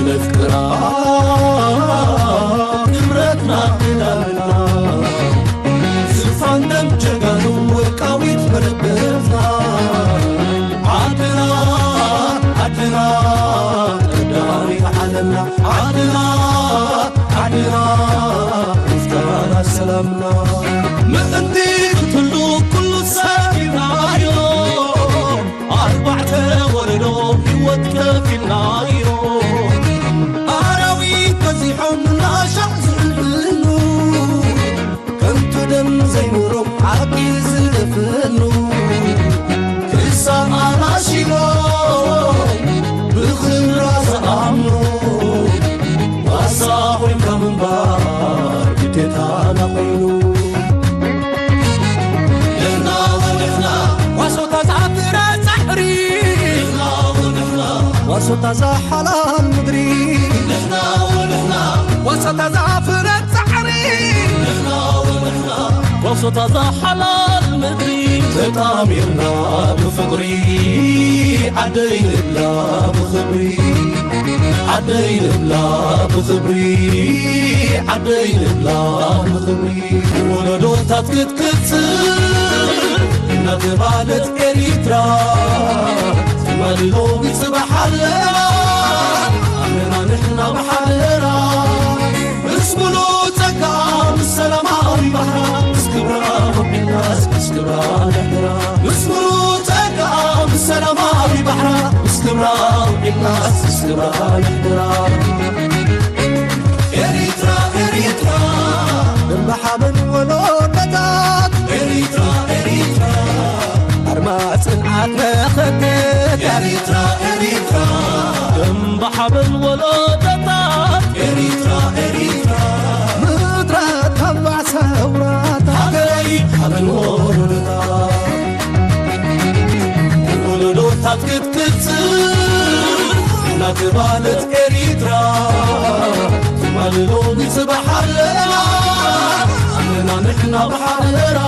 ነፍቅራ ክብረትና ክዳንና ዝፋን ደም ጀጋኑ ወርቃዊት መረበትና ዓድና ዓድና ቀዳሚት ዓለምና ዓድና ዓድና ምስጋና ሰላምና ምእንቲ ክትህሉ ኩሉ ሰሪናዮ ኣርባዕተ ወለዶ ህይወት ከፊልናዮ ኣራዊት በዚሖም ናሻዕ ዝዕልሉ ከንቱ ደም ዘይኖሮም ሓቂ ዝደፍኑ ክሳብ ኣናሺቦም ብኽብራ ዝኣምኑ ዋሳ ኮይንካ ምንባር ግዴታና ኮይኑ ንሕና ወንሕና ዋሶታ ዝኣትረ ጻዕሪ ንሕና ወንሕና ዋሶታ ዝሓላል ምድሪ ንሕና ወንሕና ዋሶታ ዝኣፍረ ጻዕሪ ንሕና ወንሕና ዋሶታ ዝሓላል ምድሪ ተጣሚርና ብፍቕሪ ዓደይ ንብላ ብኽብሪ ዓደይ ንብላ ብኽብሪ ዓደይ ንብላ ብኽብሪ ወለዶታት ክትቅጽል እናተባለት ኤሪትራ ትማሊ ሎሚ ጽባሕ ኣለና ኣለና ንሕና ብሓደራ ምስ ሙሉእ ጸጋ ምስ ሰላማዊ ባሕራ ምስ ክብራ ወቢናስ ምስ ክብራ ንሕራ ምስ ሙሉእ ጸጋ ምስ ሰላማዊ ባሕራ ምስ ክብራ ወቢናስ ምስ ክብራ ንሕራ ኤሪትራ ኤሪትራ እምባ ሓበን ወለዶታት ኤሪትራ ኤሪትራ ኣርማ ጽንዓት መኸተት ኤሪትራ ኤሪትራ እምባ ሓበን ወለዶታት ኤሪትራ ኤሪትራ ምድረ ተባዕ ሰውራታት ሃገረይ ሓበን ወለዶታት ወለዶታት ክትቅጽል እናተባለት ኤሪትራ ትማሊ ሎሚ ጽባሕ ኣለና ኣለና ንሕና ብሓደራ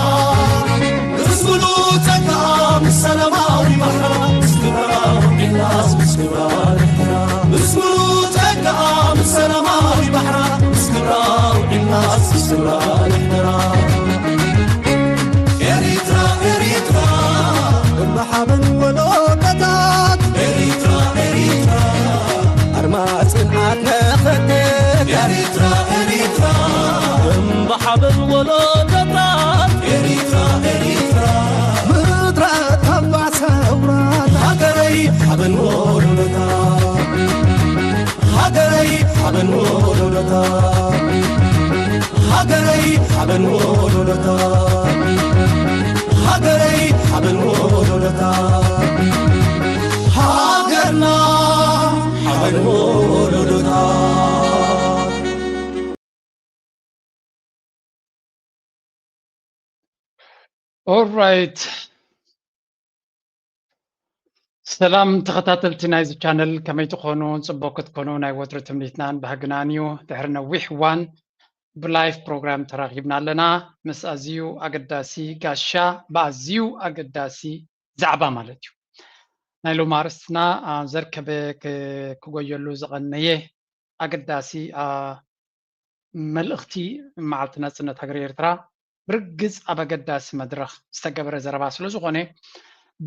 ምስ ሙሉእ ጸጋ ምስ ሰላማዊ ባሕራ ምስ ክብራ ውዒልናስ ምስ ክብራ ንሕራ ምስ ሙሉእ ጸጋ ምስ ሰላማዊ ባሕራ ምስ ክብራ ውዒልናስ ምስ ክብራ ንሕራ ኤሪትራ ኤሪትራ እምባ ሓበን ወለዶታት ኤሪትራ ኤሪትራ ኣርማ ጽንዓት መኸተት ኤሪትራ ኤሪትራ እምባ ሓበን ወለዶታት ኤሪትራ ኤሪትራ ምድረ ተባዕ ሰውራት ሃገረይ ሓበን ወለዶታት ሃገረይ ሓበን ወለዶታት ሃገረይ ሓበን ወለዶታት ሃገረይ ሓበን ወለዶታት ሃገርና ሓበን ወለዶታት ኦራይት ሰላም ተኸታተልቲ ናይዚ ቻነል ከመይ ትኾኑ? ፅቡቅ ክትኮኑ ናይ ወትሩ ትምኒትናን ባህግናን እዩ። ድሕሪ ነዊሕ እዋን ብላይፍ ፕሮግራም ተራኺብና ኣለና ምስ ኣዝዩ ኣገዳሲ ጋሻ ብኣዝዩ ኣገዳሲ ዛዕባ ማለት እዩ። ናይ ሎሚ ኣርእስትና ዘርከበ ክጎየሉ ዝቐነየ ኣገዳሲ መልእኽቲ መዓልቲ ናጽነት ሃገር ኤርትራ ብርግጽ ኣብ ኣገዳሲ መድረኽ ዝተገበረ ዘረባ ስለ ዝኾነ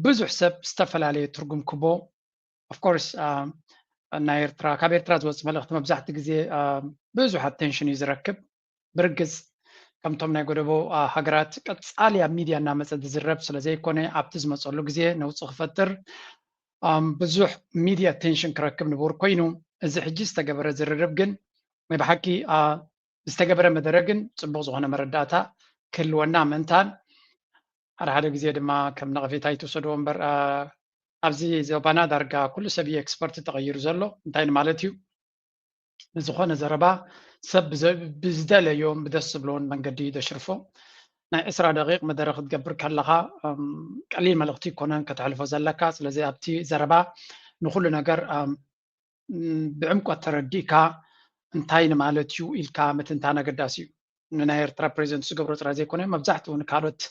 ብዙሕ ሰብ ዝተፈላለየ ትርጉም ክቦ ኦፍኮርስ ናይ ኤርትራ ካብ ኤርትራ ዝወፅ መልእኽቲ መብዛሕቲ ግዜ ብዙሕ ኣቴንሽን እዩ ዝረክብ ብርግጽ ከምቶም ናይ ጎደቦ ሃገራት ቀጻሊ ኣብ ሚድያ እናመጸ ዝዝረብ ስለ ዘይኮነ ኣብቲ ዝመጸሉ ግዜ ነውጽ ክፈጥር ብዙሕ ሚድያ ኣቴንሽን ክረክብ ንቡር ኮይኑ እዚ ሕጂ ዝተገበረ ዝርርብ ግን ናይ ብሓቂ ዝተገበረ መደረ ግን ጽቡቕ ዝኾነ መረዳእታ ክህልወና ምእንታን ሓደ ሓደ ግዜ ድማ ከም ነቐፌታ ይትውሰድዎ እምበር ኣብዚ ዞባና ዳርጋ ኩሉ ሰብ እዩ ኤክስፐርት ተቐይሩ ዘሎ እንታይ ማለት እዩ ንዝኾነ ዘረባ ሰብ ብዝደለዮን ብደስ ዝብሎን መንገዲ ደሽርፎ ናይ ዕስራ ደቂቕ መደረ ክትገብር ከለኻ ቀሊል መልእኽቲ ይኮነን ከተሕልፎ ዘለካ ስለዚ ኣብቲ ዘረባ ንኩሉ ነገር ብዕምቆት ተረዲእካ እንታይ ንማለት እዩ ኢልካ ምትንታን ኣገዳሲ እዩ ንናይ ኤርትራ ፕሬዚደንት ዝገብሮ ጥራይ ዘይኮነ መብዛሕትኡ ንካልኦት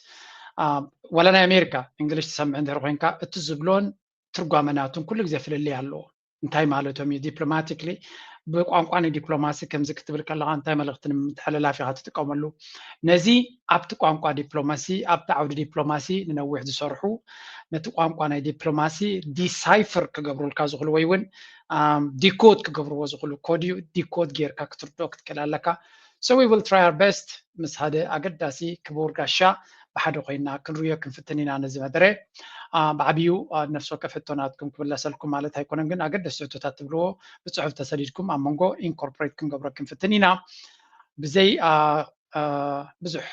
ወላ ናይ ኣሜሪካ እንግሊሽ ትሰምዕ እንድሕር ኮይንካ እቲ ዝብሎን ትርጓመ ናቱን ኩሉ ግዜ ፍልልይ ኣለዎ እንታይ ማለቶም እዩ? ዲፕሎማቲክሊ ብቋንቋ ናይ ዲፕሎማሲ ከምዚ ክትብል ከለኻ እንታይ መልእኽቲ ንምትሕልላፍ ኢኻ ትጥቀመሉ? ነዚ ኣብቲ ቋንቋ ዲፕሎማሲ ኣብቲ ዓውዲ ዲፕሎማሲ ንነዊሕ ዝሰርሑ ነቲ ቋንቋ ናይ ዲፕሎማሲ ዲሳይፈር ክገብሩልካ ዝኽእሉ ወይ እውን ዲኮድ ክገብርዎ ዝኽእሉ ኮድ እዩ። ዲኮድ ጌርካ ክትርድኦ ክትክእል ኣለካ። So we will try our best ምስ ሓደ ኣገዳሲ ክቡር ጋሻ ብሓደ ኮይና ክንርዮ ክንፍትን ኢና ነዚ መደረ። ብዓብዩ ነፍሲ ወከፍ ሕቶ ናትኩም ክምለሰልኩም ማለት ኣይኮነን፣ ግን ኣገደስቲ ሕቶታት ትብልዎ ብፅሑፍ ተሰዲድኩም ኣብ መንጎ ኢንኮርፖሬት ክንገብሮ ክንፍትን ኢና። ብዘይ ብዙሕ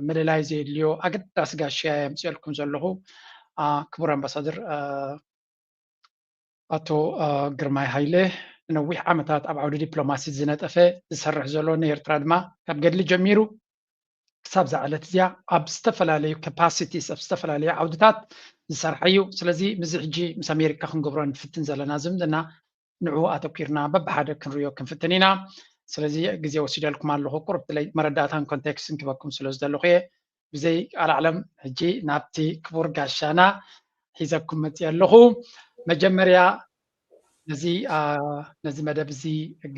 ምልላይ ዘየድልዮ ኣገዳሲ ጋሻ የምፅኤልኩም ዘለኹ ክቡር ኣምባሳደር ኣቶ ግርማይ ሃይለ፣ ነዊሕ ዓመታት ኣብ ዓውዲ ዲፕሎማሲ ዝነጠፈ ዝሰርሕ ዘሎ፣ ንኤርትራ ድማ ካብ ገድሊ ጀሚሩ ክሳብ እዛ ዕለት እዚኣ ኣብ ዝተፈላለዩ ካፓሲቲስ ኣብ ዝተፈላለዩ ዓውድታት ዝሰርሐ እዩ። ስለዚ ምስዚ ሕጂ ምስ ኣሜሪካ ክንገብሮ ንፍትን ዘለና ዝምድና ንዕኡ ኣተኲርና በብሓደ ክንሪኦ ክንፍትን ኢና። ስለዚ ግዜ ወሲደልኩም ኣለኹ፣ ቁርብ መረዳእታን ኮንቴክስትን ክበኩም ስለ ዝደለኹ እየ። ብዘይ ቃል ዓለም ሕጂ ናብቲ ክቡር ጋሻና ሒዘኩም መፅእ ኣለኹ። መጀመርያ ነዚ ነዚ መደብ እዚ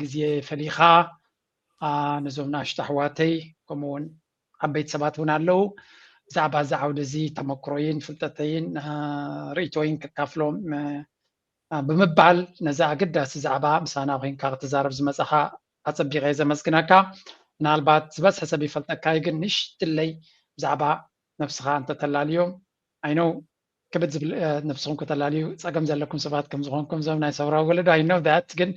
ግዜ ፈሊኻ ነዞም ንኣሽቱ ኣሕዋተይ ከምኡ እውን ዓበይቲ ሰባት እውን ኣለዉ ብዛዕባ እዚ ዓውዲ እዚ ተመክሮይን ፍልጠተይን ርእይቶይን ከካፍሎም ብምባል ነዚ ኣገዳሲ ዛዕባ ምሳና ኮይንካ ክትዛረብ ዝመፃኻ ኣፀቢቐ ዘመስግነካ። ምናልባት ዝበዝሐ ሰብ ይፈልጠካ እዩ፣ ግን ንእሽትለይ ብዛዕባ ነብስኻ እንተተላልዮም። I know ክብድ ዝብል ነብስኹም ከተላልዩ ፀገም ዘለኩም ሰባት ከም ዝኾንኩም እዞም ናይ ሰውራ ወለዶ I know that፣ ግን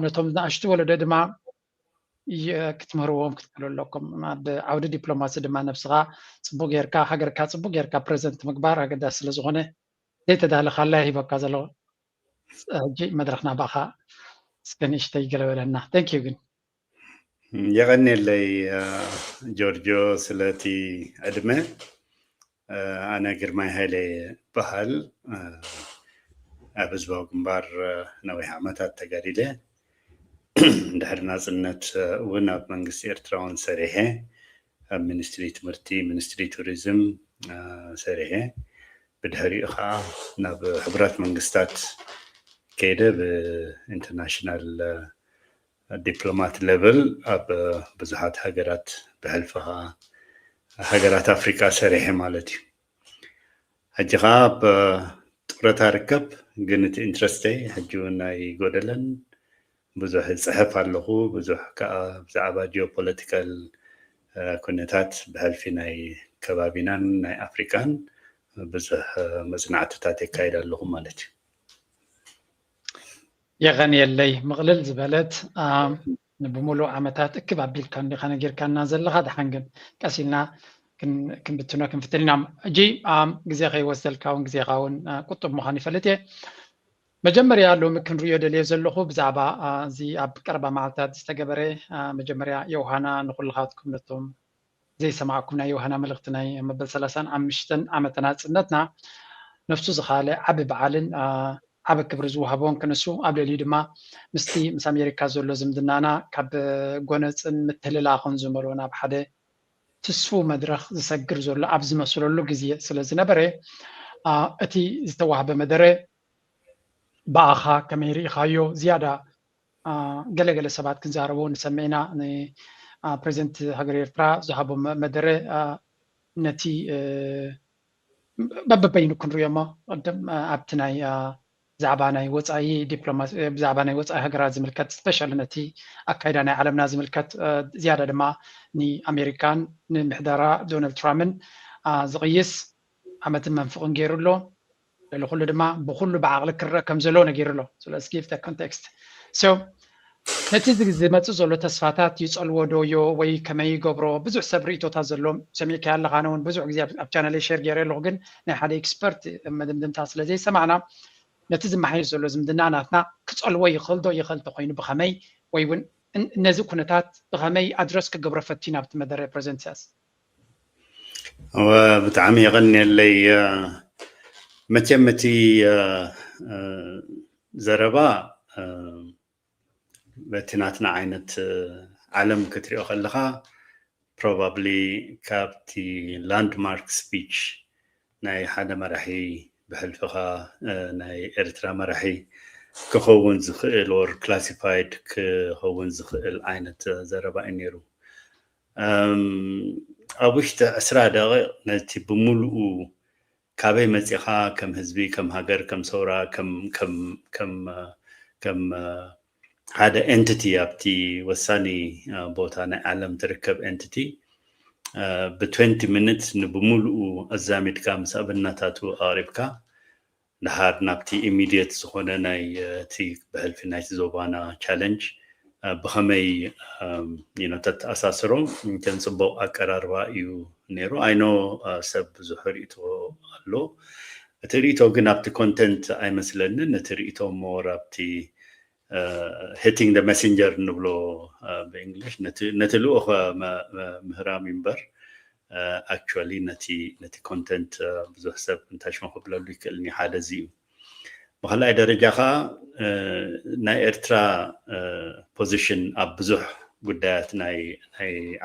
ነቶም ንኣሽቱ ወለዶ ድማ ክትምህርዎም ክትክእሉ ኣለኩም። ኣብ ዓውዲ ዲፕሎማሲ ድማ ነብስኻ ፅቡቅ ጌርካ ሃገርካ ፅቡቅ ጌርካ ፕረዘንት ምግባር ኣገዳሲ ስለ ዝኾነ ዘይተዳለኻላ ሂበካ ዘሎ ሕጂ መድረኽ ናባኻ እስከ ንእሽተይ ገለ በለና። Thank you ግን የቐንየለይ ጆርጆ ስለቲ ዕድመ። ኣነ ግርማይ ሃይለ ይበሃል። ኣብ ህዝባዊ ግንባር ነዊሕ ዓመታት ተጋዲለ። ድሕሪ ናፅነት እውን ኣብ መንግስቲ ኤርትራ እውን ሰሪሐ፣ ኣብ ሚኒስትሪ ትምህርቲ፣ ሚኒስትሪ ቱሪዝም ሰሪሐ። ብድሕሪኡ ከዓ ናብ ሕቡራት መንግስታት ከይደ ብኢንተርናሽናል ዲፕሎማት ሌቨል ኣብ ብዙሓት ሃገራት ብሕልፊ ከዓ ሃገራት ኣፍሪካ ሰሪሐ ማለት እዩ። ሕጂ ከዓ ኣብ ጡረታ ርከብ፣ ግን እቲ ኢንትረስተይ ሕጂ እውን ኣይጎደለን። ብዙሕ እፅሕፍ ኣለኹ። ብዙሕ ከዓ ብዛዕባ ጂኦፖለቲካል ኩነታት ብሕልፊ ናይ ከባቢናን ናይ ኣፍሪካን ብዙሕ መፅናዕትታት የካይድ ኣለኹ ማለት እዩ። የቐንየለይ። ምቕልል ዝበለት ብሙሉእ ዓመታት እክብ ኣቢልካ እንዲኻ ነጊርካና ዘለኻ። ደሓን ግን ቀስ ኢልና ክንብትኖ ክንፍትን ኢና። ሕጂ ግዜ ከይወስደልካ እውን ግዜኻ እውን ቁጡብ ምዃን ይፈልጥ እየ። መጀመርያ ሎሚ ክንሪኦ ደልዮ ዘለኹ ብዛዕባ እዚ ኣብ ቀረባ መዓልታት ዝተገበረ መጀመርያ ዮሃና ንኩልኻትኩም ነቶም ዘይሰማዕኩም ናይ ዮሃና መልእኽቲ ናይ መበል ሰላሳን ሓሙሽተን ዓመተ ናጽነትና ነፍሱ ዝኻለ ዓቢ በዓልን ዓቢ ክብሪ ዝወሃቦን ክንሱ ኣብ ልዕሊኡ ድማ ምስቲ ምስ ኣሜሪካ ዘሎ ዝምድናና ካብ ጎነጽን ምትህልላኽን ዝመልኦ ናብ ሓደ ትስፉው መድረኽ ዝሰግር ዘሎ ኣብ ዝመስለሉ ግዜ ስለ ዝነበረ እቲ ዝተዋህበ መደረ ብኣኻ ከመይ ርኢኻዮ? ዝያዳ ገለገለ ሰባት ክንዛረቡ ንሰምዕ ኢና። ፕሬዚደንት ሃገር ኤርትራ ዝሃቦ መደረ ነቲ በበበይኑ ክንሪኦ እሞ ቅድም ኣብቲ ናይ ብዛዕባ ናይ ወፃኢ ዲፕሎማሲ ብዛዕባ ናይ ወፃኢ ሃገራት ዝምልከት ስፔሻሊ ነቲ ኣካይዳ ናይ ዓለምና ዝምልከት ዝያዳ ድማ ንኣሜሪካን ንምሕደራ ዶናልድ ትራምፕን ዝቕይስ ዓመትን መንፍቕን ገይሩ ኣሎ። ልዕሊ ኩሉ ድማ ብኩሉ ብዓቕሊ ክረአ ከም ዘለዎ ነጊሩ ኣሎ። So let's give the context. So ነቲ ዝመፅእ ዘሎ ተስፋታት ይፀልዎ ዶ ዮ ወይ ከመይ ይገብሮ? ብዙሕ ሰብ ርእቶታት ዘሎ ሰሚዕካዮ ኣለኻ። ኣነ እውን ብዙሕ ግዜ ኣብ ቻነለይ ሼር ገይረ ኣለኹ፣ ግን ናይ ሓደ ኤክስፐርት መደምደምታ ስለ ዘይሰማዕና ነቲ ዝመሓየሽ ዘሎ ዝምድና ናትና ክፀልዎ ይኽእል ዶ? ይኽእል ተኮይኑ ብኸመይ? ወይ እውን ነዚ ኩነታት ብኸመይ ኣድረስ ክገብሮ ፈቲኑ ኣብቲ መደረ ፕሬዚደንት ኢሳያስ? ብጣዕሚ የቐንየለይ። መቸም እቲ ዘረባ በቲ ናትና ዓይነት ዓለም ክትሪኦ ከለኻ ፕሮባብሊ ካብቲ ላንድማርክ ስፒች ናይ ሓደ መራሒ ብሕልፍኻ ናይ ኤርትራ መራሒ ክኸውን ዝኽእል or classified ክኸውን ዝኽእል ዓይነት ዘረባ እዩ ነይሩ። ኣብ ውሽጢ ዕስራ ደቂቕ ነቲ ብምሉኡ ካበይ መፂኻ፣ ከም ህዝቢ፣ ከም ሃገር፣ ከም ሰውራ፣ ከም ሓደ entity ኣብቲ ወሳኒ ቦታ ናይ ዓለም ትርከብ entity ብ twenty minutes ንብምሉኡ ኣዛሚድካ ምስ ኣብነታቱ ኣቕሪብካ፣ ድሓር ናብቲ immediate ዝኾነ ናይ እቲ ብሕልፊ ናይቲ ዞባና challenge ብኸመይ ተተኣሳስሮ፣ ከም ፅቡቕ ኣቀራርባ እዩ ነይሩ። I know ሰብ ብዙሕ ርእቶ ኣሎ። እቲ ርእቶ ግን ኣብቲ content ኣይመስለንን። እቲ ርእቶ more ኣብቲ hitting the messenger ንብሎ ብእንግሊሽ፣ ነቲ ልኡኽ ምህራም እምበር actually ነቲ content ብዙሕ ሰብ እንታይ ሽሙ ክብለሉ ይክእልኒ። ሓደ እዚ እዩ። ብካልኣይ ደረጃ ከዓ ናይ ኤርትራ position ኣብ ብዙሕ ጉዳያት ናይ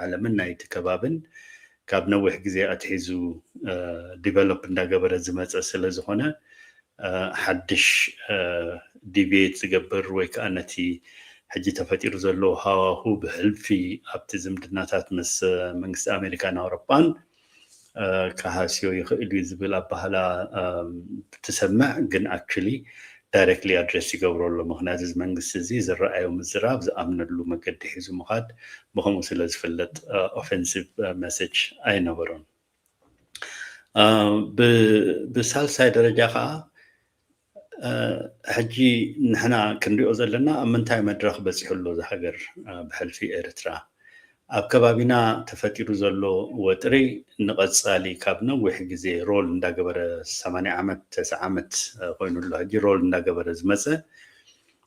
ዓለምን ናይቲ ከባብን ካብ ነዊሕ ግዜ ኣትሒዙ develop እንዳገበረ ዝመፀ ስለ ዝኾነ ሓድሽ deviate ዝገብር ወይ ከዓ ነቲ ሕጂ ተፈጢሩ ዘሎ ሃዋሁ ብሕልፊ ኣብቲ ዝምድናታት ምስ መንግስቲ ኣሜሪካን ኣውሮፓን ክሃስዮ ይኽእል እዩ ዝብል ኣባህላ ትሰምዕ፣ ግን actually directly address ይገብሮ ኣሎ። ምክንያቱ እዚ መንግስቲ እዚ ዝረኣዮ ምዝራብ ዝኣምነሉ መገዲ ሒዙ ምኻድ ብከምኡ ስለ ዝፍለጥ offensive message ኣይነበሮን። ብሳልሳይ ደረጃ ከዓ ሕጂ ንሕና ክንሪኦ ዘለና ኣብ ምንታይ መድረኽ በፂሑ ኣሎ እዚ ሃገር ብሕልፊ ኤርትራ። ኣብ ከባቢና ተፈጢሩ ዘሎ ወጥሪ ንቐፃሊ ካብ ነዊሕ ግዜ role እንዳገበረ ሰማንያ ዓመት ተስዓ ዓመት ኮይኑ ኣሎ ሕጂ role እንዳገበረ ዝመፀ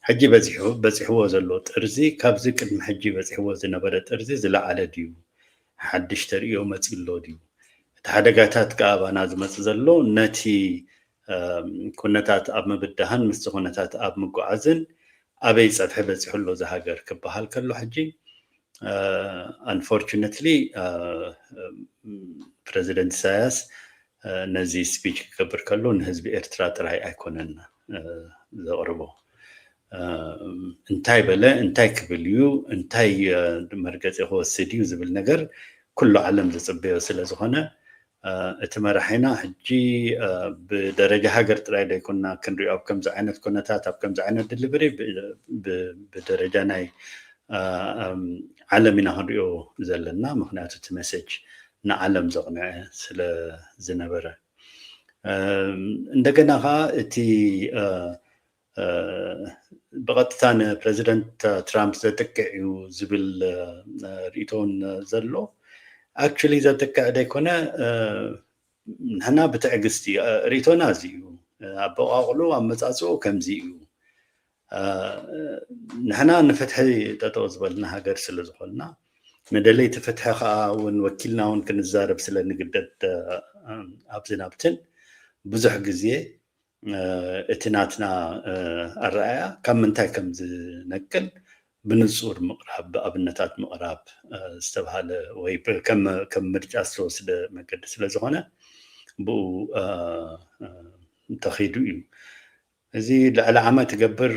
ሕጂ በፂሑ በፂሕዎ ዘሎ ጥርዚ ካብዚ ቅድሚ ሕጂ በፂሕዎ ዝነበረ ጥርዚ ዝለዓለ ድዩ? ሓድሽ ተርእዮ መፂኡ ኣሎ ድዩ? እቲ ሓደጋታት ከዓ ኣባና ዝመፅእ ዘሎ ነቲ ኩነታት ኣብ ምብዳህን ምስቲ ኩነታት ኣብ ምጉዓዝን ኣበይ ፀፍሒ በፂሑ ኣሎ እዚ ሃገር ክበሃል ከሎ ሕጂ unfortunately ፕረዚደንት ኢሳያስ ነዚ speech ክገብር ከሎ ንህዝቢ ኤርትራ ጥራይ ኣይኮነን ዘቕርቦ። እንታይ በለ፣ እንታይ ክብል እዩ፣ እንታይ መርገፂ ክወስድ እዩ ዝብል ነገር ኩሉ ዓለም ዝፅበዮ ስለ ዝኾነ እቲ መራሒና ሕጂ ብደረጃ ሃገር ጥራይ ዘይኮንና ክንሪኦ ኣብ ከምዚ ዓይነት ኩነታት ኣብ ከምዚ ዓይነት delivery ብደረጃ ናይ ዓለም ኢና ክንሪኦ ዘለና። ምክንያቱ እቲ message ንዓለም ዘቕንዐ ስለ ዝነበረ እንደገና ከዓ እቲ ብቐጥታ ንፕረዚደንት ትራምፕ ዘጥቅዕ እዩ ዝብል ርእይቶ እውን ዘሎ። Actually ዘጥቅዕ ዘይኮነ ንሕና ብትዕግስቲ ርእይቶና እዚ እዩ። ኣበቋቕሉ ኣመፃፅኡ ከምዚ እዩ። ንሕና ንፍትሒ ጠጠው ዝበልና ሃገር ስለ ዝኾንና ንደለይቲ ፍትሒ ከዓ እውን ወኪልና እውን ክንዛረብ ስለ ንግደድ ኣብዚ ናብትን ብዙሕ ግዜ እቲ ናትና ኣረኣያ ካብ ምንታይ ከም ዝነቅል ብንፁር ምቕራብ ብኣብነታት ምቕራብ ዝተባሃለ ወይ ከም ምርጫ ዝተወስደ መገዲ ስለ ዝኾነ ብኡ ተኺዱ እዩ። እዚ ልዕሊ ዓመት ይገብር።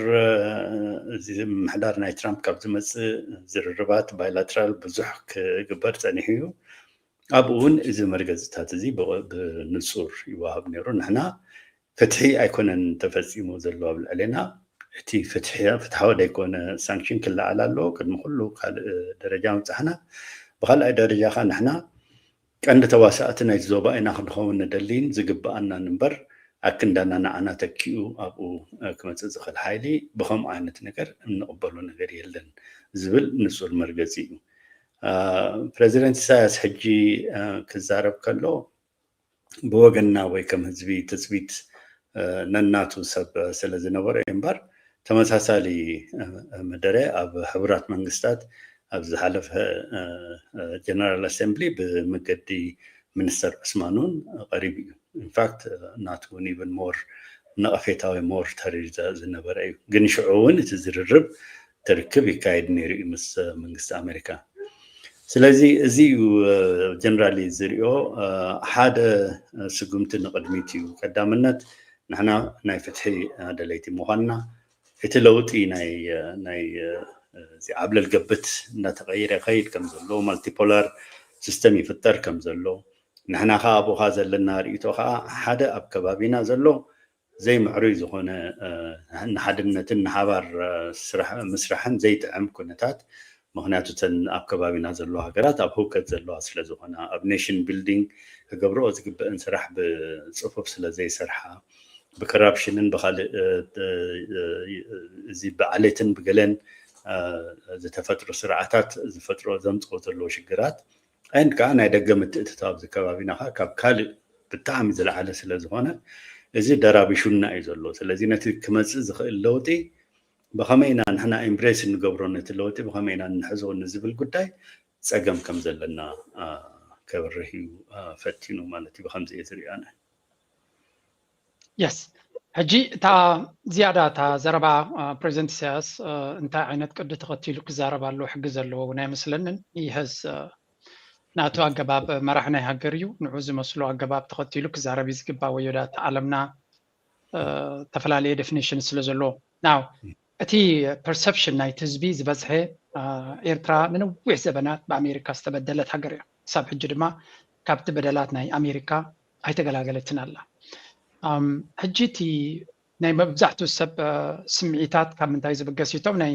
እዚ ምምሕዳር ናይ ትራምፕ ካብ ዝመፅእ ዝርርባት bilateral ብዙሕ ክግበር ፀኒሑ እዩ። ኣብኡ እውን እዚ መርገፅታት እዚ ብንፁር ይወሃብ ነይሩ። ንሕና ፍትሒ ኣይኮነን ተፈፂሙ ዘሎ ኣብ ልዕሌና። እቲ ፍትሓዊ ዘይኮነ ሳንክሽን ክለዓል ኣለዎ። ቅድሚ ኩሉ ካልእ ደረጃ ምብፃሕና ብካልኣይ ደረጃ ከዓ ንሕና ቀንዲ ተዋሳእቲ ናይቲ ዞባ ኢና ክንኸውን ንደሊን ዝግብኣናን እምበር ኣክንዳና ንዓና ተኪኡ ኣብኡ ክመፅእ ዝኽእል ሓይሊ ብከምኡ ዓይነት ነገር እንቕበሎ ነገር የለን ዝብል ንፁር መርገፂ እዩ። ፕረዚደንት ኢሳያስ ሕጂ ክዛረብ ከሎ ብወገንና ወይ ከም ህዝቢ ትፅቢት ነናቱ ሰብ ስለ ዝነበረ እዩ እምበር ተመሳሳሊ መደረ ኣብ ሕቡራት መንግስታት ኣብ ዝሓለፈ ጀነራል ኣሰምብሊ ብመገዲ ሚኒስተር ዑስማን እውን ቀሪቡ እዩ። ኢንፋክት ናቱ እውን even more ነቐፌታዊ more ተሪር ዝነበረ እዩ። ግን ሽዑ እውን እቲ ዝርርብ ትርክብ ይካየድ ነይሩ እዩ ምስ መንግስቲ ኣሜሪካ። ስለዚ እዚ እዩ ጀነራሊ ዝሪኦ ሓደ ስጉምቲ ንቕድሚት እዩ። ቀዳምነት ንሕና ናይ ፍትሒ ደለይቲ ምዃንና እቲ ለውጢ ናይ ናይ እዚ ዓብለል ገብት እናተቐየረ ይኸይድ ከም ዘሎ፣ ማልቲፖላር ሲስተም ይፍጠር ከም ዘሎ፣ ንሕና ከዓ ኣብኡ ከዓ ዘለና ርእይቶ ከዓ ሓደ ኣብ ከባቢና ዘሎ ዘይምዕሩይ ዝኾነ ንሓድነትን ንሓባር ስራሕ ምስራሕን ዘይጥዕም ኩነታት፣ ምክንያቱ እተን ኣብ ከባቢና ዘለዋ ሃገራት ኣብ ህውከት ዘለዋ ስለ ዝኾና፣ ኣብ ኔሽን ቢልዲንግ ክገብርኦ ዝግበአን ስራሕ ብፅፉፍ ስለ ዘይሰርሓ፣ ብኮራፕሽንን ብካልእ እዚ ብዓሌትን ብገለን ዝተፈጥሩ ስርዓታት ዝፈጥሮ ዘምፅኦ ዘለዎ ሽግራት፣ and ከዓ ናይ ደገ ምትእትታው ኣብዚ ከባቢና ከዓ ካብ ካልእ ብጣዕሚ ዝለዓለ ስለ ዝኾነ፣ እዚ ደራቢሹና እዩ ዘሎ። ስለዚ ነቲ ክመፅእ ዝኽእል ለውጢ ብኸመይ ኢና ንሕና ኤምብሬስ እንገብሮ፣ ነቲ ለውጢ ብኸመይ ኢና እንሕዞ ንዝብል ጉዳይ ፀገም ከም ዘለና ከብርህ እዩ ፈቲኑ ማለት እዩ። ብከምዚ እየ ዝሪኦ ኣነ። የስ ሕጂ እታ ዝያዳ እታ ዘረባ ፕሬዚደንት ኢሳያስ እንታይ ዓይነት ቅዲ ተኸቲሉ ክዛረብ ኣለዎ ሕጊ ዘለዎ እውን ኣይመስለንን። ይሀዝ ናቱ ኣገባብ መራሕ ናይ ሃገር እዩ። ንዑ ዝመስሎ ኣገባብ ተኸቲሉ ክዛረብ እዩ ዝግባ። ወዮዳ እታ ዓለምና ዝተፈላለየ ዴፊኒሽን ስለ ዘለዎ ናው እቲ ፐርሰፕሽን ናይቲ ህዝቢ ዝበዝሐ ኤርትራ ንነዊሕ ዘበናት ብኣሜሪካ ዝተበደለት ሃገር እያ። ክሳብ ሕጂ ድማ ካብቲ በደላት ናይ ኣሜሪካ ኣይተገላገለትን ኣላ። ሕጂ እቲ ናይ መብዛሕትኡ ሰብ ስምዒታት ካብ ምንታይ ዝብገስ እዩ? እቶም ናይ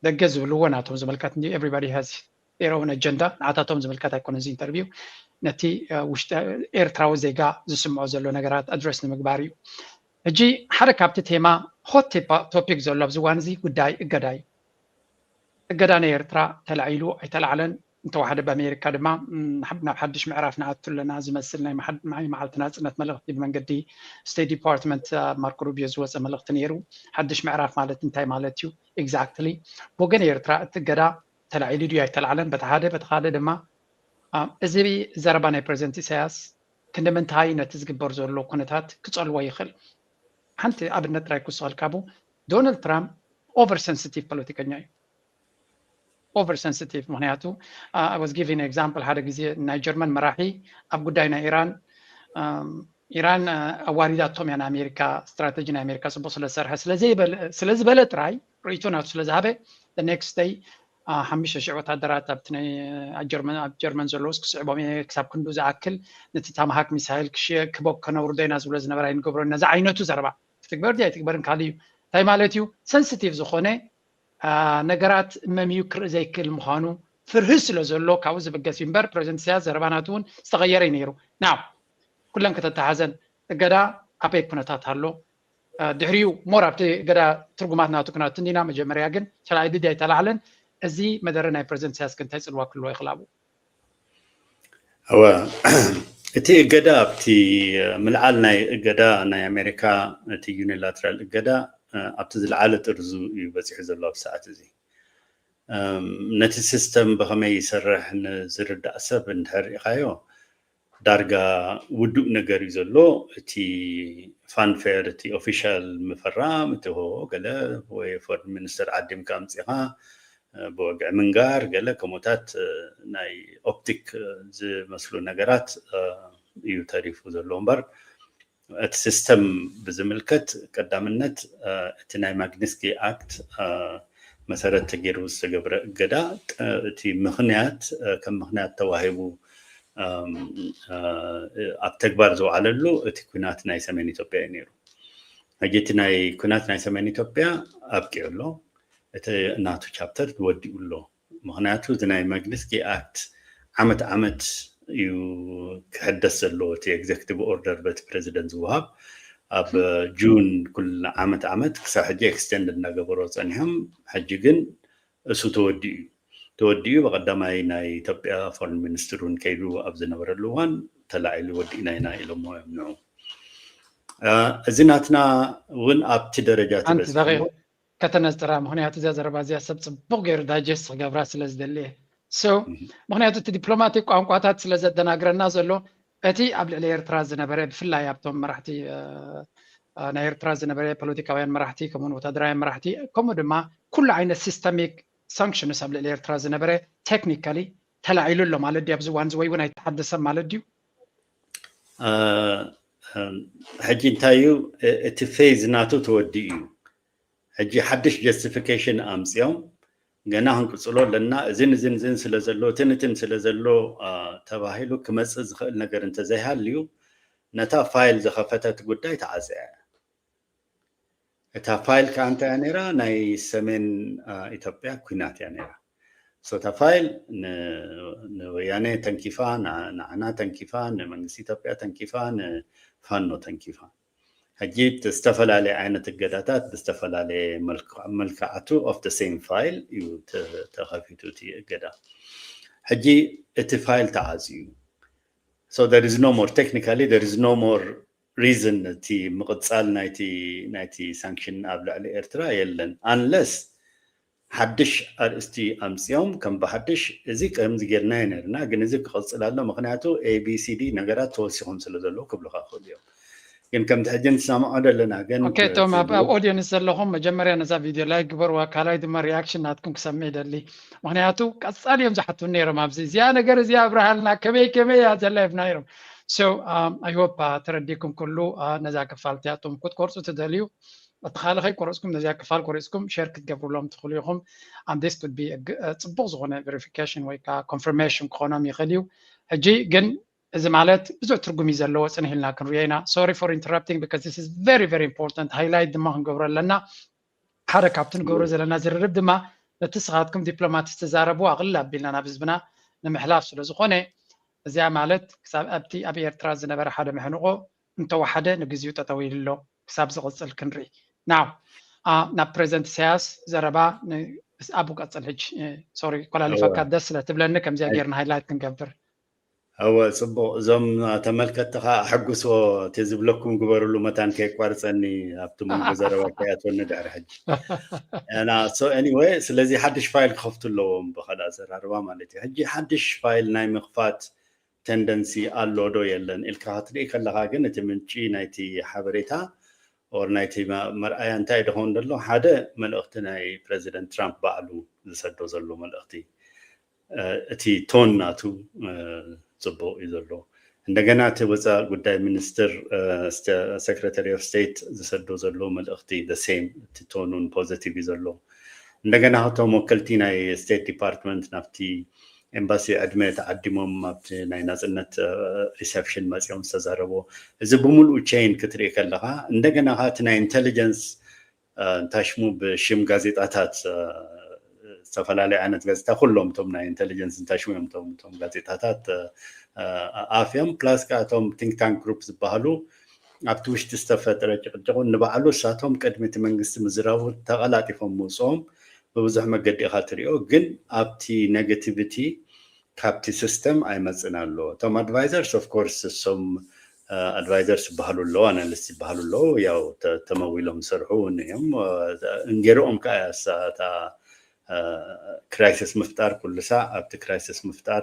ደገ ዝብልዎ ናቶም ዝምልከት እንዲ everybody has their own agenda፣ ንዓታቶም ዝምልከት ኣይኮነ እዚ ኢንተርቪው። ነቲ ውሽጢ ኤርትራዊ ዜጋ ዝስምዖ ዘሎ ነገራት ኣድረስ ንምግባር እዩ። ሕጂ ሓደ ካብቲ ቴማ ሆት ቶፒክ ዘሎ ኣብዚ እዋን እዚ ጉዳይ እገዳ እዩ። እገዳ ናይ ኤርትራ ተላዒሉ ኣይተላዕለን እንተወሓደ ብኣሜሪካ ድማ ናብ ሓድሽ ምዕራፍ ንኣቱ ኣለና ዝመስል ናይ መዓልቲ ናፅነት መልእኽቲ ብመንገዲ ስቴት ዲፓርትመንት ማርኮ ሩቢዮ ዝወፀ መልእኽቲ ነይሩ። ሓድሽ ምዕራፍ ማለት እንታይ ማለት እዩ? ኤግዛክትሊ ብወገን ኤርትራ እቲ እገዳ ተላዒሉ ድዩ ኣይተላዕለን? በቲ ሓደ በቲ ካልእ ድማ እዚ ዘረባ ናይ ፕሬዚደንት ኢሳያስ ክንዲ ምንታይ ነቲ ዝግበር ዘሎ ኩነታት ክፀልዎ ይኽእል? ሓንቲ ኣብነት ጥራይ ክውስኸልካ ቡ ዶናልድ ትራምፕ ኦቨር ሰንሲቲቭ ፖለቲከኛ እዩ። ኦቨር ሰንሲቲቭ ምክንያቱ I was giving example ሓደ ግዜ ናይ ጀርመን መራሒ ኣብ ጉዳይ ናይ ኢራን ኢራን ኣዋሪዳቶም እያ ንኣሜሪካ ስትራተጂ ናይ ኣሜሪካ ፅቡቅ ስለዝሰርሐ ስለዝበለ ጥራይ ርእይቶ ናቱ ስለዝሃበ next day ሓሙሽተ ሽሕ ወታደራት ኣብቲ ናይ ኣብ ጀርመን ዘለውስ ክስዕቦም እየ ክሳብ ክንዱ ዝኣክል ነቲ ታማሃክ ሚሳይል ክሽየ ክቦ ከነውርዶ ኢና ዝብሎ ዝነበረ ኣይንገብሮ ነዚ ዓይነቱ ዘረባ ክትግበር ድዩ ኣይትግበርን ካልእ እዩ እንታይ ማለት እዩ ሰንሲቲቭ ዝኾነ ነገራት መምዩ ክርኢ ዘይክእል ምዃኑ ፍርሂ ስለ ዘሎ ካብኡ ዝብገስ እዩ እምበር ፕሬዚደንት ኢሳያስ ዘረባ ናቱ እውን ዝተቐየረ እዩ ነይሩ ናው ኩለን ከተተሓዘን እገዳ ኣበይ ኩነታት ኣሎ ድሕሪኡ ሞር ኣብቲ እገዳ ትርጉማት ናቱ ክናቱ እንዲና መጀመርያ ግን ተላዒሉ ድዩ ኣይተላዕለን እዚ መደረ ናይ ፕሬዚደንት ኢሳያስ ግን እንታይ ፅልዋ ክህልዎ ይኽእል ኣብኡ እወ እቲ እገዳ ኣብቲ ምልዓል ናይ እገዳ ናይ ኣሜሪካ እቲ ዩኒላትራል እገዳ ኣብቲ ዝለዓለ ጥርዙ እዩ በፂሑ ዘሎ ኣብ ሰዓት እዚ ነቲ ሲስተም ብኸመይ ይሰርሕ ንዝርዳእ ሰብ እንድሕር ርኢኻዮ ዳርጋ ውዱእ ነገር እዩ ዘሎ እቲ ፋንፌር እቲ ኦፊሻል ምፍራም እቲ ሆ ገለ ወይ ፎሬን ሚኒስተር ዓዲምካ ኣምፂኻ ብወግዒ ምንጋር ገለ ከምኡታት ናይ ኦፕቲክ ዝመስሉ ነገራት እዩ ተሪፉ ዘሎ እምበር እቲ ሲስተም ብዝምልከት ቀዳምነት እቲ ናይ ማግኒስኪ ኣክት መሰረት ተገይሩ ዝተገብረ እገዳ እቲ ምክንያት ከም ምክንያት ተዋሂቡ ኣብ ተግባር ዝወዓለሉ እቲ ኩናት ናይ ሰሜን ኢትዮጵያ እዩ ነይሩ ሕጂ እቲ ናይ ኩናት ናይ ሰሜን ኢትዮጵያ ኣብቂዑ ኣሎ እቲ እናቱ ቻፕተር ወዲኡ ኣሎ ምክንያቱ እዚ ናይ ማግኒስኪ ኣክት ዓመት ዓመት እዩ ክሕደስ ዘለዎ እቲ ኤግዜክቲቭ ኦርደር በቲ ፕሬዚደንት ዝወሃብ ኣብ ጁን ኩሉ ዓመት ዓመት ክሳብ ሕጂ ኤክስቴንድ እናገበሮ ፀኒሖም ሕጂ ግን እሱ ተወዲኡ እዩ ተወዲኡ ብቀዳማይ ናይ ኢትዮጵያ ፎረን ሚኒስትር እውን ከይዱ ኣብ ዝነበረሉ እዋን ተላዒሉ ወዲእና ኢና ኢሎሞ እዮም ንዑ እዚ ናትና እውን ኣብቲ ደረጃ ተበፂሑ ከተነፅራ ምክንያቱ እዚኣ ዘረባ እዚኣ ሰብ ፅቡቅ ገይሩ ዳይጀስት ክገብራ ስለ ዝደሊ እየ so ምክንያቱ እቲ ዲፕሎማቲክ ቋንቋታት ስለ ዘደናግረና ዘሎ እቲ ኣብ ልዕሊ ኤርትራ ዝነበረ ብፍላይ ኣብቶም መራሕቲ ናይ ኤርትራ ዝነበረ ፖለቲካውያን መራሕቲ ከምኡውን ወታደራውያን መራሕቲ ከምኡ ድማ ኩሉ ዓይነት ሲስተሚክ ሳንክሽንስ ኣብ ልዕሊ ኤርትራ ዝነበረ ቴክኒካሊ ተላዒሉ ኣሎ ማለት ድዩ ኣብዚ እዋን እዚ ወይ እውን ኣይተሓደሰን ማለት ድዩ ሕጂ እንታይ እዩ እቲ ፌዝ ናቱ ተወዲኡ እዩ ሕጂ ሓድሽ ጀስቲፊኬሽን ኣምፅኦም ገና ክንቅፅሎ ኣለና፣ እዝን እዝን እዝን ስለ ዘሎ፣ እትን እትን ስለ ዘሎ ተባሂሉ ክመፅእ ዝኽእል ነገር እንተዘይሃልዩ፣ ነታ ፋይል ዝኸፈተት ጉዳይ ተዓፅያ። እታ ፋይል ከዓ እንታይ እያ ነይራ? ናይ ሰሜን ኢትዮጵያ ኩናት እያ ነይራ። እታ ፋይል ንወያኔ ተንኪፋ፣ ንዓና ተንኪፋ፣ ንመንግስቲ ኢትዮጵያ ተንኪፋ፣ ንፋኖ ተንኪፋ። ሕጂ ዝተፈላለየ ዓይነት እገዳታት ብዝተፈላለየ መልክዓቱ of the same file እዩ ተኸፊቱ እቲ እገዳ። ሕጂ እቲ ፋይል ተዓፅዩ። So there is no more, technically there is no more reason እቲ ምቕፃል ናይቲ ሳንክሽን ኣብ ልዕሊ ኤርትራ የለን፣ unless ሓድሽ ኣርእስቲ ኣምፅኦም ከም ብሓድሽ እዚ ከምዚ ጌርናዮ ነርና፣ ግን እዚ ክቕፅል ኣሎ፣ ምክንያቱ ኤቢሲዲ ነገራት ተወሲኾም ስለ ዘለዉ ክብሉካ ክእሉ እዮም። ግን ከምቲ ሕጂ ንሰምዖ ዘለና ግን ኦኬ፣ እቶም ኣብ ኦዲየንስ ዘለኹም መጀመርያ ነዛ ቪድዮ ላይክ ግበርዋ፣ ካልኣይ ድማ ሪያክሽን ናትኩም ክሰምዕ ይደሊ። ምክንያቱ ቀፃሊ እዮም ዝሓቱን ነይሮም ኣብዚ እዚኣ ነገር እዚኣ ኣብርሃልና ከመይ ከመይ እያ ዘላ ይብና ነይሮም። So I hope ተረዲኩም ኩሉ ነዛ ክፋል እቲኣቶም ክትቆርፁ ትደልዩ እቲ ካልእ ከይቆረፅኩም ነዚኣ ክፋል ቆሪፅኩም ሸር ክትገብሩሎም ትኽእሉ ኢኹም። And this could be ጽቡቕ ዝኾነ ቬሪፊኬሽን ወይ ከዓ ኮንፈርሜሽን ክኾኖም ይኽእል እዩ። ሕጂ ግን እዚ ማለት ብዙሕ ትርጉም እዩ ዘለዎ፣ ፅንሕ ኢልና ክንሪኦ ኢና። Sorry for interrupting because this is very very important highlight ድማ ክንገብሮ ኣለና። ሓደ ካብቲ ንገብሮ ዘለና ዝርርብ ድማ ነቲ ስኻትኩም ዲፕሎማት ዝተዛረብዎ ኣቕልል ኣቢልና ናብ ህዝብና ንምሕላፍ ስለ ዝኾነ እዚኣ ማለት ክሳብ ኣብቲ ኣብ ኤርትራ ዝነበረ ሓደ መሕንቆ እንተወሓደ ንግዚኡ ጠጠው ኢሉ ኣሎ። ክሳብ ዝቕፅል ክንርኢ። ናው ናብ ፕሬዚደንት ኢሳያስ ዘረባ ኣብኡ ቀፅል። ሕጂ ሶሪ ኮላሊፋካ ደስ ስለ ትብለኒ ከምዚኣ ጌርና ሃይላይት ክንገብር። እወ ፅቡቕ። እዞም ተመልከትቲ ከዓ ኣሐጉስዎ፣ እቲ ዝብለኩም ግበርሉ መታን ከየቋርፀኒ ኣብቲ መንጎ ዘረባ ከይኣትወኒ ድሕሪ ሕጂ። So anyway ስለዚ ሓድሽ ፋይል ክኸፍቱ ኣለዎም ብካልእ ኣዘራርባ ማለት እዩ። ሕጂ ሓድሽ ፋይል ናይ ምኽፋት ተንደንሲ ኣሎ ዶ የለን ኢልካ ክትርኢ ከለካ ግን እቲ ምንጪ ናይቲ ሓበሬታ or ናይቲ መርኣያ እንታይ ድኸውን ዘሎ ሓደ መልእኽቲ ናይ ፕረዚደንት ትራምፕ ባዕሉ ዝሰዶ ዘሎ መልእኽቲ እቲ ቶን ናቱ ፅቡቕ እዩ ዘሎ። እንደገና እቲ ወፃእ ጉዳይ ሚኒስትር ሰክረታሪ ኦፍ ስቴት ዝሰዶ ዘሎ መልእኽቲ the same እቲ ቶኑን ፖዘቲቭ እዩ ዘሎ። እንደገና እቶም ወከልቲ ናይ ስቴት ዲፓርትመንት ናብቲ ኤምባሲ ዕድመ ተዓዲሞም ኣብቲ ናይ ናፅነት ሪሰፕሽን መፂኦም ዝተዛረቦ እዚ ብምሉኡ ቼን ክትርኢ ከለካ እንደገና እቲ ናይ ኢንቴሊጀንስ እንታይ ሽሙ ብሽም ጋዜጣታት ዝተፈላለዩ ዓይነት ጋዜጣ ኩሎም እቶም ናይ ኢንቴሊጀንስ እንታይ ሽሙ እዮም እቶም ጋዜጣታት ኣፍዮም ፕላስ ከዓ እቶም ቲንክ ታንክ ግሩፕ ዝበሃሉ ኣብቲ ውሽጢ ዝተፈጥረ ጭቅጭቁ ንባዕሉ እሳቶም ቅድሚ እቲ መንግስቲ ምዝራቡ ተቀላጢፎም ምውፅኦም ብብዙሕ መገዲ ኢካ ትሪኦ ግን ኣብቲ ኔጋቲቪቲ ካብቲ ሲስተም ኣይመፅን ኣሎ። እቶም ኣድቫይዘርስ ኦፍ ኮርስ እሶም ኣድቫይዘርስ ይበሃሉ ኣለዉ፣ ኣናሊስት ይበሃሉ ኣለዉ። ያው ተመዊሎም ዝሰርሑ እውን እዮም። እንጌርኦም ከዓ እሳ እታ ክራይሲስ ምፍጣር ኩሉ ሳዕ ኣብቲ ክራይሲስ ምፍጣር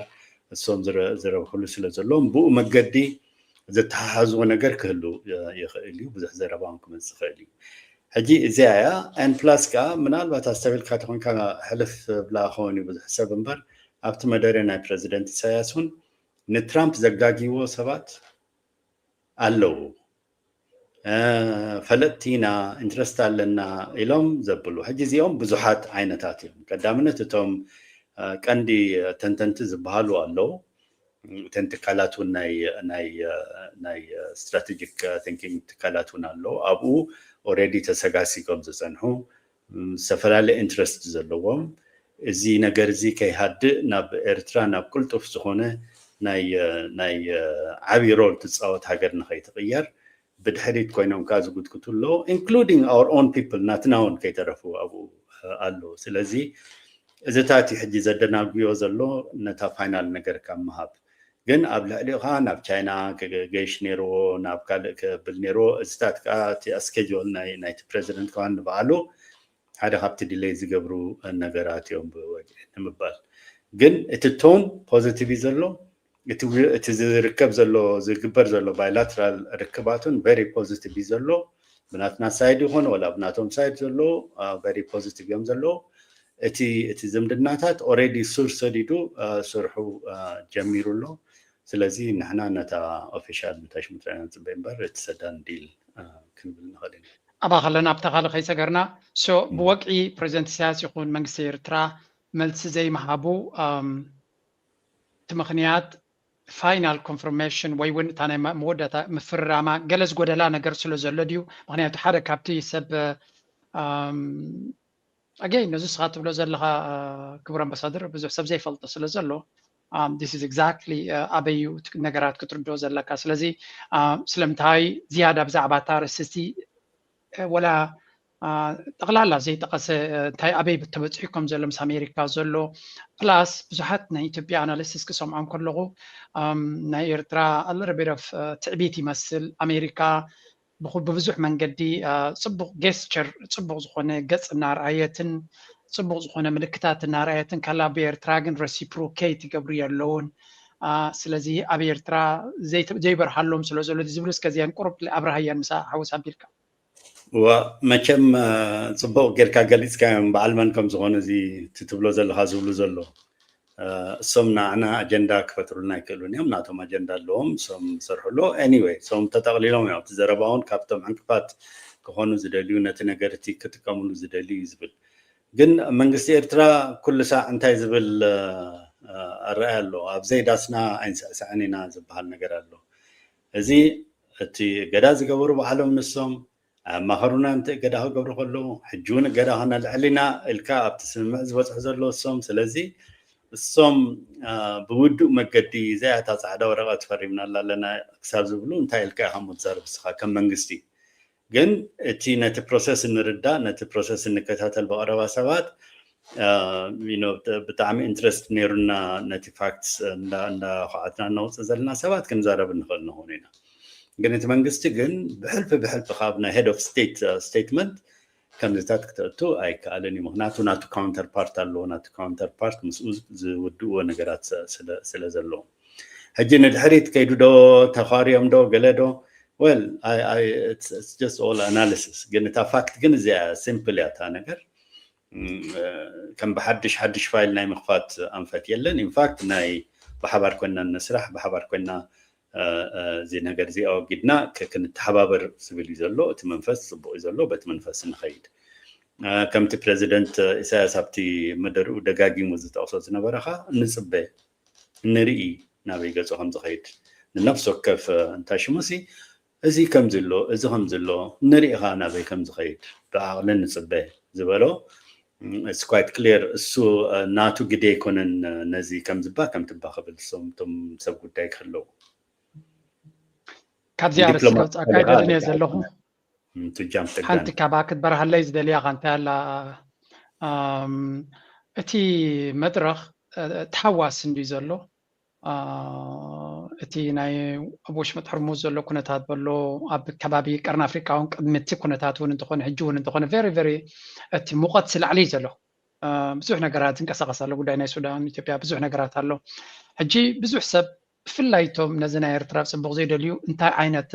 እሶም ዝረብሕሉ ስለ ዘለዎም ብኡ መገዲ ዘተሓሓዝዎ ነገር ክህሉ ይኽእል እዩ። ብዙሕ ዘረባ እውን ክመፅእ ይኽእል እዩ። ሕጂ እዚኣ እያ and plus ከዓ ምናልባት ኣስተብሂልካ ተኾንካ ሕልፍ ብላ ክኸውን እዩ ብዙሕ ሰብ እምበር ኣብቲ መደረ ናይ ፕረዚደንት ኢሳያስ እውን ንትራምፕ ዘጋግይዎ ሰባት ኣለዉ። ፈለጥቲ ኢና ኢንትረስት ኣለና ኢሎም ዘብሉ ሕጂ እዚኦም ብዙሓት ዓይነታት እዮም። ቀዳምነት እቶም ቀንዲ ተንተንቲ ዝበሃሉ ኣለዉ። እተን ትካላት እውን ናይ ናይ ናይ ስትራቴጂክ ቲንኪንግ ትካላት እውን ኣለዉ። ኣብኡ ኦልሬዲ ተሰጋሲጎም ዝፀንሑ ዝተፈላለዩ ኢንትረስት ዘለዎም እዚ ነገር እዚ ከይሃድእ ናብ ኤርትራ ናብ ቅልጡፍ ዝኾነ ናይ ናይ ዓብዪ ሮል ትፃወት ሃገር ንኸይትቕየር ብድሕሪት ኮይኖም ከዓ ዝጉትጉቱ ኣለዉ including our own people ናትና እውን ከይተረፉ ኣብኡ ኣለዉ። ስለዚ እዚታት እዩ ሕጂ ዘደናጉዮ ዘሎ ነታ ፋይናል ነገር ካብ ምሃብ ግን ኣብ ልዕሊኡ ከዓ ናብ ቻይና ክገይሽ ነይርዎ ናብ ካልእ ክብል ነይርዎ። እዚታት ከዓ እቲ ስኬጁል ናይቲ ፕረዚደንት ከዓ ንበዓሉ ሓደ ካብቲ ዲለይ ዝገብሩ ነገራት እዮም ብወግዒ ንምባል ግን እቲ ቶን ፖዚቲቭ እዩ ዘሎ። እቲ ዝርከብ ዘሎ ዝግበር ዘሎ ባይላትራል ርክባቱን ቨሪ ፖዚቲቭ እዩ ዘሎ። ብናትና ሳይድ ይኾን ወላ ብናቶም ሳይድ ዘሎ ቨሪ ፖዚቲቭ እዮም ዘለዉ። እቲ እቲ ዝምድናታት ኦሬዲ ሱር ሰዲዱ ስርሑ ጀሚሩ ኣሎ። ስለዚ ንሕና ነታ ኦፊሻል ምታሽ ምትራና ንፅበ እምበር እቲ ሰዳን ዲል ክንብል ንኽእል ኢና። ኣባኸለና ኣብታ ካልእ ከይሰገርና። So ብወግዒ ፕሬዚደንት ኢሳያስ ይኹን መንግስቲ ኤርትራ መልሲ ዘይምሃቡ እቲ ምኽንያት ፋይናል ኮንፈርሜሽን ወይ እውን እታ ናይ መወዳእታ ምፍርራማ ገለ ዝጎደላ ነገር ስለ ዘሎ ድዩ? ምኽንያቱ ሓደ ካብቲ ሰብ ኣገይ ነዚ ስኻ ትብሎ ዘለኻ ክቡር ኣምባሳደር ብዙሕ ሰብ ዘይፈልጦ ስለ ዘሎ this is exactly ኣበዩ ነገራት ክትርድኦ ዘለካ። ስለዚ ስለምንታይ ዝያዳ ብዛዕባ እታ ርእስቲ ወላ ጠቕላላ ዘይጠቐሰ እንታይ ኣበይ ተበፂሑ ከም ዘሎ ምስ ኣሜሪካ ዘሎ ፕላስ ብዙሓት ናይ ኢትዮጵያ ኣናሊሲስ ክሰምዖም ከለኹ ናይ ኤርትራ ኣለረቤት ኦፍ ትዕቢት ይመስል። ኣሜሪካ ብብዙሕ መንገዲ ፅቡቕ ጌስቸር ፅቡቕ ዝኾነ ገፅ እናርኣየትን ፅቡቕ ዝኾነ ምልክታት እናርኣየትን ካላ ብኤርትራ ግን ረሲፕሮኬት ይገብሩ የለውን። ስለዚ ኣብ ኤርትራ ዘይበርሃሎም ስለ ዘሎ ዝብሉ እስከዚያን ቁሩብ ኣብርሃያን ምስ ሓውስ ኣቢልካ እዋ መቸም ጽቡቕ ጌርካ ገሊጽካዮም በዓል መን ከም ዝኾኑ እዚ ትትብሎ ዘለኻ ዝብሉ ዘሎ እሶም ንዓና ኣጀንዳ ክፈጥሩልና ኣይክእሉን እዮም። ናቶም ኣጀንዳ ኣለዎም፣ እሶም ዝሰርሑ ኣለዎ። Anyway እሶም ተጠቕሊሎም እዮም። ኣብቲ ዘረባ እውን ካብቶም ዕንቅፋት ክኾኑ ዝደልዩ ነቲ ነገር እቲ ክጥቀምሉ ዝደልዩ እዩ ዝብል። ግን መንግስቲ ኤርትራ ኩሉ ሳዕ እንታይ ዝብል ኣረኣያ ኣሎ? ኣብ ዘይዳስና ኣይንስዕስዕን ኢና ዝበሃል ነገር ኣሎ። እዚ እቲ እገዳ ዝገበሩ ባዕሎም ንሶም ኣማኸሩና፣ ነቲ እገዳ ክገብሩ ከለዉ ሕጂ እውን እገዳ ክነልዕል ኢና ኢልካ ኣብቲ ስምምዕ ዝበፅሑ ዘለዉ እሶም። ስለዚ እሶም ብውዱእ መገዲ እዚኣ እታ ፃዕዳ ወረቐት ፈሪምናላ ኣለና ክሳብ ዝብሉ እንታይ ኢልካ ኢኻ እሞ ትዛረብ እስኻ ከም መንግስቲ? ግን እቲ ነቲ ፕሮሰስ እንርዳእ፣ ነቲ ፕሮሰስ እንከታተል ብቐረባ ሰባት ብጣዕሚ ኢንትረስት ነይሩና ነቲ ፋክትስ እንዳኳዓትና እናውፅእ ዘለና ሰባት ክንዛረብ እንኽእል ንኾኑ ኢና። ግን እቲ መንግስቲ ግን ብሕልፊ ብሕልፊ ካብ ናይ ሄድ ኦፍ ስቴት ስቴትመንት ከምዚታት ክተእቱ ኣይከኣልን እዩ። ምክንያቱ ናቱ ካውንተር ፓርት ኣለዎ። ናቱ ካውንተር ፓርት ምስኡ ዝውድእዎ ነገራት ስለ ዘለዎ ሕጂ ንድሕሪት ከይዱ ዶ ተኻርዮም ዶ ገለ ዶ well just all analysis ግን እታ ፋክት ግን እዚኣ ሲምፕል እያ እታ ነገር ከም ብሓድሽ ሓድሽ ፋይል ናይ ምኽፋት ኣንፈት የለን። ኢንፋክት ናይ ብሓባር ኮይና ንስራሕ ብሓባር ኮይና እዚ ነገር እዚ ኣወጊድና ክንተሓባበር ዝብል እዩ ዘሎ። እቲ መንፈስ ፅቡቅ እዩ ዘሎ። በቲ መንፈስ ንኸይድ ከምቲ ፕሬዚደንት ኢሳያስ ኣብቲ መደርኡ ደጋጊሙ ዝጠቕሶ ዝነበረ ኸዓ ንፅበ ንርኢ ናበይ ገፁ ከም ዝኸይድ ንነፍሲ ወከፍ እንታይ ሽሙሲ እዚ ከምዚ ኣሎ እዚ ከምዚ ኣሎ ንርኢ ኸዓ ናበይ ከም ዝኸይድ ብዓቕሊ ንፅበ ዝበሎ it's quite clear። እሱ ናቱ ግደ ኣይኮነን ነዚ ከም ዝባ ከም ትባ ክብል እሶም እቶም ሰብ ጉዳይ ክህለዉ ካብዚኣ ርእሲ ከውፅኣካ ይደልን እየ ዘለኹ። ቱጃም ጥጋን ሓንቲ ካባ ክትበርሃለይ ዝደልያ ካ እንታይ ኣላ? እቲ መድረኽ ተሓዋስ እንድዩ ዘሎ እቲ ናይ ኣብ ወሽመጥ ሕርሙዝ ዘሎ ኩነታት በሎ ኣብ ከባቢ ቀርኒ ኣፍሪቃ እውን ቅድሚ እቲ ኩነታት እውን እንተኾነ ሕጂ እውን እንተኾነ very very እቲ ሙቐት ስላዕሊ እዩ ዘሎ። ብዙሕ ነገራት ዝንቀሳቐስ ኣሎ። ጉዳይ ናይ ሱዳን፣ ኢትዮጵያ ብዙሕ ነገራት ኣሎ። ሕጂ ብዙሕ ሰብ ብፍላይ እቶም ነዚ ናይ ኤርትራ ጽቡቕ ዘይደልዩ እንታይ ዓይነት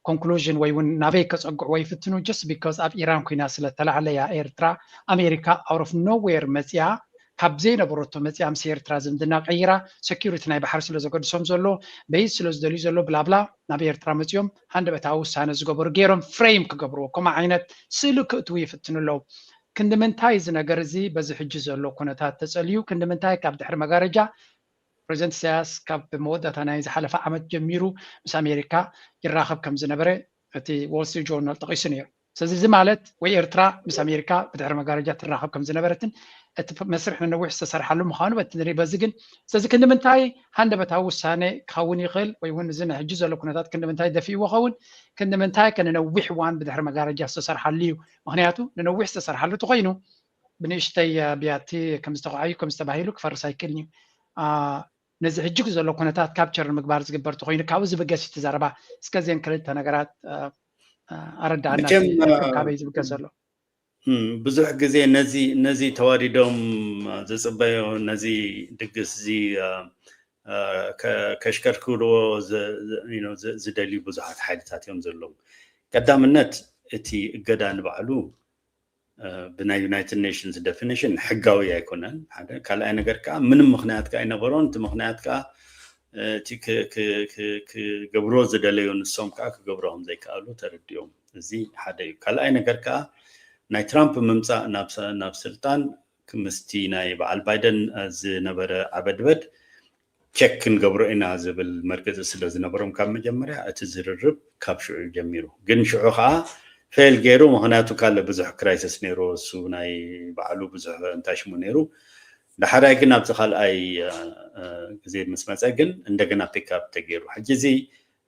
ኮንክሉዥን ወይ እውን ናበይ ከጸግዕዎ ይፍትኑ just because ኣብ ኢራን ኩናት ስለ ተላዕለያ ኤርትራ ኣሜሪካ out of nowhere መጽያ ካብ ዘይነበረቶ መጽያ ምስ ኤርትራ ዝምድና ቀይራ ሰኪሪቲ ናይ ባሕሪ ስለ ዘገድሶም ዘሎ በይዝ ስለ ዝደልዩ ዘሎ ብላብላ ናብ ኤርትራ መጽዮም ሃንደበታዊ ውሳነ ዝገበሩ ገይሮም ፍሬም ክገብርዎ ከምኡ ዓይነት ስእሊ ክእትዉ ይፍትኑ ኣለዉ። ክንዲ ምንታይ እዚ ነገር እዚ በዚ ሕጂ ዘሎ ኩነታት ተጸልዩ ክንዲ ምንታይ ካብ ድሕሪ መጋረጃ ፕሬዚደንት ኢሳያስ ካብ መወዳእታ ናይ ዝሓለፈ ዓመት ጀሚሩ ምስ ኣሜሪካ ይራኸብ ከም ዝነበረ እቲ ዎል ስትሪት ጆርናል ጠቒሱ ነይሩ። ስለዚ እዚ ማለት ወይ ኤርትራ ምስ ኣሜሪካ ብድሕሪ መጋረጃ ትራኸብ ከም ዝነበረትን እቲ መስርሕ ንነዊሕ ዝተሰርሓሉ ምዃኑ በቲ ንርኢ በዚ ግን ስለዚ ክንዲ ምንታይ ሃንደበታዊ ውሳነ ክኸውን ይኽእል ወይ እውን እዚ ሕጂ ዘሎ ኩነታት ክንዲ ምንታይ ደፊእዎ ኸውን ክንዲ ምንታይ ከ ንነዊሕ እዋን ብድሕሪ መጋረጃ ዝተሰርሓሉ እዩ። ምክንያቱ ንነዊሕ ዝተሰርሓሉ ተኮይኑ ብንእሽተይ ብያቲ ከም ዝተኳዓዩ ከም ዝተባሂሉ ክፈርስ ኣይክእልን እዩ። ነዚ ሕጂ ዘሎ ኩነታት ካፕቸር ንምግባር ዝግበር ተኮይኑ ካብኡ ዝብገስ እዩ እቲ ዘረባ። እስከዚአን ክልተ ነገራት ኣረዳእና መቸም ካበይ ዝብገስ ዘሎ። ብዙሕ ግዜ ነዚ ነዚ ተዋዲዶም ዝፅበዮ ነዚ ድግስ እዚ ከሽከርክርዎ ዝደልዩ ብዙሓት ሓይልታት እዮም ዘለዉ። ቀዳምነት እቲ እገዳ ንባዕሉ ብናይ ዩናይትድ ኔሽንስ ደፊኒሽን ሕጋዊ ኣይኮነን። ሓደ ካልኣይ ነገር ከዓ ምንም ምክንያት ከዓ ኣይነበሮን። እቲ ምክንያት ከዓ እቲ ክገብርዎ ዝደለዩ ንሶም ከዓ ክገብርዎ ከም ዘይከኣሉ ተረዲኦም እዚ ሓደ እዩ። ካልኣይ ነገር ከዓ ናይ ትራምፕ ምምፃእ ናብ ስልጣን ምስቲ ናይ በዓል ባይደን ዝነበረ ዓበድበድ ቸክ ክንገብሮ ኢና ዝብል መርገፂ ስለ ዝነበሮም ካብ መጀመርያ እቲ ዝርርብ ካብ ሽዑ ጀሚሩ። ግን ሽዑ ከዓ ፌል ገይሩ፣ ምክንያቱ ካልእ ብዙሕ ክራይሲስ ነይሩ፣ እሱ ናይ ባዕሉ ብዙሕ እንታይ ሽሙ ነይሩ። ዳሕራይ ግን ኣብዚ ካልኣይ ግዜ ምስ መፀ ግን እንደገና ፒክኣፕ ተገይሩ። ሕጂ እዚ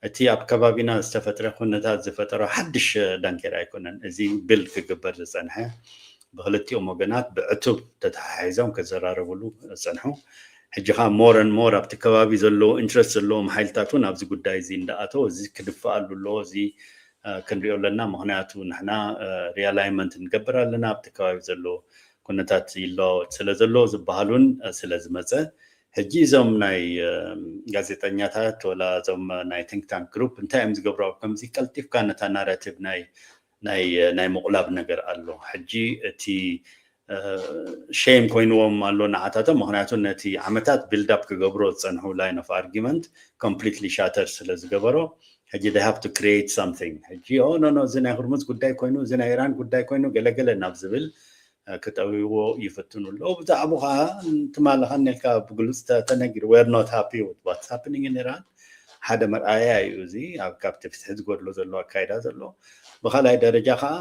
እቲ ኣብ ከባቢና ዝተፈጥረ ኩነታት ዝፈጠሮ ሓድሽ ዳንኬራ ኣይኮነን። እዚ ቢልድ ክግበር ዝፀንሐ፣ ብክልቲኦም ወገናት ብዕቱብ ተተሓሒዞም ክዘራረብሉ ዝፀንሑ። ሕጂ ከዓ ሞር ን ሞር ኣብቲ ከባቢ ዘለዉ ኢንትረስት ዘለዎም ሓይልታት እውን ኣብዚ ጉዳይ እዚ እንዳኣተው እዚ ክድፈኣሉ ኣለዎ፣ እዚ ክንሪኦ ኣለና። ምክንያቱ ንሕና ሪኣላይንመንት ንገብር ኣለና፣ ኣብቲ ከባቢ ዘሎ ኩነታት ይለዋወጥ ስለ ዘሎ ዝበሃሉን ስለ ዝመፀ፣ ሕጂ እዞም ናይ ጋዜጠኛታት ወላ እዞም ናይ ቲንክ ታንክ ግሩፕ እንታይ እዮም ዝገብሩ? ኣብ ከምዚ ቀልጢፍካ ነታ ናራቲቭ ናይ ናይ ናይ ምቑላብ ነገር ኣሎ። ሕጂ እቲ ሼም ኮይንዎም ኣሎ ንዓታቶም፣ ምክንያቱ ነቲ ዓመታት ቢልድ ኣፕ ክገብሮ ዝፀንሑ ላይን ኦፍ ኣርጊመንት ኮምፕሊትሊ ሻተር ስለ ዝገበሮ፣ ሕጂ they have to create something። ሕጂ ኦ ኖ ኖ፣ እዚ ናይ ሁርሙዝ ጉዳይ ኮይኑ፣ እዚ ናይ ኢራን ጉዳይ ኮይኑ፣ ገለገለ ናብ ዝብል ክጠውይዎ ይፍትኑ ኣለዉ። ብዛዕባኡ ከዓ ትማሊ ከነልካ ብግሉፅ ተነጊሩ፣ we're not happy with what's happening in Iran። ሓደ መርኣያ እዩ እዚ፣ ኣብ ካብቲ ፍትሒ ዝጎድሎ ዘሎ ኣካይዳ ዘሎ። ብካልኣይ ደረጃ ከዓ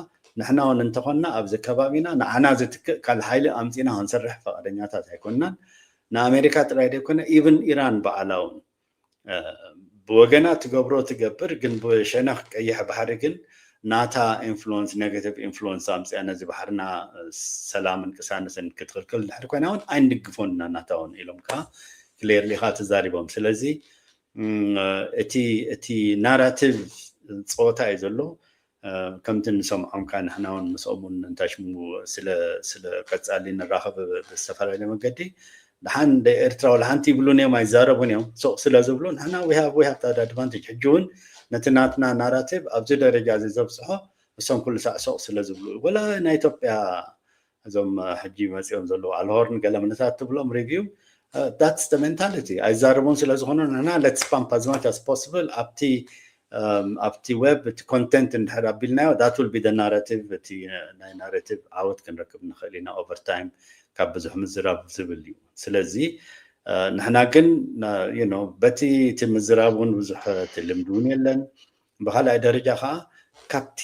ንሕና እውን እንተኾንና ኣብዚ ከባቢና ንዓና ዝትክእ ካልእ ሓይሊ ኣምፂና ክንሰርሕ ፈቃደኛታት ኣይኮንናን። ንኣሜሪካ ጥራይ ዘይኮነ ኢቭን ኢራን ባዕላ እውን ብወገና ትገብሮ ትገብር፣ ግን ብሸነኽ ቀይሕ ባሕሪ ግን ናታ ኢንፍሉወንስ፣ ኔጋቲቭ ኢንፍሉወንስ ኣምፅያ ነዚ ባሕርና ሰላምን ቅሳነትን ክትኽልክል ድሕሪ ኮይና እውን ኣይንድግፎን ኢና ናታ እውን ኢሎም ከዓ ክሌርሊ ከዓ ተዛሪቦም። ስለዚ እቲ እቲ ናራቲቭ ፀወታ እዩ ዘሎ። ከምቲ ንሰምዖም ከዓ ንሕና እውን ምስኦም እውን እንታይ ሽሙ ስለ ስለ ቀፃሊ ንራኸብ ብዝተፈላለየ መገዲ። ደሓን ኤርትራዊ ለሓንቲ ይብሉን እዮም፣ ኣይዛረቡን እዮም። ሱቕ ስለ ዝብሉ ንሕና we have we have that advantage። ሕጂ እውን ነቲ ናትና ናራቲቭ ኣብዚ ደረጃ እዚ ዘብፅሖ እሶም ኩሉ ሳዕ ሱቕ ስለ ዝብሉ እዩ። ወላ ናይ ኢትዮጵያ እዞም ሕጂ መፂኦም ዘለዉ ኣልሆርን ገለ ምነታት ትብሎም ሪቪው that's the mentality። ኣይዛረቡን ስለ ዝኾኑ ንሕና let's pump as much as possible ኣብቲ ኣብቲ ዌብ እቲ ኮንቴንት እንድሕር ኣቢልናዮ that will be the narrative፣ እቲ ናይ ናራቲቭ ዓወት ክንረክብ ንኽእል ኢና over time ካብ ብዙሕ ምዝራብ ዝብል እዩ። ስለዚ ንሕና ግን በቲ እቲ ምዝራብ እውን ብዙሕ እቲ ልምዲ እውን የለን። ብካልኣይ ደረጃ ከዓ ካብቲ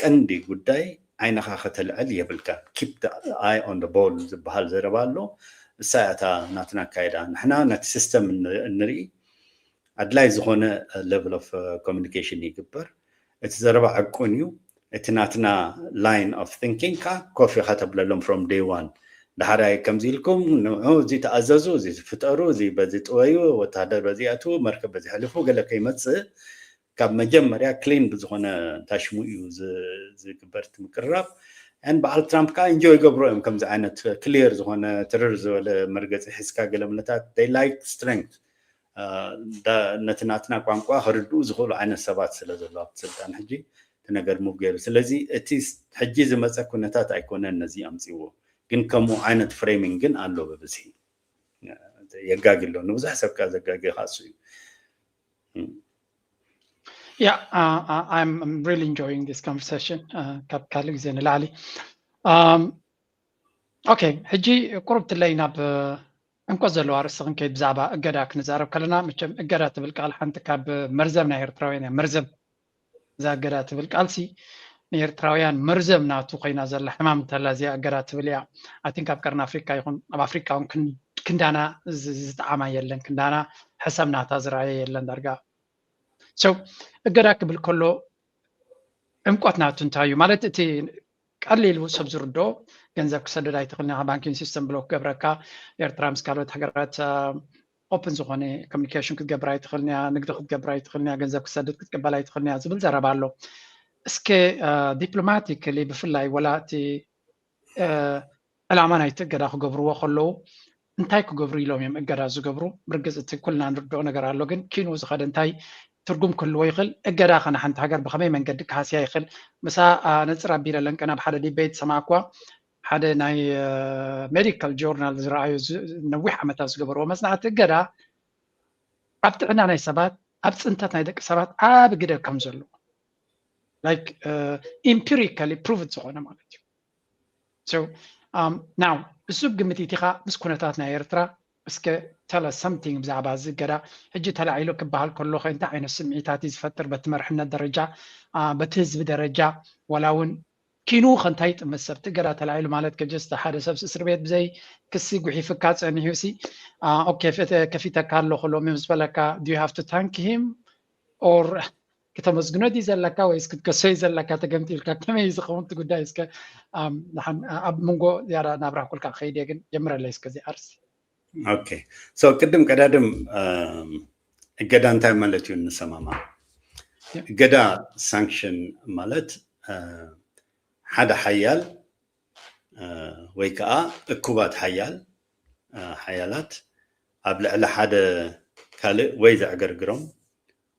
ቀንዲ ጉዳይ ዓይንኻ ከተልዕል የብልካ። Keep the eye on the ball ዝበሃል ዘረባ ኣሎ። እሳ እያ እታ ናትና ኣካይዳ። ንሕና ነቲ ሲስተም እንርኢ፣ ኣድላይ ዝኾነ ሌቨል ኦፍ ኮሚኒኬሽን ይግበር። እቲ ዘረባ ዕቁን እዩ። እቲ ናትና ላይን ኦፍ ቲንኪንግ ከዓ ኮፍ ኢኻ ተብለሎም from day one። ዳሕራይ ከምዚ ኢልኩም ንዑ እዚ ተኣዘዙ፣ እዚ ፍጠሩ፣ እዚ በዚ ጥወዩ፣ ወታደር በዚ ኣትዉ፣ መርከብ በዚ ሕልፉ ገለ ከይመፅእ ካብ መጀመርያ ክሊን ብዝኾነ ታሽሙ እዩ ዝግበር እቲ ምቅርራብ። ን በዓል ትራምፕ ከዓ ኢንጆይ ይገብሮ እዮም ከምዚ ዓይነት ክሊር ዝኾነ ትርር ዝበለ መርገፂ ሒዝካ ገለ ምነታት they like strength። ነቲ ናትና ቋንቋ ክርድኡ ዝኽእሉ ዓይነት ሰባት ስለ ዘሎ ኣብቲ ስልጣን ሕጂ እቲ ነገር ሙቭ ገይሩ። ስለዚ እቲ ሕጂ ዝመፀ ኩነታት ኣይኮነን ነዚ ኣምፅዎ፣ ግን ከምኡ ዓይነት ፍሬሚንግ ግን ኣሎ ብብዝሒ የጋጊ ኣሎ። ንብዙሕ ሰብ ከዓ ዘጋጊ ከዓ እሱ እዩ። Yeah, uh, I'm really enjoying this conversation. ካብ ካልእ ግዜ ንላዕሊ ኦኬ፣ ሕጂ ቁሩብ ትለይ ናብ ዕምቆት ዘለዎ ኣርእስቲ ክንከይድ ብዛዕባ እገዳ ክንዛረብ ከለና፣ መቸም እገዳ ትብል ቃል ሓንቲ ካብ መርዘም ናይ ኤርትራውያን እያ። መርዘም፣ እዛ እገዳ ትብል ቃልሲ ንኤርትራውያን መርዘም ናቱ ኮይና ዘላ ሕማም እንተላ እዚኣ እገዳ ትብል እያ። ኣይ ቲንክ ኣብ ቀርኒ ኣፍሪካ ይኹን ኣብ ኣፍሪካ እውን ክንዳና ዝጠዓማ የለን፣ ክንዳና ሕሰም ናታ ዝረኣየ የለን ዳርጋ። So እገዳ ክብል ከሎ ዕምቆት ናቱ እንታይ እዩ ማለት? እቲ ቀሊሉ ሰብ ዝርድኦ ገንዘብ ክሰድድ ኣይትኽእልን ኢኻ፣ ባንኪንግ ሲስተም ብሎክ ክገብረካ፣ ኤርትራ ምስ ካልኦት ሃገራት ኦፕን ዝኾነ ኮሚኒኬሽን ክትገብር ኣይትኽእልን እያ፣ ንግዲ ክትገብር ኣይትኽእልን እያ፣ ገንዘብ ክትሰድድ ክትቅበል ኣይትኽእልን እያ ዝብል ዘረባ ኣሎ። እስከ ዲፕሎማቲካሊ ብፍላይ ወላ እቲ ዕላማ ናይቲ እገዳ ክገብርዎ ከለዉ እንታይ ክገብሩ ኢሎም እዮም እገዳ ዝገብሩ? ብርግፅ እቲ ኩልና ንርድኦ ነገር ኣሎ፣ ግን ኪኑ ዝኸደ እንታይ ትርጉም ክህልዎ ይኽእል? እገዳ ከ ንሓንቲ ሃገር ብኸመይ መንገዲ ክሃስያ ይኽእል? ምሳ ኣነፅር ኣቢለ ለንቀን ኣብ ሓደ ዲቤት ዝሰማዕኳ ሓደ ናይ ሜዲካል ጆርናል ዝረኣዩ ነዊሕ ዓመታት ዝገበርዎ መፅናዕቲ እገዳ ኣብ ጥዕና ናይ ሰባት ኣብ ፅንተት ናይ ደቂ ሰባት ዓቢ ግደ ከም ዘለዎ like empirically proved ዝኾነ ማለት እዩ። So now እሱ ግምት ኢቲኻ ምስ ኩነታት ናይ ኤርትራ እስከ tell us something ብዛዕባ እዚ እገዳ ሕጂ ተላዒሉ ክበሃል ከሎ እንታይ ዓይነት ስምዒታት እዩ ዝፈጥር? በቲ መርሕነት ደረጃ፣ በቲ ህዝቢ ደረጃ፣ ዋላ እውን ኪኑ ከንታይ ይጥምት ሰብቲ እገዳ ተላዒሉ ማለት ከጀስተ ሓደ ሰብሲ እስር ቤት ብዘይ ክሲ ጉሒፍካ ጸኒሑ ሲ okay ከፊተካ ኣለኹ ሎሚ ምስ በለካ do you have to thank him or ክተመስግኖ ድዩ ዘለካ ወይስ ክትከሶ እዩ ዘለካ? ተገምጢልካ ከመይ እዩ ዝኸውን እቲ ጉዳይ? እስከ ኣብ መንጎ ዝያዳ እናብራህኩልካ ክኸይድ እየ፣ ግን ጀምረለይ እስከ እዚ ኣርስ። Okay so ቅድም ቀዳድም እገዳ እንታይ ማለት እዩ ንሰማማ። እገዳ ሳንክሽን ማለት ሓደ ሓያል ወይ ከዓ እኩባት ሓያል ሓያላት ኣብ ልዕሊ ሓደ ካልእ ወይ ዘዕገርግሮም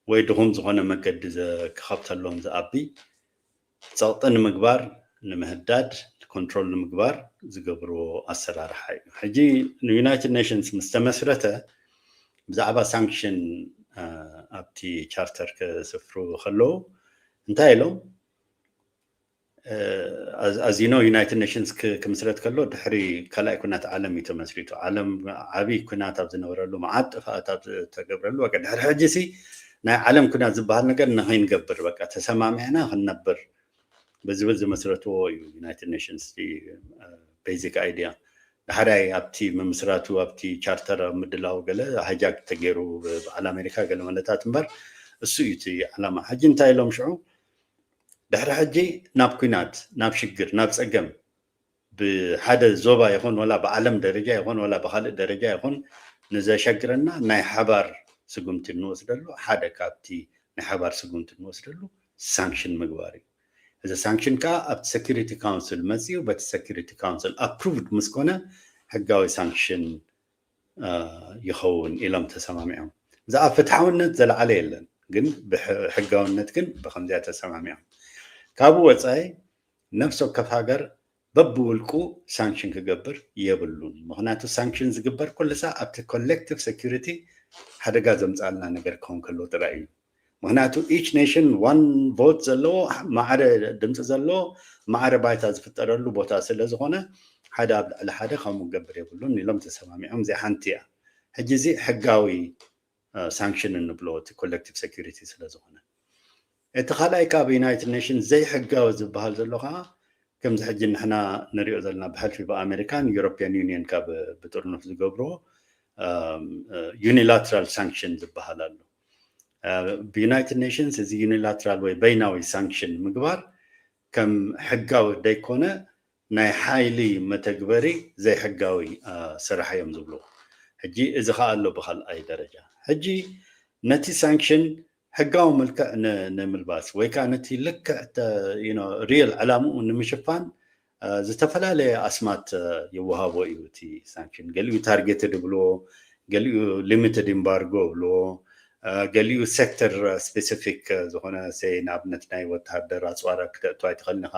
ወይ ድኹም ዝኾነ መገዲ ክኸብተሎም ዝኣቢ ጸቕጢ ንምግባር፣ ንምህዳድ፣ ኮንትሮል ንምግባር ዝገብርዎ ኣሰራርሓ እዩ። ሕጂ ንዩናይትድ ኔሽንስ ምስ ተመስረተ ብዛዕባ ሳንክሽን ኣብቲ ቻርተር ክስፍሩ ከለዉ እንታይ ኢሎም? ኣዚኖ ዩናይትድ ኔሽንስ ክምስረት ከሎ ድሕሪ ካልኣይ ኩናት ዓለም እዩ ተመስሪቱ። ዓለም ዓብይ ኩናት ኣብ ዝነበረሉ መዓት ጥፋኣት ኣብ ዝተገብረሉ በቃ ድሕሪ ሕጂ ሲ ናይ ዓለም ኩናት ዝበሃል ነገር ንኸይንገብር በቃ ተሰማሚዕና ክንነብር ብዝብል ዝመስረትዎ እዩ ዩናይትድ ኔሽንስ ቤዚክ ኣይዲያ። ዳሕራይ ኣብቲ ምምስራቱ ኣብቲ ቻርተር ኣብ ምድላው ገለ ሃጃክ ተገይሩ ብዓል ኣሜሪካ ገለ መለታት እምበር እሱ እዩ እቲ ዓላማ። ሕጂ እንታይ ኢሎም ሽዑ ድሕሪ ሕጂ ናብ ኩናት ናብ ሽግር ናብ ፀገም ብሓደ ዞባ ይኹን ወላ ብዓለም ደረጃ ይኹን ወላ ብካልእ ደረጃ ይኹን ንዘሸግረና ናይ ሓባር ስጉምቲ እንወስደሉ ሓደ ካብቲ ናይ ሓባር ስጉምቲ እንወስደሉ ሳንክሽን ምግባር እዩ። እዚ ሳንክሽን ከዓ ኣብቲ ሰኪሪቲ ካውንስል መፅኡ በቲ ሰኪሪቲ ካውንስል ኣፕሩቭድ ምስኮነ ሕጋዊ ሳንክሽን ይኸውን ኢሎም ተሰማሚዖም። ብዛዕባ ፍትሓውነት ዘለዓለ የለን፣ ግን ብሕጋውነት ግን ብከምዚያ ተሰማሚዖም። ካብኡ ወፃኢ ነፍሲ ወከፍ ሃገር በብውልቁ ሳንክሽን ክገብር የብሉን። ምክንያቱ ሳንክሽን ዝግበር ኩሉ ሳዕ ኣብቲ ኮሌክቲቭ ሴኩሪቲ ሓደጋ ዘምፅኣልና ነገር ክኸውን ከሎ ጥራይ እዩ። ምክንያቱ each nation one vote ዘለዎ ማዕረ ድምፂ ዘለዎ ማዕረ ባይታ ዝፍጠረሉ ቦታ ስለ ዝኾነ ሓደ ኣብ ልዕሊ ሓደ ከምኡ ክገብር የብሉን ኢሎም ተሰማሚዖም። እዚኣ ሓንቲ እያ። ሕጂ እዚ ሕጋዊ ሳንክሽን እንብሎ እቲ ኮሌክቲቭ ሴኩሪቲ ስለ ዝኾነ እቲ ካልኣይ ካብ ዩናይትድ ኔሽን ዘይሕጋዊ ዝበሃል ዘሎ ከዓ ከምዚ ሕጂ ንሕና ንሪኦ ዘለና ብሕልፊ ብኣሜሪካን ዩሮፒያን ዩኒየን ካብ ብጥርኑፍ ዝገብርዎ ዩኒላትራል ሳንክሽን ዝበሃል ኣሎ። ብዩናይትድ ኔሽንስ እዚ ዩኒላትራል ወይ በይናዊ ሳንክሽን ምግባር ከም ሕጋዊ ደይኮነ ናይ ሓይሊ መተግበሪ ዘይሕጋዊ ስራሕ እዮም ዝብልዎ። ሕጂ እዚ ከዓ ኣሎ ብካልኣይ ደረጃ። ሕጂ ነቲ ሳንክሽን ሕጋዊ መልክዕ ንምልባስ ወይ ከዓ ነቲ ልክዕ ሪል ዕላምኡ ንምሽፋን ዝተፈላለየ ኣስማት ይወሃቦ እዩ እቲ ሳንክሽን። ገሊኡ ታርጌትድ ይብልዎ፣ ገሊኡ ሊሚትድ ኢምባርጎ ይብልዎ፣ ገሊኡ ሴክተር ስፔሲፊክ ዝኾነ ሰይ ንኣብነት ናይ ወተሃደር ኣፅዋር ክተእቱ ኣይትኽእልን ኢኻ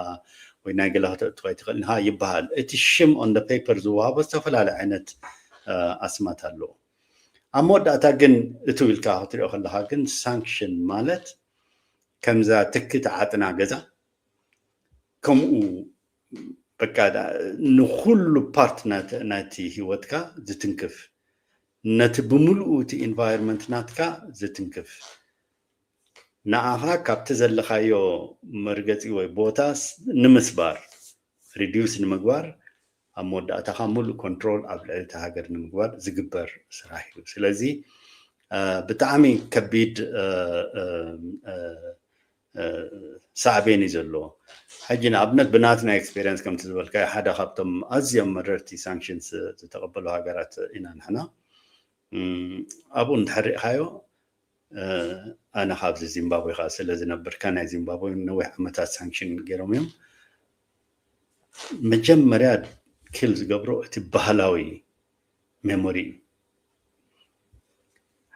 ወይ ናይ ገለ ክተእቱ ኣይትኽእልን ኢኻ ይበሃል። እቲ ሽም ኦን ፔፐር ዝወሃቦ ዝተፈላለየ ዓይነት ኣስማት ኣለዎ። ኣብ መወዳእታ ግን እትው ኢልካ ክትሪኦ ከለካ ግን ሳንክሽን ማለት ከምዛ ትኪ ተዓጥና ገዛ ከምኡ በቃ ንኩሉ ፓርት ናይቲ ህይወትካ ዝትንክፍ ነቲ ብምሉኡ እቲ ኢንቫይሮንመንት ናትካ ዝትንክፍ ንኣኻ ካብቲ ዘለኻዮ መርገፂ ወይ ቦታ ንምስባር ሪዲዩስ ንምግባር ኣብ መወዳእታኻ ሙሉእ ኮንትሮል ኣብ ልዕሊ እቲ ሃገር ንምግባር ዝግበር ስራሕ እዩ። ስለዚ ብጣዕሚ ከቢድ ሳዕቤን እዩ ዘለዎ። ሕጂ ንኣብነት ብናትና ኤክስፔሪንስ ከምቲ ዝበልካዮ ሓደ ካብቶም ኣዝዮም መረርቲ ሳንክሽንስ ዝተቐበሉ ሃገራት ኢና ንሕና። ኣብኡ እንድሕር ሪእኻዮ ኣነ ካብዚ ዚምባብዌ ከዓ ስለ ዝነብር ከናይ ዚምባብዌ ነዊሕ ዓመታት ሳንክሽን ገይሮም እዮም። መጀመርያ ኪል ዝገብሮ እቲ ባህላዊ ሜሞሪ እዩ።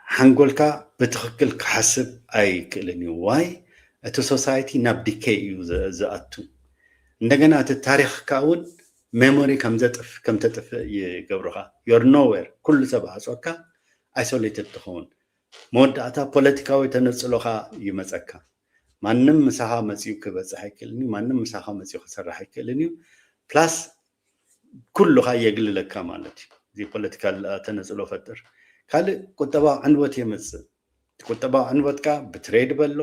ሓንጎልካ ብትኽክል ክሓስብ ኣይክእልን እዩ። ዋይ እቲ ሶሳይቲ ናብ ዲኬይ እዩ ዝኣቱ። እንደገና እቲ ታሪኽካ እውን ሜሞሪ ከምተጥፍእ ይገብርኻ። ዮር ኖዌር ኩሉ ሰብ ዓፅወካ ኣይሶሌትድ ትኸውን። መወዳእታ ፖለቲካዊ ተነፅሎኻ ይመፀካ። ማንም ምሳኻ መፂኡ ክበፅሕ ኣይክእልን እዩ። ማንም ምሳኻ መፂኡ ክሰርሕ ኣይክእልን እዩ። ፕላስ ኩሉኻ የግልለካ ማለት እዩ። እዚ ፖለቲካል ተነፅሎ ፈጥር። ካልእ ቁጠባዊ ዕንወት የመፅእ። ቁጠባዊ ዕንወትካ ብትሬድ በሎ፣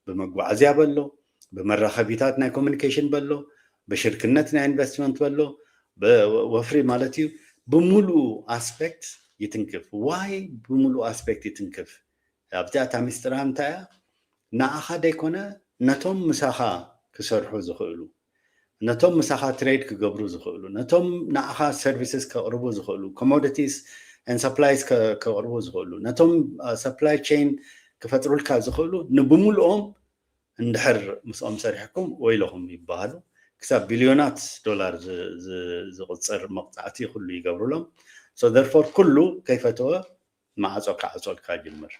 ብመጓዓዝያ በሎ፣ ብመራኸቢታት ናይ ኮሚኒኬሽን በሎ፣ ብሽርክነት ናይ ኢንቨስትመንት በሎ፣ ወፍሪ ማለት እዩ። ብምሉኡ ኣስፔክት ይትንክፍ። ዋይ ብምሉኡ ኣስፔክት ይትንክፍ? ኣብዚኣ እታ ሚስጥራ እንታይ እያ? ንዓኻ ደይኮነ ነቶም ምሳኻ ክሰርሑ ዝኽእሉ፣ ነቶም ምሳኻ ትሬድ ክገብሩ ዝኽእሉ፣ ነቶም ንዓኻ ሰርቪስስ ከቕርቡ ዝኽእሉ፣ ኮሞዲቲስ ን ሰፕላይስ ከቕርቡ ዝኽእሉ፣ ነቶም ሰፕላይ ቼን ክፈጥሩልካ ዝኽእሉ ንብምልኦም እንድሕር ምስኦም ሰሪሕኩም ወይለኹም ይበሃሉ። ክሳብ ቢልዮናት ዶላር ዝቕፅር መቕፃዕቲ ኩሉ ይገብሩሎም። ሶ ደርፎር ኩሉ ከይፈተወ ማዕፆ ክዓፆልካ ጅምር።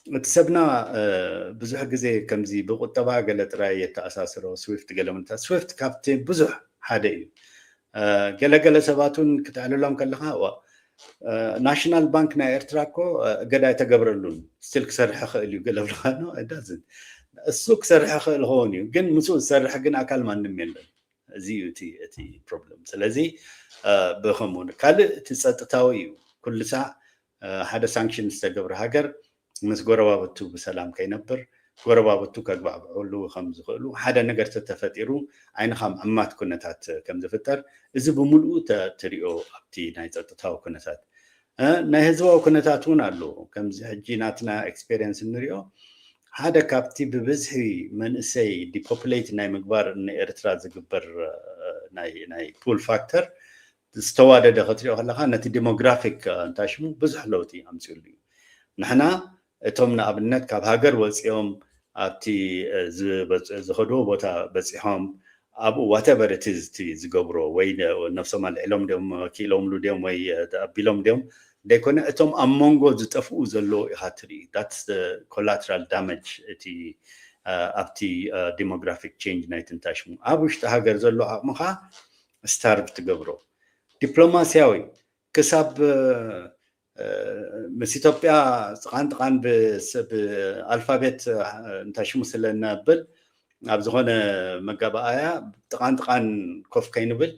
እቲ ሰብና ብዙሕ ግዜ ከምዚ ብቁጠባ ገለ ጥራይ የተኣሳስሮ። ስዊፍት ገለ ምንታ ስዊፍት ካብቲ ብዙሕ ሓደ እዩ። ገለገለ ሰባት እውን ክትዕልሎም ከለካ ናሽናል ባንክ ናይ ኤርትራ እኮ እገዳ ኣይተገብረሉን፣ ስቲል ክሰርሕ ይኽእል እዩ ገለ ብልካ ነው ኣይዳዝን። እሱ ክሰርሕ ይኽእል ኸውን እዩ፣ ግን ምስኡ ዝሰርሕ ግን ኣካል ማንም የለን። እዚ እዩ እቲ ፕሮብለም። ስለዚ ብከምኡ ካልእ እቲ ጸጥታዊ እዩ። ኩሉ ሳዕ ሓደ ሳንክሽን ዝተገብረ ሃገር ምስ ጎረባብቱ ብሰላም ከይነብር፣ ጎረባብቱ ከግባዕብዕሉ ከም ዝኽእሉ፣ ሓደ ነገር ተተፈጢሩ ዓይንኻ ምዕማት ኩነታት ከም ዝፍጠር፣ እዚ ብምልኡ ትሪኦ ኣብቲ ናይ ጸጥታዊ ኩነታት። ናይ ህዝባዊ ኩነታት እውን ኣሎ። ከምዚ ሕጂ ናትና ኤክስፔሪየንስ እንሪኦ ሓደ ካብቲ ብብዝሒ መንእሰይ ዲፖፕሌት ናይ ምግባር ንኤርትራ ዝግበር ናይ ፑል ፋክተር ዝተዋደደ ክትሪኦ ከለካ ነቲ ዲሞግራፊክ እንታይ ሽሙ ብዙሕ ለውጢ ኣምፅሉ እዩ። ንሕና እቶም ንኣብነት ካብ ሃገር ወፂኦም ኣብቲ ዝኸድዎ ቦታ በፂሖም ኣብኡ ዋተቨር እቲ ዝገብሮ ወይ ነብሶም ኣልዒሎም ድዮም ክኢሎምሉ ድዮም ወይ ኣቢሎም ድዮም ደይኮነ እቶም ኣብ መንጎ ዝጠፍኡ ዘለዉ ኢኻ ትርኢ። ኮላትራል ዳመጅ እቲ ኣብቲ ዲሞግራፊክ ቼንጅ ናይ ትንታሽሙ ኣብ ውሽጢ ሃገር ዘሎ ዓቕምኻ ስታርቭ ትገብሮ። ዲፕሎማስያዊ ክሳብ ምስ ኢትዮጵያ ጥቓን ጥቓን ብኣልፋቤት እንታይ ሽሙ ስለ እነብል ኣብ ዝኾነ መጋባኣያ ጥቓን ጥቓን ኮፍ ከይንብል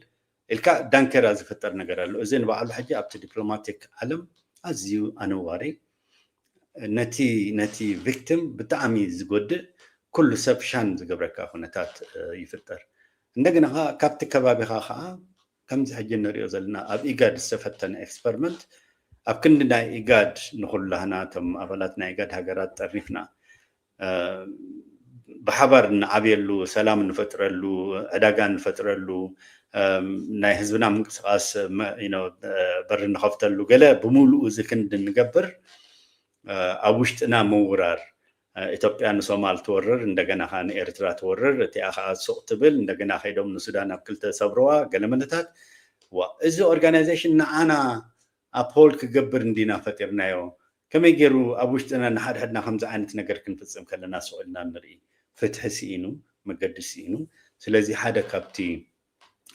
ኢልካ ዳንኬራ ዝፍጠር ነገር ኣሎ። እዚ ንባዕሉ ሕጂ ኣብቲ ዲፕሎማቲክ ዓለም ኣዝዩ ኣነዋሪ፣ ነቲ ነቲ ቪክቲም ብጣዕሚ ዝጎድእ፣ ኩሉ ሰብ ሻን ዝገብረካ ኩነታት ይፍጠር። እንደገና ካብቲ ከባቢኻ ከዓ ከምዚ ሕጂ እንሪኦ ዘለና ኣብ ኢጋድ ዝተፈተነ ኤክስፐሪመንት ኣብ ክንዲ ናይ ኢጋድ ንኩላህና እቶም ኣባላት ናይ ኢጋድ ሃገራት ጠርኒፍና ብሓባር እንዓብየሉ፣ ሰላም እንፈጥረሉ፣ ዕዳጋ እንፈጥረሉ፣ ናይ ህዝብና ምንቅስቃስ በር እንኸፍተሉ ገለ ብምሉኡ እዚ ክንዲ እንገብር ኣብ ውሽጥና ምውራር ኢትዮጵያ ንሶማል ትወርር፣ እንደገና ከዓ ንኤርትራ ትወርር፣ እቲኣ ከዓ ሱቕ ትብል፣ እንደገና ከይዶም ንሱዳን ኣብ ክልተ ሰብረዋ ገለ መነታት ዋ እዚ ኦርጋናይዜሽን ንዓና ኣፕሆልድ ክገብር እንዲና ፈጢርናዮ። ከመይ ገይሩ ኣብ ውሽጥና ንሓድሕድና ከምዚ ዓይነት ነገር ክንፍጽም ከለና ስቕ ኢልና ንርኢ? ፍትሒ ስኢኑ፣ መገዲ ስኢኑ። ስለዚ ሓደ ካብቲ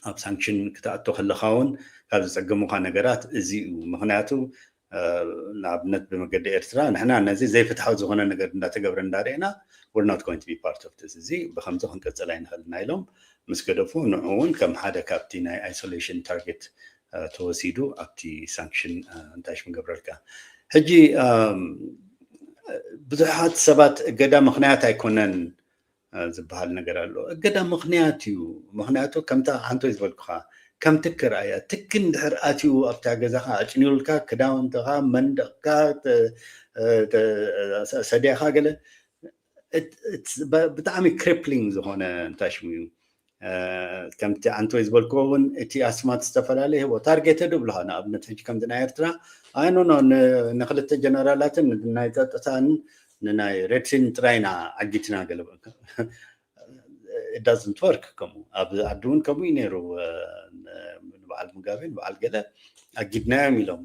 ኣብ ሳንክሽን ክትኣቶ ከለኻ እውን ካብ ዝጸገሙኻ ነገራት እዚ እዩ። ምኽንያቱ ንኣብነት ብመገዲ ኤርትራ ንሕና ነዚ ዘይፍትሓዊ ዝኾነ ነገር እንዳተገብረ እንዳርኤና we're not going to be part of this፣ እዚ ብከምዚ ክንቅጽል ኣይንኽእልና ኢሎም ምስ ገደፉ ንዑ እውን ከም ሓደ ካብቲ ናይ ኣይሶሌሽን ታርጌት ተወሲዱ ኣብቲ ሳንክሽን እንታይ ሽም ገብረልካ። ሕጂ ብዙሓት ሰባት እገዳ ምኽንያት ኣይኮነን ዝበሃል ነገር ኣሎ። እገዳ ምኽንያት እዩ። ምኽንያቱ ከምታ ኣንቶይ ዝበልኩኻ ከም ትኪ ረኣያ። ትኪ እንድሕር ኣትዩ ኣብታ ገዛኻ ኣጭንዩልካ ክዳውንትኻ፣ መንደቕካ፣ ሰድያኻ ገለ ብጣዕሚ ክሪፕሊንግ ዝኾነ እንታይ ሽሙ እዩ። ከምቲ ኣንቶይ ዝበልክዎ እውን እቲ ኣስማት ዝተፈላለየ ህቦ ታርጌትድ ብልኻ ንኣብነት ሕጂ ከምዚ ናይ ኤርትራ ኣይኖኖ ንክልተ ጀነራላትን ናይ ፀጥታን ንናይ ሬድሲን ጥራይና ዓጊትና ገለ it doesn't work። ከምኡ ኣብ ዓዲ እውን ከምኡ እዩ ነይሩ። ንበዓል ሙጋቤ ንበዓል ገለ ኣጊድናዮም ኢሎም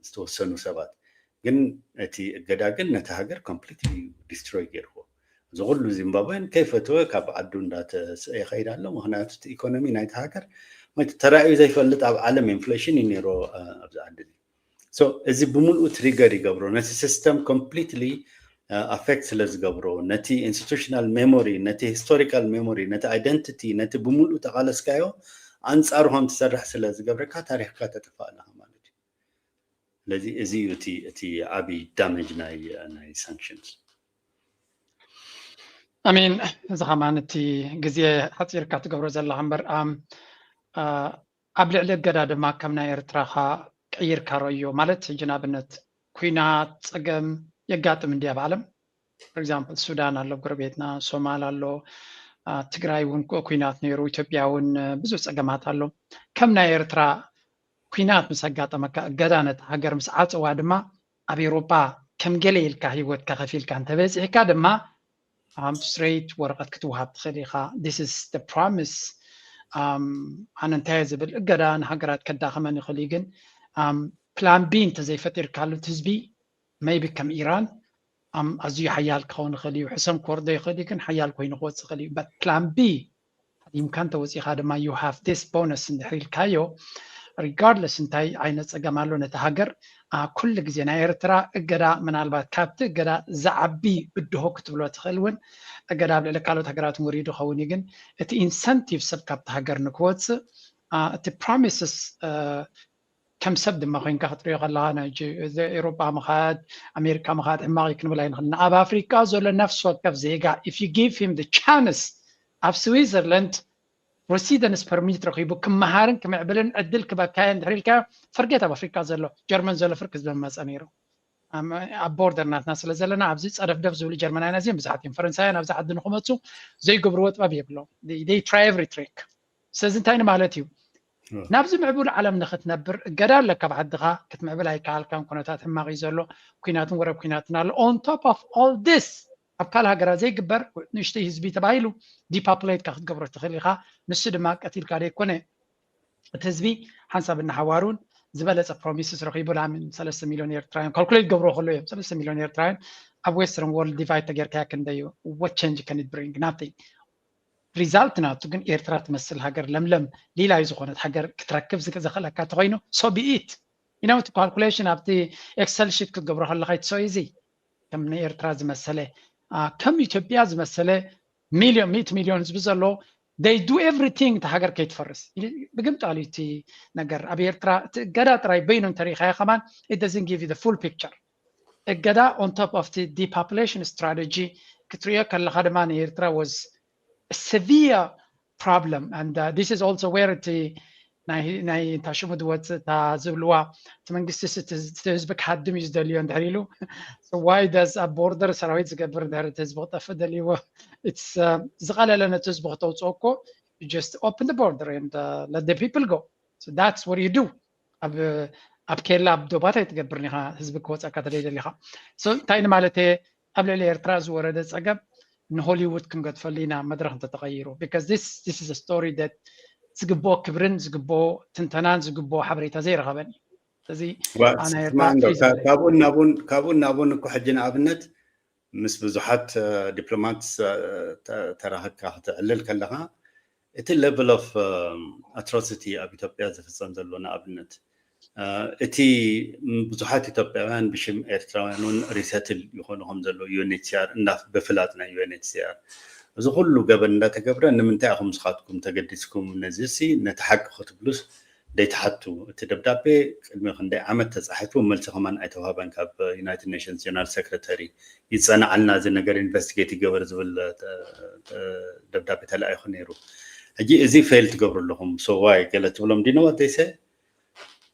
ዝተወሰኑ ሰባት ግን እቲ እገዳ ግን ነቲ ሃገር ኮምፕሊትሊ ዲስትሮይ ገይርዎ። እዚ ኩሉ ዚምባብዌን ከይፈተወ ካብ ዓዱ እንዳተስአ ይኸይድ ኣሎ። ምክንያቱ እቲ ኢኮኖሚ ናይቲ ሃገር ተራእዩ ዘይፈልጥ ኣብ ዓለም ኢንፍሌሽን እዩ ነይሮ ኣብዚ ዓዲ እዚ። እዚ ብምልኡ ትሪገር ይገብሮ ነቲ ሲስተም ኮምፕሊትሊ ኣፌክት ስለ ዝገብሮ፣ ነቲ ኢንስቲቱሽናል ሜሞሪ፣ ነቲ ሂስቶሪካል ሜሞሪ፣ ነቲ ኣይደንቲቲ፣ ነቲ ብምሉእ ተቓለስካዮ ኣንጻሩ ከም ትሰርሕ ስለ ዝገብረካ ታሪኽካ ተጥፍእ ኣለኻ ማለት እዩ። ስለዚ እዚ እዩ እቲ እቲ ዓቢ ዳሜጅ ናይ ናይ ሳንክሽንስ። ኣሚን። እዚ ከማን እቲ ግዜ ሓፂርካ ትገብሮ ዘለካ እምበር ኣብ ልዕሊ እገዳ ድማ ከም ናይ ኤርትራኻ ቀይርካ ረዮ ማለት ሕጂ ንኣብነት ኩናት ፀገም የጋጥም እንዲ ኣብ ዓለም for example ሱዳን ኣሎ ጎረቤትና፣ ሶማል ኣሎ፣ ትግራይ እውን ኩናት ነይሩ፣ ኢትዮጵያ እውን ብዙሕ ፀገማት ኣሎ። ከም ናይ ኤርትራ ኩናት ምስ ኣጋጠመካ እገዳ ነታ ሃገር ምስ ዓፀዋ ድማ ኣብ ኤውሮጳ ከም ገለ ኢልካ ህይወትካ ከፊልካ እንተበፂሕካ ድማ ኣብ ስትሬት ወረቐት ክትወሃብ ትኽእል ኢኻ። This is the promise። ኣነ እንታይ ዝብል እገዳ ንሃገራት ከዳኸመን ይኽእል እዩ፣ ግን ፕላን ቢ እንተዘይፈጢርካሉ ህዝቢ maybe ከም ኢራን ኣዝዩ ሓያል ክኸውን ይኽእል እዩ። ሕሰም ክወርዶ ይኽእል እዩ፣ ግን ሓያል ኮይኑ ክወፅእ ይኽእል እዩ። But plan B ሃዲምካ እንተወፂእካ ድማ you have this bonus እንድሕር ኢልካዮ regardless እንታይ ዓይነት ፀገም ኣሎ ነቲ ሃገር ኩሉ ግዜ ናይ ኤርትራ እገዳ ምናልባት ካብቲ እገዳ ዝዓቢ ብድሆ ክትብሎ ትኽእል እውን እገዳ ኣብ ልዕሊ ካልኦት ሃገራት እውን ወሪዱ ኸውን እዩ፣ ግን እቲ ኢንሰንቲቭ ሰብ ካብቲ ሃገር ንክወፅእ እቲ ፕሮሚስስ ከም ሰብ ድማ ኮይንካ ክትሪኦ ከለካ ናይ ኤሮጳ ምኻድ ኣሜሪካ ምኻድ ሕማቕ እዩ ክንብል ኣይንኽእል። ኣብ ኣፍሪቃ ዘሎ ነፍሲ ወከፍ ዜጋ if you give him the chance ኣብ ስዊዘርላንድ ሬሲደንስ ፐርሚት ረኪቡ ክመሃርን ክምዕብልን ዕድል ክበካየ እንድሕር ኢልካዮ ፈርጌት ኣብ ኣፍሪቃ ዘሎ ጀርመን ዘሎ ፍርቂ ዝመመፀ ነይሩ። ኣብ ቦርደር ናትና ስለ ዘለና ኣብዚ ፀደፍደፍ ዝብሉ ጀርመናውያን ኣዝዮም ብዙሓት እዮም። ፈረንሳውያን ኣብዚ ዓዲ ንክመፁ ዘይገብርዎ ጥበብ የብሎም። They try every trick። ስለዚ እንታይ ንማለት እዩ? ናብዚ ምዕቡል ዓለም ንክትነብር እገዳ ኣለካ ኣብ ዓድኻ ክትምዕብል ኣይከኣልካን። ኩነታት ሕማቕ እዩ ዘሎ፣ ኩናትን ወረብ ኩናትን ኣሎ። On top of all this ኣብ ካልእ ሃገራት ዘይግበር ንእሽተይ ህዝቢ ተባሂሉ ዲፓፕሌትካ ክትገብሮ ትኽእል ኢኻ። ንሱ ድማ ቀቲልካ ደይኮነ እቲ ህዝቢ ሓንሳብ እናሓዋሩን ዝበለፀ ፕሮሚስስ ረኪቡ ላምን ሰለስተ ሚሊዮን ኤርትራውያን ካልኩሌት ገብሮ ከሎ እዮም ሰለስተ ሚሊዮን ኤርትራውያን ኣብ ዌስተርን ወርልድ ዲቫይድ ተጌርካያ ክንደዩ what change can it bring? Nothing። ሪዛልት ናቱ ግን ኤርትራ ትመስል ሃገር ለምለም ሊላይ ዝኾነት ሃገር ክትረክብ ዝክ- ዘኽእለካ እንተኮይኑ so be it። You know ካልኩሌሽን ኣብቲ ኤክሰል ሽት ክትገብሮ ከለካ it's so easy። ከም ንኤርትራ ዝመሰለ አ፣ ከም ኢትዮጵያ ዝመሰለ ሚሊዮን ሚእቲ ሚሊዮን ህዝቢ ዘሎ they do everything እቲ ሃገር ከይትፈርስ ብግምጣሉ እቲ ነገር ኣብ ኤርትራ እቲ እገዳ ጥራይ በይኑ እንተሪኢካዮ ከማን it doesn't give you the full picture። እገዳ on top of the depopulation strategy ክትሪኦ ከለካ ድማ ንኤርትራ was severe problem and uh, this is also where እቲ ናይ እንታይ ሽሙ ዝወፅእ እታ ዝብልዋ እቲ መንግስቲ እቲ ህዝቢ ክሃድም እዩ ዝደልዮ እንድሕር ኢሉ why does ኣብ ቦርደር ሰራዊት ዝገብር እንድሕር እቲ ህዝቢ ክጠፍእ ደልይዎ ዝቐለለ ነቲ ህዝቢ ክተውፅኦ እኮ just open the border and uh, let the people go. So that's what you do። ኣብ ኣብ ኬላ ኣብ ዶባት ኣይትገብርን ኢኻ ህዝቢ ክወፀካ ተደይ ደሊኻ። So እንታይ ንማለት እየ ኣብ ልዕሊ ኤርትራ ዝወረደ ፀገም ንሆሊውድ ክንገድፈሉ ኢና መድረክ እንተተቀይሩ because this this is a story that ዝግብኦ ክብርን ዝግብኦ ትንተናን ዝግብኦ ሓበሬታ ዘይረኸበን እዩ። ስለዚ ካብኡን ናቡን እኮ ሕጂ ንኣብነት ምስ ብዙሓት ዲፕሎማት ተራኽብካ ክትዕልል ከለካ እቲ level of atrocity ኣብ ኢትዮጵያ ዝፍፀም ዘሎ ንኣብነት እቲ ብዙሓት ኢትዮጵያውያን ብሽም ኤርትራውያን እውን ሪሰትል ይኾኑ ከም ዘለዉ ዩኤንኤችሲኣር እና ብፍላጥ ናይ ዩኤንኤችሲኣር እዚ ኩሉ ገበን እንዳተገብረ ንምንታይ ኢኹም ንስኻትኩም ተገዲስኩም ነዚሲ ነቲ ሓቂ ክትብሉስ ደይትሓቱ? እቲ ደብዳቤ ቅድሚ ክንደይ ዓመት ተፃሒፉ መልሲ ከማን ኣይተዋህበን ካብ ዩናይትድ ኔሽንስ ጀነራል ሰክረተሪ ይፀናዓልና እዚ ነገር ኢንቨስቲጌት ይገበር ዝብል ደብዳቤ ተላኢኹ ነይሩ። ሕጂ እዚ ፌል ትገብሩ ኣለኹም so why ገለ ትብሎም do you know what they say?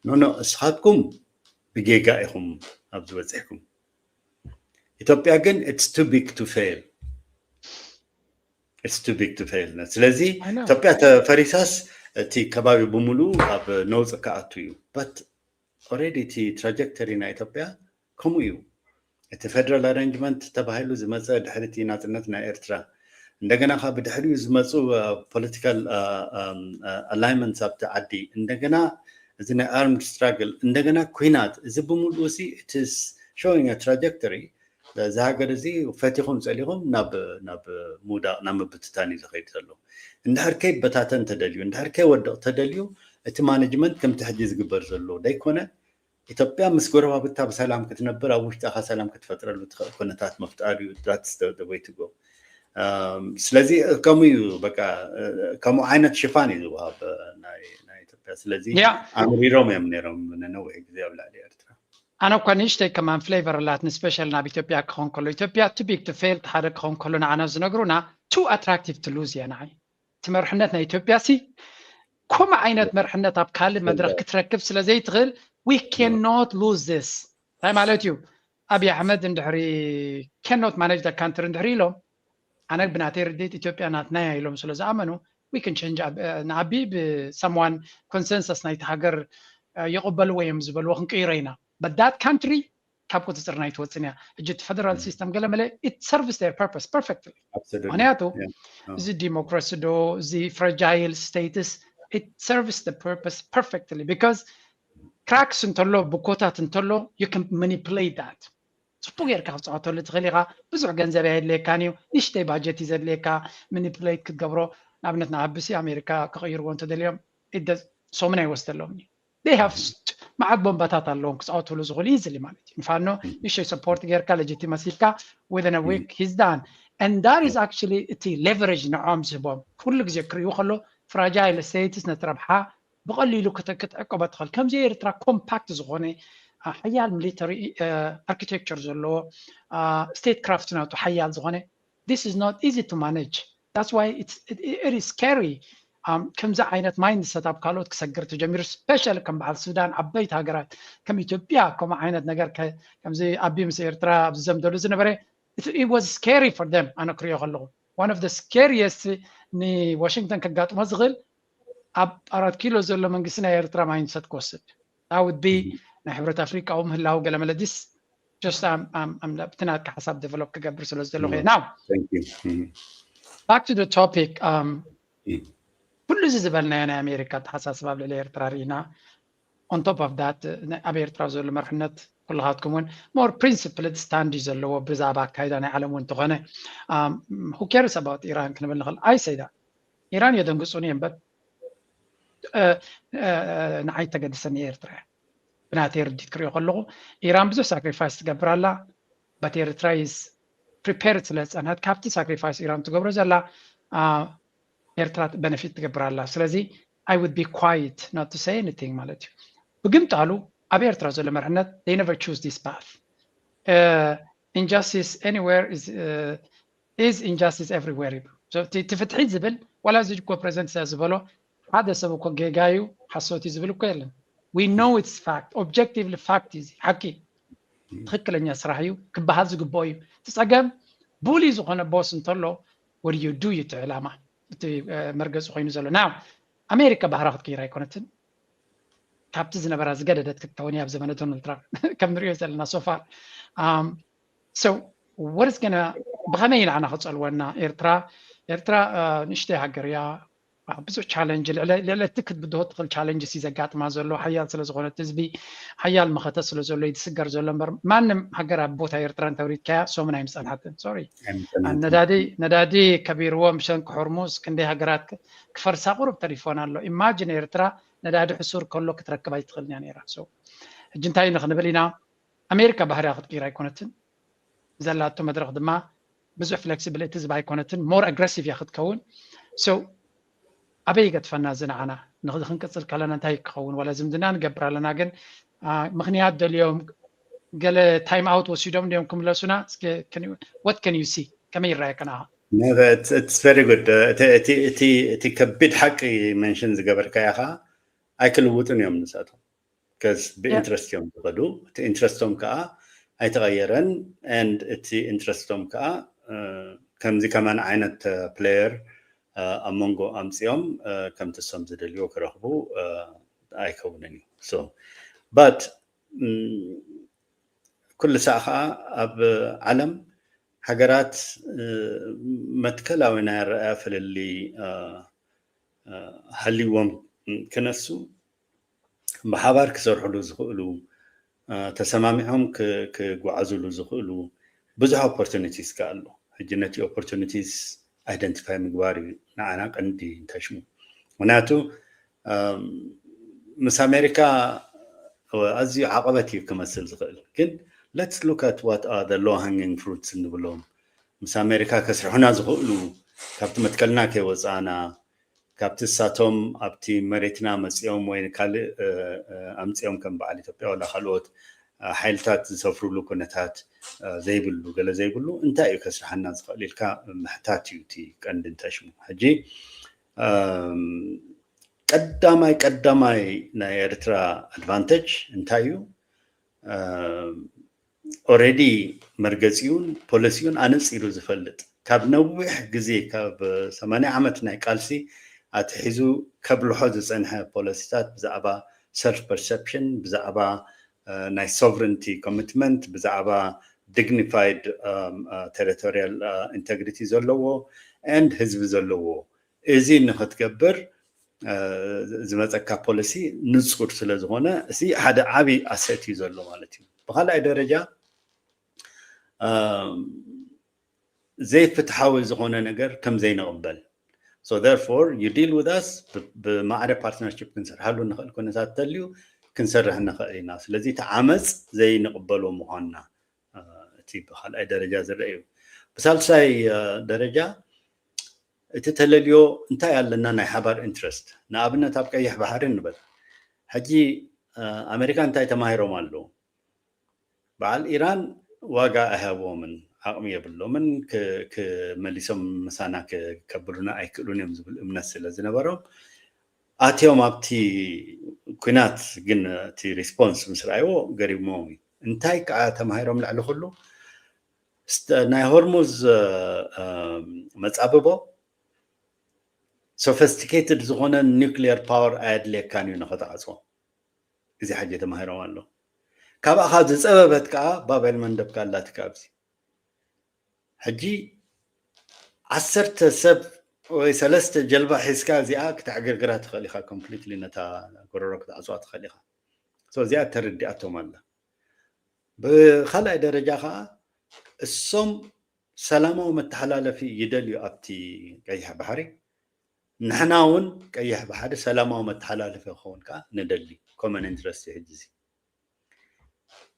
No no እስኻትኩም ብጌጋ ኢኹም ኣብዚ በፂሕኩም። ኢትዮጵያ ግን it's too big to fail. It's too big to fail። ስለዚ ኢትዮጵያ ተፈሪሳስ እቲ ከባቢ ብምሉኡ ኣብ ነውፂ ክኣቱ እዩ። But already እቲ ትራጀክተሪ ናይ ኢትዮጵያ ከምኡ እዩ። እቲ ፌደራል ኣሬንጅመንት ተባሂሉ ዝመፀ ድሕሪ እቲ ናፅነት ናይ ኤርትራ እንደገና ካብ ብድሕሪኡ ዝመፁ ፖለቲካል ኣላይመንትስ ኣብቲ ዓዲ እንደገና እዚ ናይ ኣርምድ ስትራግል እንደገና ኩናት እዚ ብምሉኡ እዚ it is showing a trajectory እዚ ሃገር እዚ ፈቲኹም ፀሊኹም ናብ ናብ ምውዳቕ ናብ ምብትታን እዩ ዝኸይድ ዘሎ። እንድሕር ከይበታተን ተደልዩ እንድሕር ከይወድቕ ተደልዩ እቲ ማኔጅመንት ከምቲ ሕጂ ዝግበር ዘሎ ደይኮነ ኢትዮጵያ ምስ ጎረባብታ ብሰላም ክትነብር ኣብ ውሽጣኻ ሰላም ክትፈጥረሉ ትኽእል ኩነታት ምፍጣር እዩ። That's the way to go። ስለዚ ከምኡ እዩ በቃ። ከምኡ ዓይነት ሽፋን እዩ ዝወሃብ ናይ ኢትዮጵያ። ስለዚ ኣምሪሮም እዮም ነይሮም ንነዊሕ ግዜ ኣብ ልዕሊ ኤርትራ። ኣነ እኳ ንእሽተይ ከማን ፍሌቨር ኣላትኒ special ናብ ኢትዮጵያ ክኾን ከሎ ኢትዮጵያ too big to fail ሓደ ክኾን ከሎ ንዓና ዝነግሩና too attractive to lose እያ ንዓይ። እቲ መርሕነት ናይ ኢትዮጵያ ሲ ከምኡ ዓይነት መርሕነት ኣብ ካልእ መድረኽ ክትረክብ ስለ ዘይትኽእል we cannot lose this። እንታይ ማለት እዩ? ኣብይ ኣሕመድ እንድሕሪ cannot manage the country እንድሕሪ ኢሎም ኣነ ብናተይ ርድኢት ኢትዮጵያ ናትና እያ ኢሎም ስለ ዝኣመኑ we can change ንኣቢ ብ someone consensus ናይቲ ሃገር ይቕበልዎ እዮም ዝበልዎ ክንቅይሮ ኢና። But that country ካብ ቁፅፅርና ኣይትወፅን እያ። ሕጂ እቲ federal system ገለ መለ it serves their purpose perfectly። ምክንያቱ እዚ ዲሞክራሲ ዶ እዚ fragile status it serves the purpose perfectly because cracks እንተሎ ብኮታት እንተሎ you can manipulate that። ፅቡቅ ጌርካ ክትፃወተሉ ትኽእል ኢኻ። ብዙሕ ገንዘብ ኣየድልየካን እዩ። ንእሽተይ ባጀት እዩ ዘድልየካ manipulate ክትገብሮ። ንኣብነት ንኣቢ ሲ ኣሜሪካ ክቕይርዎ እንተደልዮም ሰሙን ኣይወስደሎም እዩ። They have መዓት ቦምባታት ኣለዎም ክፃወትሉ ዝኽእሉ easily ማለት እዩ። ንፋኖ ንእሽተይ support ጌርካ legitimacy ኢልካ within a week he's done and that is actually እቲ leverage ንዖም ዝህቦም ኩሉ ግዜ ክርእዩ ከሎ fragile status ነቲ ረብሓ ብቐሊሉ ክትዕቀቦ ትኽእል። ከምዚ ኤርትራ compact ዝኾነ ሓያል military architecture ዘለዎ state craft ናቱ ሓያል ዝኾነ this is not easy to manage. That's why it's it, it is scary. ከምዚ ዓይነት mindset ኣብ ካልኦት ክሰግር ተጀሚሩ special ከም በዓል ሱዳን ዓበይቲ ሃገራት ከም ኢትዮጵያ ከምኡ ዓይነት ነገር ከምዚ ኣቢ ምስ ኤርትራ ኣብ ዝዘምደሉ ዝነበረ it was scary for them። ኣነ ክሪኦ ከለኹ one of the scariest ንዋሽንግተን ከጋጥሞ ዝኽእል ኣብ ኣራት ኪሎ ዘሎ መንግስቲ ናይ ኤርትራ mindset ክወስድ that would be ናይ ሕብረት ኣፍሪቃ ምህላው ገለመለ this just ብቲ ናትካ ሓሳብ develop ክገብር ስለ ዝደለኹ እየ። Now back to the topic ኩሉ እዚ ዝበልናዮ ናይ ኣሜሪካ ኣተሓሳስባ ኣብ ልዕሊ ኤርትራ ርኢና on top of that ኣብ ኤርትራ ዘሎ መርሕነት ኩልኻትኩም እውን more principled stand እዩ ዘለዎ ብዛዕባ ኣካይዳ ናይ ዓለም እውን እንተኾነ who cares about ኢራን ክንብል ንኽእል። ኣይሰይዳ ኢራን የደንግፁን እዮም but ንዓይ ተገድሰኒ ኤርትራ እያ። ብናተይ ርዲት ክሪኦ ከለኹ ኢራን ብዙሕ sacrifice ትገብር ኣላ but ኤርትራ is prepared ስለ ዝፀንሐት ካብቲ sacrifice ኢራን ትገብሮ ዘላ ኤርትራ benefit ትገብር ኣላ። ስለዚ I would be quiet not to say anything ማለት እዩ። ብግምጣሉ ኣብ ኤርትራ ዘሎ መርሕነት they never choose this path. Injustice anywhere is injustice everywhere ይብሉ። እቲ ፍትሒ ዝብል ዋላ እዚ እኮ ፕሬዚደንት ኢሳያስ ዝበሎ ሓደ ሰብ እኮ ጌጋ እዩ ሓሶት እዩ ዝብል እኮ የለን። We know it's fact objectively fact እዩ ሓቂ ትኽክለኛ ስራሕ እዩ ክበሃል ዝግብኦ እዩ። እቲ ፀገም bully ዝኾነ boss እንተሎ what do you do እዩ እቲ ዕላማ እቲ መርገፂ ኮይኑ ዘሎ። Now ኣሜሪካ ባህራ ክትቅይር ኣይኮነትን ካብቲ ዝነበራ ዝገደደት ክትከውን እያ ኣብ ዘመነ ዶናልድ ትራምፕ ከም ንሪኦ ዘለና so far። So what is gonna ብኸመይ ንዓና ክፀልወና? ኤርትራ ኤርትራ ንእሽተይ ሃገር እያ። ብዙሕ challenge ልዕለቲ ክትብድሆ ትኽእል challenges እዩ ዘጋጥማ ዘሎ ሓያል ስለ ዝኾነት ህዝቢ ሓያል መኸተ ስለ ዘሎ እዩ ዝስገር ዘሎ እምበር ማንም ሃገር ኣብ ቦታ ኤርትራ እንተውሪድካያ ሰሙን ኣይምፀንሓትን። Sorry ነዳዲ ነዳዲ ከቢርዎ ብሰንኪ ሆርሙዝ ክንደይ ሃገራት ክፈርሳ ቁሩብ ተሪፎን ኣሎ። Imagine ኤርትራ ነዳዲ ሕሱር ከሎ ክትረክብ ኣይትኽእልን እያ ነይራ። ሕጂ እንታይ ንክንብል ኢና? ኣሜሪካ ባህርያ ክትቅይር ኣይኮነትን ዘላቶ መድረኽ ድማ ብዙሕ flexibility ዝባ ኣይኮነትን more aggressive እያ ክትከውን። So ኣበይ ይገጥፈና እዚ ንዓና ንክዚ ክንቅፅል ከለና እንታይ ክኸውን ዋላ ዝምድና ንገብር ኣለና ግን ምክንያት ደልዮም ገለ time out ወሲዶም እንዲዮም ክምለሱና። What can you see ከመይ ይረኣየካ ንዓኻ? It's very good። እቲ ከቢድ ሓቂ mention ዝገበርካዮ ከዓ ኣይክልውጡን እዮም ንሳቶም because ብ interest እዮም ዝኸዱ። እቲ interest ኦም ከዓ ኣይተቐየረን and እቲ interest ኦም ከዓ ከምዚ ከማን ዓይነት player ኣብ መንጎ ኣምፅኦም ከምቲ እሶም ዝደልይዎ ክረኽቡ ኣይከውንን እዩ። So but ኩሉ ሳዕ ከዓ ኣብ ዓለም ሃገራት መትከላዊ ናይ ኣረኣያ ፍልልይ ሃልይዎም ክነሱ ብሓባር ክሰርሕሉ ዝኽእሉ ተሰማሚዖም ክጓዓዙሉ ዝኽእሉ ብዙሕ opportunities ከ ኣሎ። ሕጂ ነቲ opportunities identify ምግባር እዩ ንዓና ቀንዲ እንታይ ሽሙ። ምክንያቱ ምስ ኣሜሪካ ኣዝዩ ዓቐበት እዩ ክመስል ዝኽእል። ግን let's look at what are the low hanging fruits እንብሎም፣ ምስ ኣሜሪካ ከስርሑና ዝኽእሉ፣ ካብቲ መትከልና ከይወፃእና፣ ካብቲ እሳቶም ኣብቲ መሬትና መፂኦም ወይ ካልእ ኣምፂኦም ከም በዓል ኢትዮጵያ ወላ ካልኦት ሓይልታት ዝሰፍሩሉ ኩነታት ዘይብሉ፣ ገለ ዘይብሉ እንታይ እዩ ከስርሓና ዝኽእል ኢልካ ምሕታት እዩ እቲ ቀንዲ እንተሽሙ። ሕጂ ቀዳማይ ቀዳማይ ናይ ኤርትራ ኣድቫንቴጅ እንታይ እዩ? ኦረዲ መርገፂኡን ፖሊሲኡን ኣነፂሩ ዝፈልጥ፣ ካብ ነዊሕ ግዜ፣ ካብ ሰማንያ ዓመት ናይ ቃልሲ ኣትሒዙ ከብልሖ ዝፀንሐ ፖሊሲታት ብዛዕባ ሰልፍ ፐርሰፕሽን፣ ብዛዕባ ናይ ሶቨረንቲ ኮሚትመንት፣ ብዛዕባ ዲግኒፋይድ ቴሪቶሪያል ኢንተግሪቲ ዘለዎ ኤንድ ህዝቢ ዘለዎ፣ እዚ ንክትገብር ዝመፀካ ፖሊሲ ንፁር ስለዝኾነ እዚ ሓደ ዓብዪ ኣሰት እዩ ዘሎ ማለት እዩ። ብካልኣይ ደረጃ ዘይፍትሓዊ ዝኾነ ነገር ከም ዘይንቕበል። So therefore you deal with us፣ ብማዕረ ፓርትነርሽፕ ክንሰርሓሉ ንኽእል ኩነታት ተልዩ ክንሰርሕ ንኽእል ኢና። ስለዚ እቲ ዓመፅ ዘይንቕበሎ ምዃንና እቲ ብካልኣይ ደረጃ ዝረአ እዩ። ብሳልሳይ ደረጃ እቲ ተለልዮ እንታይ ኣለና ናይ ሓባር ኢንትረስት፣ ንኣብነት ኣብ ቀይሕ ባሕሪ ንበል። ሕጂ ኣሜሪካ እንታይ ተማሂሮም ኣለዉ? በዓል ኢራን ዋጋ ኣይሃብዎምን፣ ዓቕሚ የብሎምን፣ ክመሊሶም ምሳና ከብሉና ኣይክእሉን እዮም ዝብል እምነት ስለ ዝነበሮም ኣትዮም ኣብቲ ኩናት። ግን እቲ ሪስፖንስ ምስ ረኣይዎ ገሪሞም እዩ። እንታይ ከዓ ተማሂሮም ልዕሊ ኩሉ ናይ ሆርሙዝ መፃብቦ ሶፊስቲኬትድ ዝኾነ ኒክሊየር ፓወር ኣየድልየካን እዩ ንኸተዓፅዎ። እዚ ሕጂ ተማሂሮም ኣሎ። ካብኣ ካብ ዝፀበበት ከዓ ባብ ኤልመንደብ ኣላትካ ኣብዚ። ሕጂ ዓሰርተ ሰብ ወይ ሰለስተ ጀልባ ሒዝካ እዚኣ ክተዕግርግራ ትኽእል ኢኻ። ኮምፕሊትሊ ነታ ጎረሮ ክትዓፅዋ ትኽእል ኢኻ። እዚኣ ተረዲኣቶም ኣላ። ብካልኣይ ደረጃ ከዓ እሶም ሰላማዊ መተሓላለፊ ይደልዩ ኣብቲ ቀይሕ ባሕሪ። ንሕና እውን ቀይሕ ባሕሪ ሰላማዊ መተሓላለፊ ክኸውን ከዓ ንደሊ። ኮመን ኢንትረስት ሕጂ እዚ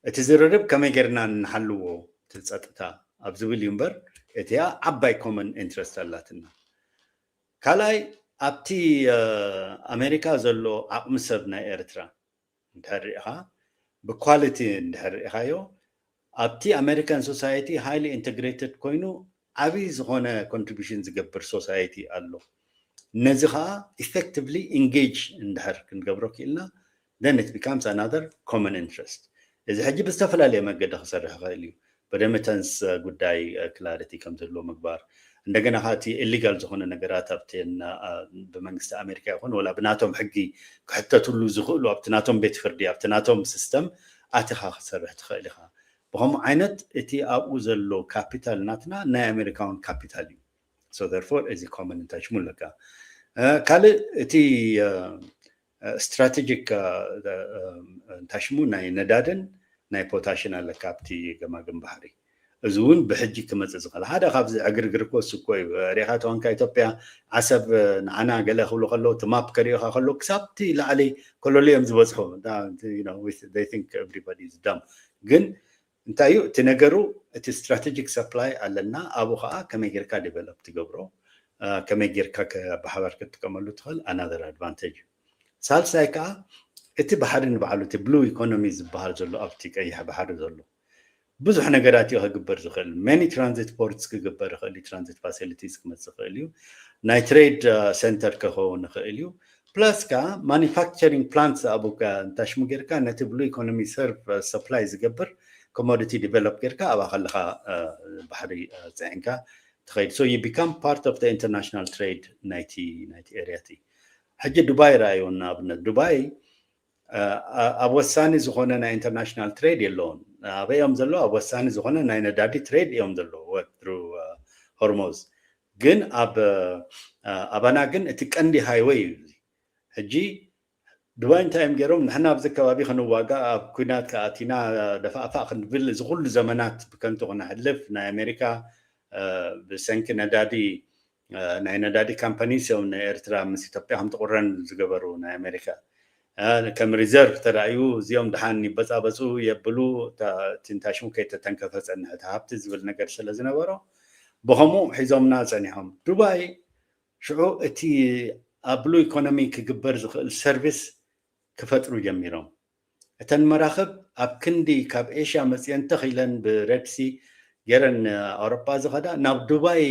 እቲ ዝርርብ ከመይ ጌርና ንሓልዎ እቲ ፀጥታ ኣብ ዝብል እዩ እምበር እቲኣ ዓባይ ኮመን ኢንትረስት ኣላትና። ካልኣይ ኣብቲ ኣሜሪካ ዘሎ ዓቕሚ ሰብ ናይ ኤርትራ እንድሕር ርኢኻ፣ ብኳሊቲ እንድሕር ርኢኻዮ ኣብቲ ኣሜሪካን ሶሳይቲ ሃይሊ ኢንተግሬትድ ኮይኑ ዓብዪ ዝኾነ ኮንትሪቢሽን ዝገብር ሶሳይቲ ኣሎ። ነዚ ከዓ ኢፌክቲቭሊ ኢንጌጅ እንድሕር ክንገብሮ ክኢልና then it becomes another common interest። እዚ ሕጂ ብዝተፈላለየ መገዲ ክሰርሕ ይኽእል እዩ። ብሬሚተንስ ጉዳይ ክላሪቲ ከም ዝህልዎ ምግባር፣ እንደገና ከዓ እቲ ኢሊጋል ዝኾነ ነገራት ኣብቲ ብመንግስቲ ኣሜሪካ ይኹን ወላ ብናቶም ሕጊ ክሕተትሉ ዝኽእሉ ኣብቲ ናቶም ቤት ፍርዲ ኣብቲ ናቶም ሲስተም ኣቲኻ ክትሰርሕ ትኽእል ኢኻ። ብኸምኡ ዓይነት እቲ ኣብኡ ዘሎ ካፒታል ናትና ናይ ኣሜሪካውን ካፒታል እዩ። So therefore እዚ ኮመን እንታይ ሽሙ ኣለካ። ካልእ እቲ ስትራቴጂክ እንታይ ሽሙ ናይ ነዳድን ናይ ፖታሽን ኣለካ ኣብቲ ገማግም ባሕሪ። እዚ እውን ብሕጂ ክመፅእ ዝኽእል ሓደ ካብዚ ዕግርግር ክወስ እኮ እዩ። ሪኢኻ ተኾንካ ኢትዮጵያ ዓሰብ ንዓና ገለ ክብሉ ከለዉ እቲ ማፕ ከሪኦኻ ከሎ ክሳብቲ ላዕሊ ኮለሉ እዮም ዝበፅሑ። They think everybody is dumb። ግን እንታይ እዩ እቲ ነገሩ? እቲ ስትራቴጂክ ሰፕላይ ኣለና። ኣብኡ ከዓ ከመይ ጌርካ ዲቨሎፕ ትገብሮ፣ ከመይ ጌርካ ብሓባር ክትጥቀመሉ ትኽእል ኣናዘር ኣድቫንቴጅ እዩ። ሳልሳይ ከዓ እቲ ባሕሪ ንባዕሉ እቲ ብሉ ኢኮኖሚ ዝበሃል ዘሎ ኣብቲ ቀይሕ ባሕሪ ዘሎ ብዙሕ ነገራት እዩ ክግበር ዝኽእል። ሜኒ ትራንዚት ፖርትስ ክግበር ይኽእል እዩ። ትራንዚት ፋሲሊቲስ ክመፅእ ይኽእል እዩ። ናይ ትሬድ ሰንተር ክኸውን ይኽእል እዩ። ፕላስ ከዓ ማኒፋክቸሪንግ ፕላንትስ ኣብኡ እንታይ ሽሙ ጌርካ ነቲ ብሉ ኢኮኖሚ ሰርቭ ሰፕላይ ዝገብር ኮሞዲቲ ዲቨሎፕ ጌርካ ኣብኣ ከለኻ ባሕሪ ፅዒንካ ትኸይድ። So you become part of the international trade ናይቲ ናይቲ ኤርያ እቲ። ሕጂ ዱባይ ረኣዩ ንኣብነት ዱባይ ኣብ ወሳኒ ዝኾነ ናይ ኢንተርናሽናል ትሬድ የለውን። ኣበይ እዮም ዘለዉ? ኣብ ወሳኒ ዝኾነ ናይ ነዳዲ ትሬድ እዮም ዘለዉ through ሆርሞዝ። ግን ኣብ ኣባና ግን እቲ ቀንዲ ሃይወይ እዩ። ሕጂ ዱባይ እንታይ እዮም ገይሮም? ንሕና ኣብዚ ከባቢ ክንዋጋእ ኣብ ኩናት ከኣቲና ደፋእፋእ ክንብል እዚ ኩሉ ዘመናት ብከንቱ ክነሕልፍ ናይ ኣሜሪካ ብሰንኪ ነዳዲ ናይ ነዳዲ ካምፓኒስ እዮም ንኤርትራ ምስ ኢትዮጵያ ከም ትቁረን ዝገበሩ ናይ ኣሜሪካ። ከም ሪዘርቭ ተራእዩ እዚኦም ድሓን ይበፃበፁ የብሉ። ትንታሽሙ ከይተተንከፈ ፀንሐ እቲ ሃብቲ ዝብል ነገር ስለ ዝነበሮ ብኸምኡ ሒዞምና ፀኒሖም። ዱባይ ሽዑ እቲ ኣብ ብሉ ኢኮኖሚ ክግበር ዝኽእል ሰርቪስ ክፈጥሩ ጀሚሮም። እተን መራኽብ ኣብ ክንዲ ካብ ኤሽያ መፅየን ተኺለን ብሬድሲ ገይረን ኣውሮጳ ዝኸዳ ናብ ዱባይ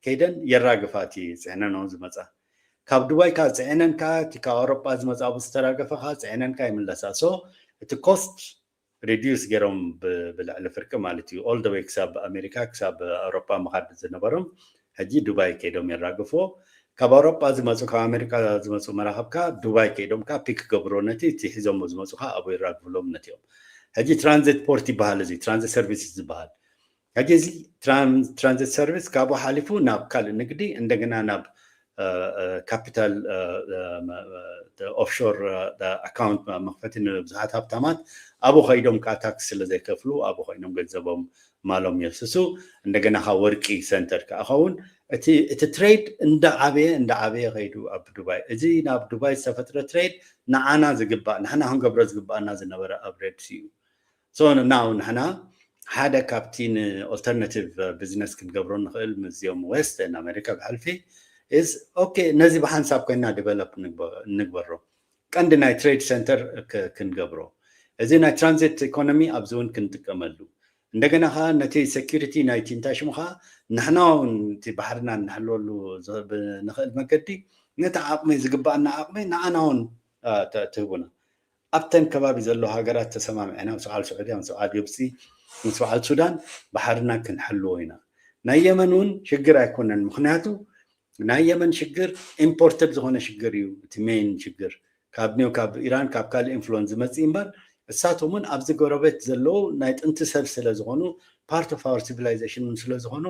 ከይደን የራግፋ እቲ ፅዕነን ዝመፃ። ካብ ዱባይ ከዓ ፅዕነን ከዓ እቲ ካብ ኣውሮጳ ዝመፃ ብዝተራገፈ ከዓ ፅዕነን ከዓ ይምለሳ። So እቲ ኮስት ሪዲዩስ ገይሮም ብልዕሊ ፍርቂ ማለት እዩ። All the way ክሳብ ኣሜሪካ ክሳብ ኣውሮጳ ምኻድ ዝነበሮም ሕጂ ዱባይ ከይዶም የራግፎ። ካብ ኣውሮጳ ዝመፁ ካብ ኣሜሪካ ዝመፁ መራኸብ ከዓ ዱባይ ከይዶም ከዓ ፒክ ገብሮ ነቲ እቲ ሒዞሞ ዝመፁ ከዓ ኣብኡ የራግፍሎም ነቲኦም። ሕጂ ትራንዚት ፖርት ይበሃል፣ እዚ ትራንዚት ሰርቪስ ዝበሃል። ሕጂ እዚ ትራንዚት ሰርቪስ ካብኡ ሓሊፉ ናብ ካልእ ንግዲ እንደገና ናብ ካፒታል ኦፍሾር ኣካውንት መኽፈቲ ንብዙሓት ሃብታማት ኣብኡ ከይዶም ከዓ ታክስ ስለ ዘይከፍሉ ኣብኡ ኮይኖም ገንዘቦም ማሎም የፍስሱ። እንደገና ከዓ ወርቂ ሰንተር ከዓ ኸውን። እቲ ትሬድ እንዳዓበየ እንዳዓበየ ከይዱ ኣብ ዱባይ። እዚ ናብ ዱባይ ዝተፈጥረ ትሬድ ንዓና ዝግባእ ንሕና ክንገብሮ ዝግባኣና ዝነበረ ኣብ ሬድሲ እዩ። So now ንሕና ሓደ ካብቲ ንኦልተርናቲቭ ቢዝነስ ክንገብሮ ንኽእል ምስዚኦም ዌስተርን ኣሜሪካ ብሕልፊ is okay፣ ነዚ ብሓንሳብ ኮይና ዲቨሎፕ ንግበሮ። ቀንዲ ናይ ትሬድ ሰንተር ክንገብሮ፣ እዚ ናይ ትራንዚት ኢኮኖሚ ኣብዚ እውን ክንጥቀመሉ። እንደገና ከዓ ነቲ ሴኪሪቲ ናይቲ እንታይ ሽሙ ከዓ ንሕና እውን እቲ ባሕርና እንሕልወሉ ንኽእል መገዲ ነቲ ዓቕሚ ዝግባኣና ዓቕሚ ንዓና እውን ትህቡና። ኣብተን ከባቢ ዘለዉ ሃገራት ተሰማሚዕና ምስ በዓል ስዑድያ ምስ በዓል ግብፂ ምስ በዓል ሱዳን ባሕርና ክንሕልዎ ኢና። ናይ የመን እውን ሽግር ኣይኮነን። ምክንያቱ ናይ የመን ሽግር ኢምፖርትድ ዝኾነ ሽግር እዩ። እቲ ሜይን ሽግር ካብ ኒው ካብ ኢራን ካብ ካልእ ኢንፍሉወንስ ዝመፅእ እምበር እሳቶም እውን ኣብዚ ጎረቤት ዘለዉ ናይ ጥንቲ ሰብ ስለ ዝኾኑ ፓርት ኦፍ ኣወር ሲቪላይዜሽን እውን ስለ ዝኾኑ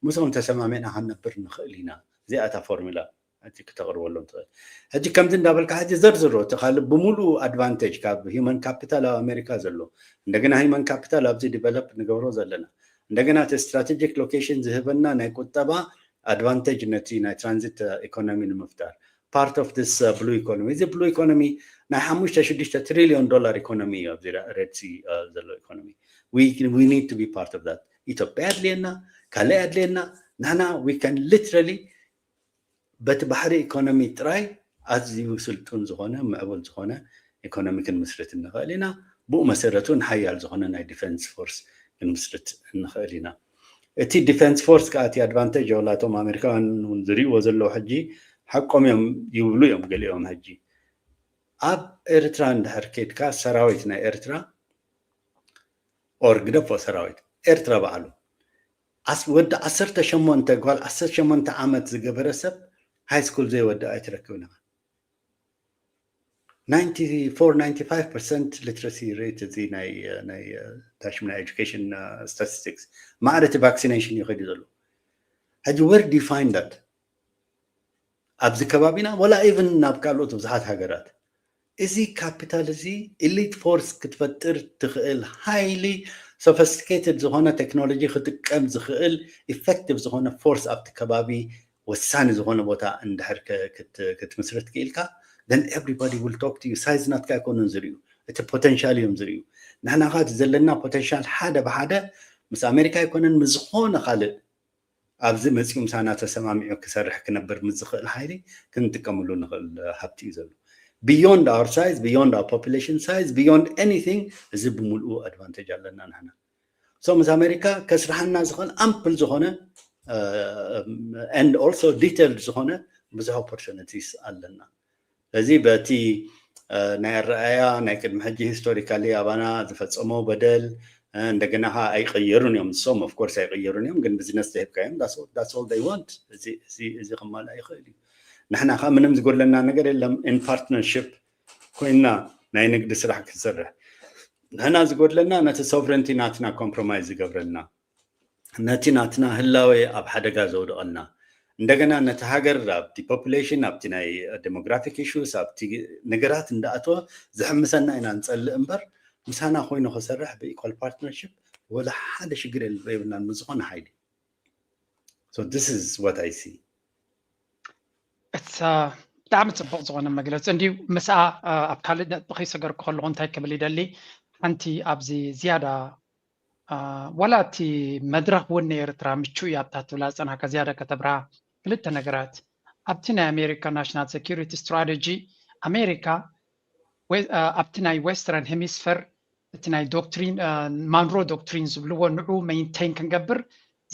ምስኦም ተሰማሚዕና ክንነብር ንኽእል ኢና። እዚኣ እታ ፎርሙላ። ሕጂ ክተቕርበሎም ትኽእል። ሕጂ ከምዚ እንዳበልካ ሕጂ ዘርዝሮ እቲ ካልእ ብምሉኡ ኣድቫንቴጅ ካብ ሂውማን ካፒታል ኣብ ኣሜሪካ ዘሎ እንደገና ሂውማን ካፒታል ኣብዚ ዲቨሎፕ ንገብሮ ዘለና እንደገና እቲ ስትራቴጂክ ሎኬሽን ዝህበና ናይ ቁጠባ ኣድቫንቴጅ ነቲ ናይ ትራንዚት ኢኮኖሚ ንምፍጣር ፓርት ኦፍ ስ ብሉ ኢኮኖሚ። እዚ ብሉ ኢኮኖሚ ናይ ሓሙሽተ ሽዱሽተ ትሪሊዮን ዶላር ኢኮኖሚ እዩ ኣብዚ ሬድሲ ዘሎ ኢኮኖሚ። We need to be part of that። ኢትዮጵያ ኣድልየና ካልእ ኣድልየና ንሕና we can literally በቲ ባሕሪ ኢኮኖሚ ጥራይ ኣዝዩ ስልጡን ዝኾነ ምዕቡል ዝኾነ ኢኮኖሚ ክንምስርት እንኽእል ኢና። ብኡ መሰረት እውን ሓያል ዝኾነ ናይ ዲፈንስ ፎርስ ክንምስርት እንኽእል ኢና። እቲ ዲፈንስ ፎርስ ከዓ እቲ ኣድቫንቴጅ ወላቶም ኣሜሪካውያን እውን ዝርእይዎ ዘለዉ ሕጂ ሓቆም እዮም ይብሉ እዮም ገሊኦም። ሕጂ ኣብ ኤርትራ እንድሕር ኬድካ ሰራዊት ናይ ኤርትራ ኦር ግደፎ ሰራዊት ኤርትራ ባዕሉ ወዲ ዓሰርተ ሸሞንተ ጓል ዓሰርተ ሸሞንተ ዓመት ዝገበረ ሰብ ሃይ ስኩል ዘይወድእ ኣይትረክብን ኢኻ። ናይንቲ ፎር ናይንቲ ፋይቭ ፐርሰንት ሊትረሲ ሬት እዚ ናይ ናይ ታሽም ናይ ኤጁኬሽን ስታቲስቲክስ ማዕረ እቲ ቫክሲኔሽን እዩ ከይዱ ዘሎ። ሕጂ where do you find that? ኣብዚ ከባቢና ወላ ኢቭን ናብ ካልኦት ብዙሓት ሃገራት እዚ ካፒታል እዚ ኢሊት ፎርስ ክትፈጥር ትኽእል ሃይሊ ሶፊስቲኬትድ ዝኾነ ቴክኖሎጂ ክጥቀም ዝኽእል ኢፌክቲቭ ዝኾነ ፎርስ ኣብቲ ከባቢ ወሳኒ ዝኾነ ቦታ እንድሕር ክትምስርት ክኢልካ then everybody will talk to you። ሳይዝ ናትካ ኣይኮኑን ዝርእዩ፣ እቲ ፖቴንሻል እዮም ዝርእዩ። ንሕና ካ እቲ ዘለና ፖቴንሻል ሓደ ብሓደ ምስ ኣሜሪካ ኣይኮነን ምስ ዝኾነ ካልእ ኣብዚ መፂኡ ምሳና ተሰማሚዑ ክሰርሕ ክነብር ምስ ዝኽእል ሓይሊ ክንጥቀምሉ ንኽእል ሃብቲ እዩ ዘሎ። Beyond our size, beyond our population size, beyond anything እዚ ብምልኡ ኣድቫንቴጅ ኣለና ንሕና። So ምስ ኣሜሪካ ከስርሓና ዝኽእል ኣምፕል ዝኾነ and also detailed ዝኾነ ብዙሕ ኦፖርቹኒቲስ ኣለና። እዚ በቲ ናይ ኣረኣያ ናይ ቅድሚ ሕጂ ሂስቶሪካሊ ኣባና ዝፈፀሞ በደል እንደገና ካ ኣይቀየሩን እዮም። ንሶም ኦፍኮርስ ኣይቀየሩን እዮም፣ ግን ቢዝነስ ተሂብካዮም that's all they want። እዚ ክማልኣ ይኽእል እዩ። ንሕና ካ ምንም ዝጎድለና ነገር የለም። ኢን ፓርትነርሽፕ ኮይና ናይ ንግዲ ስራሕ ክንሰርሕ ንሕና ዝጎድለና ነቲ ሶቨረንቲ ናትና ኮምፕሮማይዝ ዝገብረልና ነቲ ናትና ህላዌ ኣብ ሓደጋ ዘውድቐልና እንደገና ነቲ ሃገር ኣብቲ ፖፑሌሽን ኣብቲ ናይ ዴሞግራፊክ ኢሹስ ኣብቲ ነገራት እንዳኣተወ ዝሕምሰና ኢና ንፀልእ እምበር ምሳና ኮይኑ ክሰርሕ ብኢኳል ፓርትነርሽፕ ወላ ሓደ ሽግር የብልናን ምስ ዝኾነ ሓይሊ። So this is what I see። እታ ብጣዕሚ ጽቡቕ ዝኾነ መግለጺ እንድዩ። ምስኣ ኣብ ካልእ ነጥቢ ከይሰገርኩ ከለኹ እንታይ ክብል ይደሊ፣ ሓንቲ ኣብዚ ዝያዳ ዋላ እቲ መድረኽ እውን ንኤርትራ ምቹእ እያ ኣብታ ትብላ ዝጸናሕካ ዝያዳ ከተብርሃ ክልተ ነገራት። ኣብቲ ናይ ኣሜሪካ ናሽናል ሴኩሪቲ ስትራተጂ ኣሜሪካ ኣብቲ ናይ ዌስተርን ሄሚስፈር እቲ ናይ ዶክትሪን ማንሮ ዶክትሪን ዝብልዎ ንዑ ሜንቴን ክንገብር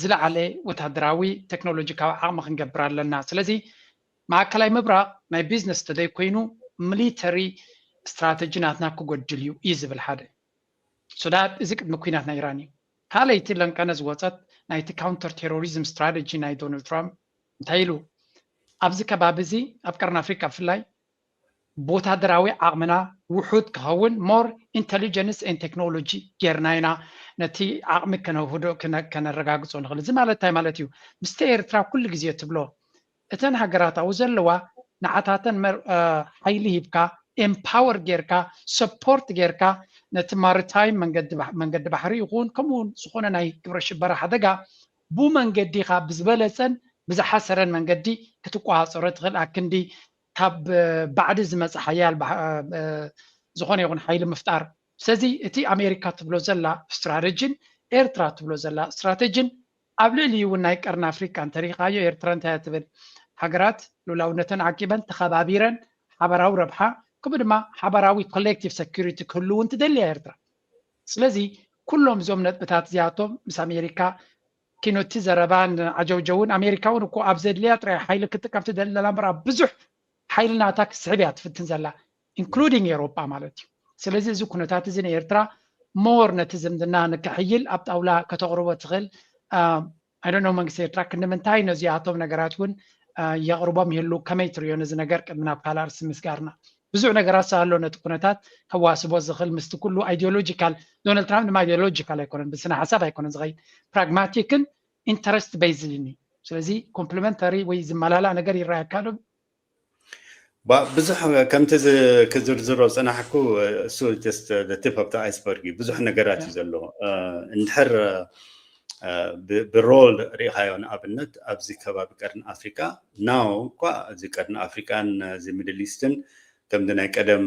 ዝለዓለ ወታደራዊ ቴክኖሎጂካዊ ዓቕሚ ክንገብር ኣለና። ስለዚ ማእከላይ ምብራቕ ናይ ቢዝነስ ተዘይኮይኑ ሚሊተሪ ስትራተጂ ናትና ክጎድል እዩ እዩ ዝብል ሓደ። ሶዳት እዚ ቅድሚ ኩናት ናይ ኢራን እዩ። ካልኣይቲ ለንቀነ ዝወፀት ናይቲ ካውንተር ቴሮሪዝም ስትራተጂ ናይ ዶናልድ ትራምፕ እንታይ ኢሉ? ኣብዚ ከባቢ እዚ ኣብ ቀርኒ ኣፍሪካ ብፍላይ ብወታደራዊ ዓቕምና ውሑድ ክኸውን ሞር ኢንቴሊጀንስ ን ቴክኖሎጂ ጌርና ኢና ነቲ ዓቕሚ ከነውህዶ ከነረጋግፆ ንኽእል። እዚ ማለት እንታይ ማለት እዩ? ምስቲ ኤርትራ ኩሉ ግዜ ትብሎ እተን ሃገራት ኣብኡ ዘለዋ ንዓታተን ሓይሊ ሂብካ ኤምፓወር ጌርካ ሰፖርት ጌርካ ነቲ ማሪታይም መንገዲ ባሕሪ ይኹን ከምኡውን ዝኾነ ናይ ግብረ ሽበራ ሓደጋ ብመንገዲኻ ብዝበለፀን ብዝሓሰረን መንገዲ ክትቆፃፀሮ ትኽእል ኣክንዲ ካብ ባዕዲ ዝመፀ ሓያል ዝኾነ ይኹን ሓይሊ ምፍጣር። ስለዚ እቲ ኣሜሪካ ትብሎ ዘላ ስትራተጂን ኤርትራ ትብሎ ዘላ ስትራተጂን ኣብ ልዕሊ እውን ናይ ቀርኒ ኣፍሪቃ እንተሪኢኻዮ ኤርትራ እንታይ ትብል? ሃገራት ልኡላውነተን ዓቂበን ተኸባቢረን ሓበራዊ ረብሓ ከምኡ ድማ ሓበራዊ ኮሌክቲቭ ሰኪሪቲ ክህልውን ትደልያ ኤርትራ። ስለዚ ኩሎም እዞም ነጥብታት እዚኣቶም ምስ ኣሜሪካ ኪኖቲ ዘረባን ዓጀውጀውን ኣሜሪካ እውን እኮ ኣብ ዘድልያ ጥራይ ሓይሊ ክትጥቀም ትደሊ ዘላ እምበር ኣብ ብዙሕ ሓይሊ ናታ ክስሕብ እያ ትፍትን ዘላ ኢንክሉዲንግ ኤውሮጳ ማለት እዩ። ስለዚ እዚ ኩነታት እዚ ንኤርትራ ሞር ነቲ ዝምድና ንክሕይል ኣብ ጣውላ ከተቕርቦ ትኽእል። ኣይደኖ መንግስቲ ኤርትራ ክንዲ ምንታይ ነዚኣቶም ነገራት እውን የቕርቦም ይህሉ ከመይ ትሪዮ ነዚ ነገር ቅድሚ ናብ ካልእ ኣርሲ ምስጋርና ብዙሕ ነገራት ኣሎ ነቲ ኩነታት ከዋስቦ ዝኽእል ምስቲ ኩሉ ኣይዲዮሎጂካል ዶናልድ ትራምፕ ድማ ኣይዲዮሎጂካል ኣይኮነን ብስነ ሓሳብ ኣይኮነን ዝኸይድ ፕራግማቲክን ኢንተረስት ቤዝድን እዩ። ስለዚ ኮምፕሊመንተሪ ወይ ዝመላላእ ነገር ይረኣየካ ዶ? ብዙሕ ከምቲ ክዝርዝሮ ዝፀናሕኩ እሱ ቲፕ ኦፍ ኣይስበርግ ብዙሕ ነገራት እዩ ዘሎ። እንድሕር ብሮል ሪኢኻዮ ንኣብነት ኣብዚ ከባቢ ቀርኒ ኣፍሪካ ናው እኳ እዚ ቀርኒ ኣፍሪካን እዚ ሚድል ኢስትን ከምዚ ናይ ቀደም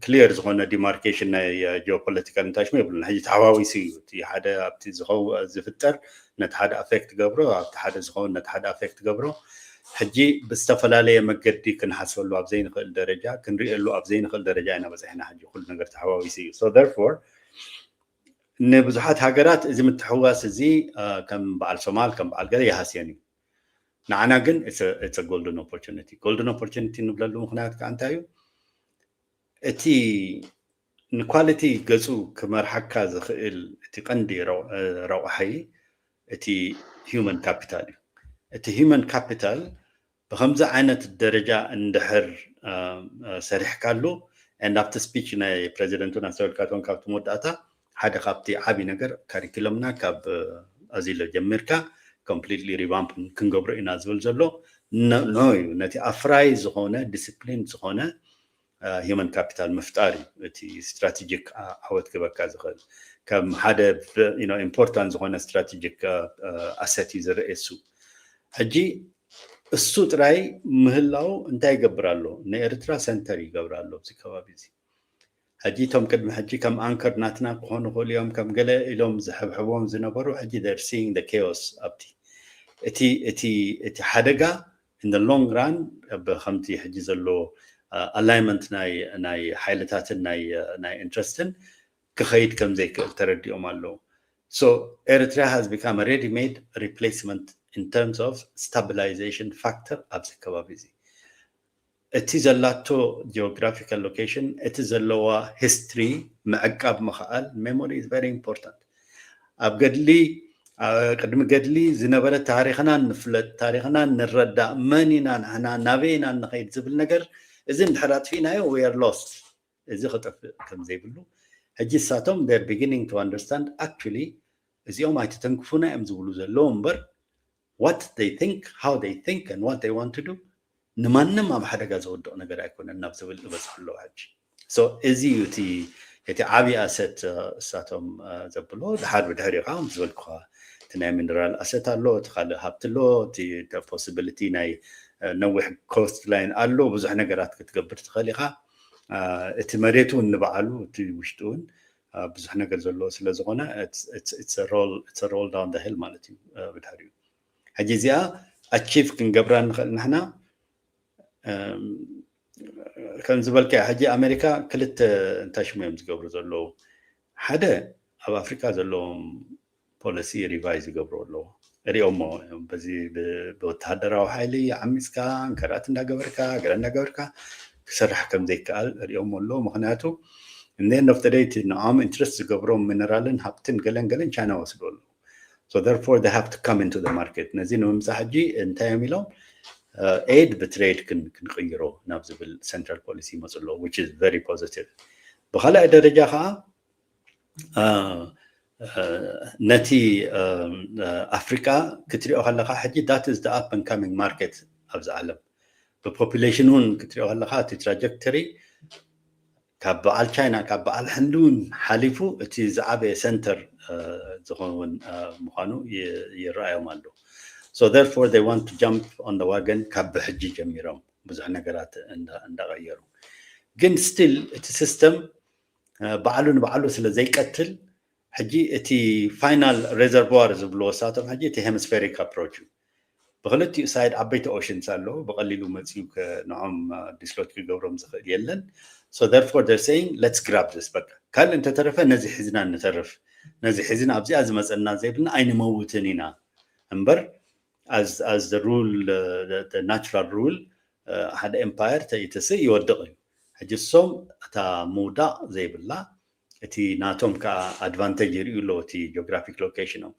ክሊር ዝኾነ ዲማርኬሽን ናይ ጂኦፖለቲካል እንታሽሞ የብሉን። ሕጂ ተሓዋዊሱ እዩ እቲ ሓደ ኣብቲ ዝኸው ዝፍጠር ነቲ ሓደ ኣፌክት ገብሮ ኣብቲ ሓደ ዝኸውን ነቲ ሓደ ኣፌክት ገብሮ ሕጂ ብዝተፈላለየ መገዲ ክንሓስበሉ ኣብ ዘይንኽእል ደረጃ ክንሪእሉ ኣብ ዘይንኽእል ደረጃ ኢና በፂሕና። ሕጂ ኩሉ ነገር ተሓዋዊሱ እዩ። So therefore ንብዙሓት ሃገራት እዚ ምትሕዋስ እዚ ከም በዓል ሶማል ከም በዓል ገለ ይሃስየን እዩ። ንዓና ግን it's a golden opportunity። Golden opportunity ንብለሉ ምኽንያት ከዓ እንታይ እዩ? እቲ ንኳሊቲ ገፁ ክመርሓካ ዝኽእል እቲ ቀንዲ ረቑሓይ እቲ ሂውመን ካፒታል እዩ። እቲ ሂውመን ካፒታል ብከምዚ ዓይነት ደረጃ እንድሕር ሰሪሕካሉ and ኣብቲ ስፒች ናይ ፕሬዚደንቱ ናስተወልካቶም ካብቲ መወዳእታ ሓደ ካብቲ ዓብዪ ነገር ካሪኩለምና ካብ ኣዚሎ ጀሚርካ ኮምፕሊትሊ ሪቫምፕ ክንገብሮ ኢና ዝብል ዘሎ ንዑ እዩ። ነቲ ኣፍራይ ዝኾነ ዲስፕሊን ዝኾነ ሂውመን ካፒታል ምፍጣር እዩ እቲ ስትራቴጂክ ዓወት ክበካ ዝኽእል ከም ሓደ ኢምፖርታንት ዝኾነ ስትራቴጂክ ኣሰት እዩ ዝረአ እሱ። ሕጂ እሱ ጥራይ ምህላው እንታይ ይገብር ኣሎ? ንኤርትራ ሰንተር ይገብር ኣሎ ኣብዚ ከባቢ እዚ። ሕጂ እቶም ቅድሚ ሕጂ ከም ኣንከር ናትና ክኾኑ ይኽእሉ እዮም ከም ገለ ኢሎም ዝሕብሕቦም ዝነበሩ ሕጂ they're seeing the chaos ኣብቲ እቲ እቲ እቲ ሓደጋ in the long run ብከምቲ ሕጂ ዘሎ ኣላይመንት ናይ ናይ ሓይልታትን ናይ ናይ ኢንትረስትን ክኸይድ ከም ዘይክእል ተረዲኦም ኣለዉ። So Eritrea has become a ready-made replacement in terms of stabilization factor ኣብዚ ከባቢ እዚ። እቲ ዘላቶ ጂኦግራፊካል ሎኬሽን እቲ ዘለዋ ሂስትሪ ምዕቃብ ምኽኣል memory is very important። ኣብ ገድሊ ቅድሚ ገድሊ ዝነበረ ታሪኽና ንፍለጥ፣ ታሪኽና ንረዳእ፣ መን ኢና ንሕና፣ ናበይ ኢና ንኸይድ ዝብል ነገር እዚ እንድሕር ኣጥፊእናዮ we are lost። እዚ ክጠፍእ ከም ዘይብሉ ሕጂ እሳቶም they're beginning to understand actually እዚኦም ኣይትተንክፉና እዮም ዝብሉ ዘለዉ እምበር what they think, how they think and what they want to do ንማንም ኣብ ሓደጋ ዘወድቕ ነገር ኣይኮነን ናብ ዝብል ዝበፅሑ ኣለዉ ሕጂ። So እዚ እዩ እቲ እቲ ዓብዪ ኣሰት እሳቶም ዘብሎ። ድሓር ብድሕሪኡ ከዓ ከም ዝበልኩኻ እቲ ናይ ሚነራል ኣሰት ኣሎ፣ እቲ ካልእ ሃብቲ ኣሎ፣ እቲ ፖሲቢሊቲ ናይ ነዊሕ ኮስት ላይን ኣሎ። ብዙሕ ነገራት ክትገብር ትኽእል ኢኻ። እቲ መሬት እውን ንባዕሉ እቲ ውሽጡ እውን ብዙሕ ነገር ዘለዎ ስለ ዝኾነ roll down the hill ማለት እዩ። ብድሕሪኡ ሕጂ እዚኣ ኣቺቭ ክንገብራ ንኽእል ንሕና ከም ዝበልካ ሕጂ ኣሜሪካ ክልተ እንታይ ሽሙ እዮም ዝገብሩ ዘለዉ። ሓደ ኣብ ኣፍሪካ ዘለዎም ፖሊሲ ሪቫይዝ ይገብሩ ኣለዉ። ሪኦሞ በዚ ብወተሃደራዊ ሓይሊ ዓሚፅካ እንከርኣት እንዳገበርካ ገለ እንዳገበርካ ክሰርሕ ከም ዘይከኣል ሪኦሞ ኣለዉ። ምክንያቱ እንደ ንኦም ኢንትረስት ዝገብሮም ሚነራልን ሃብትን ገለን ገለን ቻይና ወስዶ ኣለዉ። So therefore they have to come into the market። ነዚ ንምምፃእ ሕጂ እንታይ እዮም ኢሎም ኤድ ብትሬድ ክንቅይሮ ናብ ዝብል ሰንትራል ፖሊሲ ይመፁ ኣለዉ which is very positive። ብካልኣይ ደረጃ ከዓ ነቲ ኣፍሪቃ ክትሪኦ ከለካ ሕጂ that is the up and coming market ኣብዚ ዓለም ብፖፑሌሽን እውን ክትሪኦ ከለካ እቲ ትራጀክተሪ ካብ በዓል ቻይና ካብ በዓል ሕንዲ እውን ሓሊፉ እቲ ዝዓበየ ሰንተር ዝኸውን ምኳኑ ይረኣዮም ኣሎ። So therefore they want to jump on the wagon ካብ ብሕጂ ጀሚሮም ብዙሕ ነገራት እንዳቀየሩ ግን ስቲል እቲ ሲስተም ባዕሉ ንባዕሉ ስለ ዘይቀትል ሕጂ እቲ ፋይናል ሬዘርቫር ዝብልዎ ሳቶም ሕጂ እቲ ሄሚስፌሪክ ኣፕሮች እዩ። ብክልቲኡ ሳይድ ዓበይቲ ኦሽንስ ኣለዉ ብቀሊሉ መፅዩ ንዖም ዲስሎች ክገብሮም ዝኽእል የለን። So therefore they're saying let's grab this በቃ ካልእ እንተተረፈ ነዚ ሒዝና ንተርፍ ነዚ ሒዝና ኣብዚኣ ዝመፀና ዘይብልና ኣይንመውትን ኢና እምበር as the rule natural rule ሓደ ኤምፓየር ተይትስእ ይወድቕ እዩ። ሕጂ እሶም እታ ምውዳቕ ዘይብላ እቲ ናቶም ከዓ ኣድቫንቴጅ ይርእዩ ኣለዉ እቲ ጂኦግራፊክ ሎኬሽኖም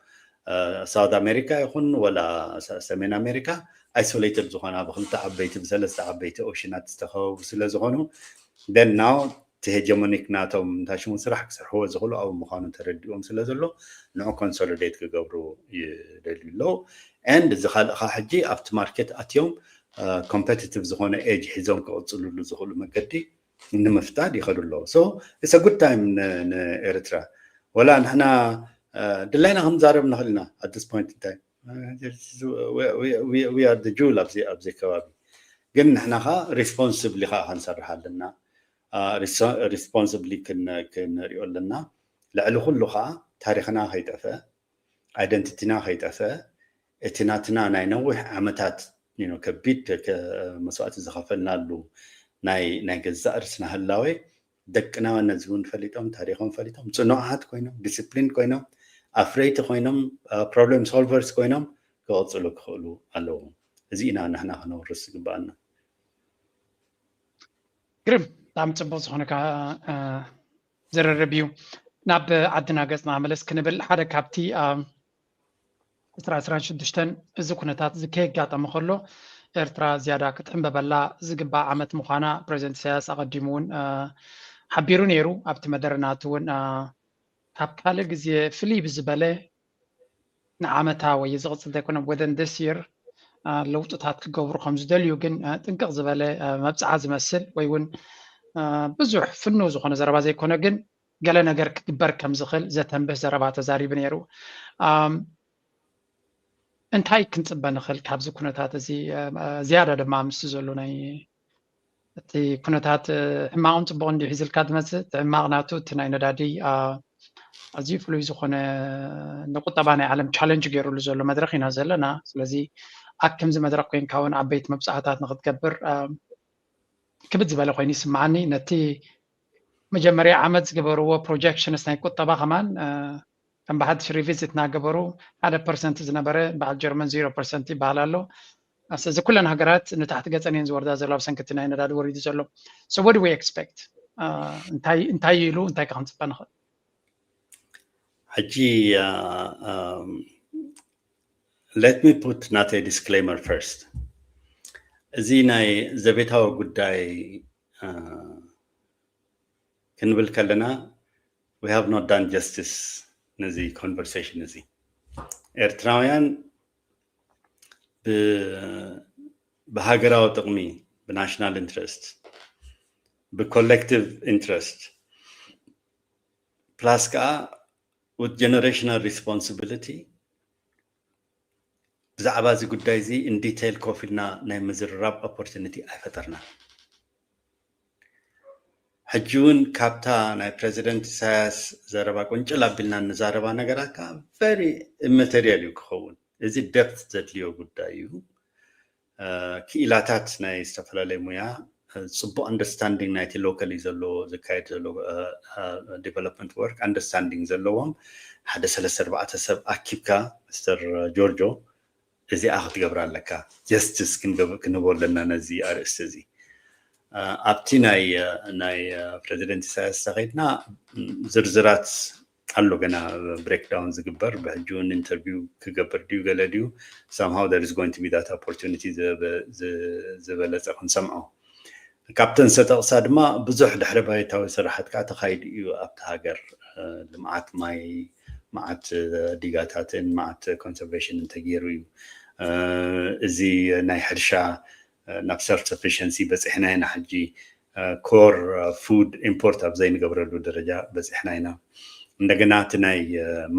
ሳውት ኣሜሪካ ይኹን ወላ ሰሜን ኣሜሪካ ኣይሶሌትድ ዝኾና ብክልተ ዓበይቲ ብሰለስተ ዓበይቲ ኦሽናት ዝተኸበቡ ስለ ዝኾኑ then now እቲ ሄጀሞኒክ ናቶም እንታይ ሽሙ ስራሕ ክሰርሕዎ ዝኽእሉ ኣብኡ ምዃኑ ተረዲኦም ስለ ዘሎ ንዑ ኮንሶሊዴት ክገብሩ ይደልዩ ኣለዉ and እዚ ካልእ ከዓ ሕጂ ኣብቲ ማርኬት ኣትዮም ኮምፐቲቲቭ ዝኾነ ኤጅ ሒዞም ክቕፅልሉ ዝኽእሉ መገዲ ንምፍጣር ይኸዱ ኣለዉ so it's a good time ንኤርትራ ወላ ንሕና ድላይና ክንዛረብ ንኽእል ኢና at this point in time we are the jewel ኣብዚ ከባቢ ግን ንሕና ከዓ ሪስፖንስብሊ ከዓ ክንሰርሕ ኣለና ሪስፖንስብሊ ክንሪኦ ኣለና ልዕሊ ኩሉ ከዓ ታሪክና ከይጠፍአ ኣይደንቲቲና ከይጠፍአ እቲ ናትና ናይ ነዊሕ ዓመታት ከቢድ መስዋእቲ ዝኸፈልናሉ ናይ ገዛእ ርስና ህላዌ ደቅና ነዚ እውን ፈሊጦም ታሪኮም ፈሊጦም ፅኑዓት ኮይኖም ዲስፕሊን ኮይኖም ኣፍረይቲ ኮይኖም ፕሮብለም ሶልቨርስ ኮይኖም ክቐፅሉ ክኽእሉ ኣለዎም እዚ ኢና ንሕና ክነውርስ ዝግበኣና ግርም ብጣዕሚ ፅቡቅ ዝኾነ ዝርርብ እዩ ናብ ዓድና ገፅና መለስ ክንብል ሓደ ካብቲ ዕስራ ዕስራን ሽዱሽተን እዚ ኩነታት እዚ ከየጋጠመ ከሎ ኤርትራ ዝያዳ ክትሕንበበላ ዝግባእ ዓመት ምዃና ፕሬዚደንት ኢሳያስ ኣቐዲሙ እውን ሓቢሩ ነይሩ ኣብቲ መደረ ናቱ እውን ካብ ካልእ ግዜ ፍልይ ብዝበለ ንዓመታ ወይ ዝቕፅል ዘይኮነ within this year ለውጥታት ክገብሩ ከም ዝደልዩ ግን ጥንቅቕ ዝበለ መብፅዓ ዝመስል ወይ እውን ብዙሕ ፍኑ ዝኾነ ዘረባ ዘይኮነ ግን ገለ ነገር ክግበር ከም ዝኽእል ዘተንብህ ዘረባ ተዛሪቡ ነይሩ እንታይ ክንፅበ ንኽእል ካብዚ ኩነታት እዚ ዝያዳ ድማ ምስ ዘሎ ናይ እቲ ኩነታት ሕማቕን ፅቡቕ እንዲዩ ሒዝልካ ዝመፅእ እቲ ሕማቕ ናቱ እቲ ናይ ነዳዲ ኣዝዩ ፍሉይ ዝኾነ ንቁጠባ ናይ ዓለም ቻለንጅ ገይሩሉ ዘሎ መድረክ ኢና ዘለና ስለዚ ኣብ ከምዚ መድረክ ኮይንካ እውን ዓበይቲ መብፃዕታት ንክትገብር ክብድ ዝበለ ኮይኑ ይስምዓኒ ነቲ መጀመርያ ዓመት ዝገበርዎ ፕሮጀክሽንስ ናይ ቁጠባ ከማን ከም ብሓድሽ ሪቪዚት እናገበሩ ሓደ ፐርሰንት ዝነበረ በዓል ጀርመን ዜሮ ፐርሰንት ይበሃል ኣሎ ስለዚ ኩለን ሃገራት ንታሕቲ ገፀን እየን ዝወርዳ ዘሎ ኣብ ሰንክቲ ናይ ነዳዲ ወሪዱ ዘሎ so what do we expect እንታይ ኢሉ እንታይ ከ ክንፅበ ንኽእል ሕጂ let me put ናተይ disclaimer first እዚ ናይ ዘቤታዊ ጉዳይ ክንብል ከለና we have not done justice ነዚ conversation እዚ ኤርትራውያን ብሃገራዊ ጥቕሚ ብ national interest ብ collective interest plus ከዓ with generational responsibility ብዛዕባ እዚ ጉዳይ እዚ in detail ኮፍ ኢልና ናይ ምዝርራብ opportunity ኣይፈጠርናን። ሕጂ እውን ካብታ ናይ ፕረዚደንት ኢሳያስ ዘረባ ቁንጭል ኣቢልና እንዛረባ ነገራት ከዓ very immaterial እዩ ክኸውን። እዚ depth ዘድልዮ ጉዳይ እዩ። ክኢላታት ናይ ዝተፈላለየ ሙያ ፅቡቅ understanding ናይቲ locally ዘሎ ዝካየድ ዘሎ development work understanding ዘለዎም ሓደ ሰለስተ ኣርባዕተ ሰብ ኣኪብካ ሚስተር ጆርጆ እዚኣ ክትገብር ኣለካ። Justice ክንህቦ ኣለና ነዚ ኣርእስቲ እዚ። ኣብቲ ናይ ናይ ፕረዚደንት ኢሳያስ ተኸይድና ዝርዝራት ኣሎ ገና breakdown ዝግበር ብሕጂ እውን interview ክገብር ድዩ ገለ ድዩ somehow there is going to be that opportunity ዝበለፀ ክንሰምዖ። ካብተን ዝተጠቕሳ ድማ ብዙሕ ድሕረ ባይታዊ ስራሓት ከዓ ተኻይዱ እዩ ኣብቲ ሃገር። ልምዓት ማይ፣ መዓት ዲጋታትን መዓት conservation እንተገይሩ እዩ። እዚ ናይ ሕርሻ ናብ self sufficiency በፂሕና ኢና። ሕጂ core food import ኣብ ዘይንገብረሉ ደረጃ በፂሕና ኢና። እንደገና እቲ ናይ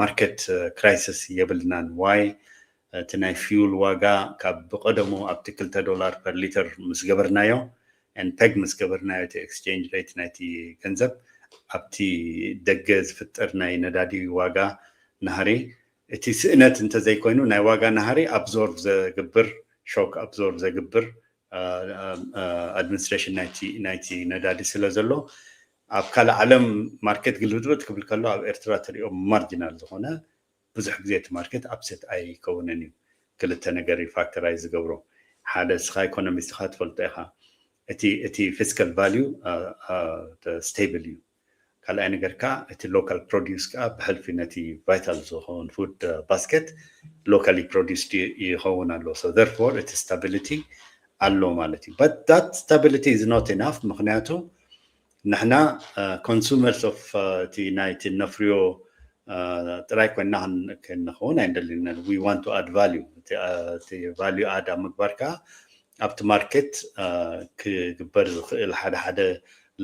market crisis የብልናን። Why? እቲ ናይ fuel ዋጋ ካብ ብቀደሙ ኣብቲ ክልተ ዶላር per liter ምስ ገበርናዮ and peg ምስ ገበርናዮ እቲ exchange rate ናይቲ ገንዘብ ኣብቲ ደገ ዝፍጠር ናይ ነዳዲ ዋጋ ናህሪ እቲ ስእነት እንተዘይኮይኑ ናይ ዋጋ ናህሪ absorb ዘግብር shock absorb ዘግብር administration ናይቲ ነዳዲ ስለ ዘሎ ኣብ ካልእ ዓለም market ግልብጥብጥ ክብል ከሎ ኣብ ኤርትራ ትሪኦ marginal ዝኾነ ብዙሕ ግዜ እቲ market upset ኣይከውንን እዩ። ክልተ ነገር እዩ factor ዝገብሮ። ሓደ እስኻ economist ኢኻ ትፈልጦ ኢኻ። እቲ እቲ fiscal value stable እዩ። ካልኣይ ነገር ከዓ እቲ local produce ከዓ ብሕልፊ ነቲ vital ዝኸውን food basket locally produced ይኸውን ኣሎ። So therefore እቲ stability ኣሎ ማለት እዩ። But that stability is not enough ምክንያቱ ንሕና consumers of እቲ ናይቲ ነፍርዮ ጥራይ ኮይና ክንኸውን ኣይንደልን። We want to add value። እቲ value add ኣብ ምግባር ከዓ ኣብቲ market ክግበር ዝኽእል ሓደ ሓደ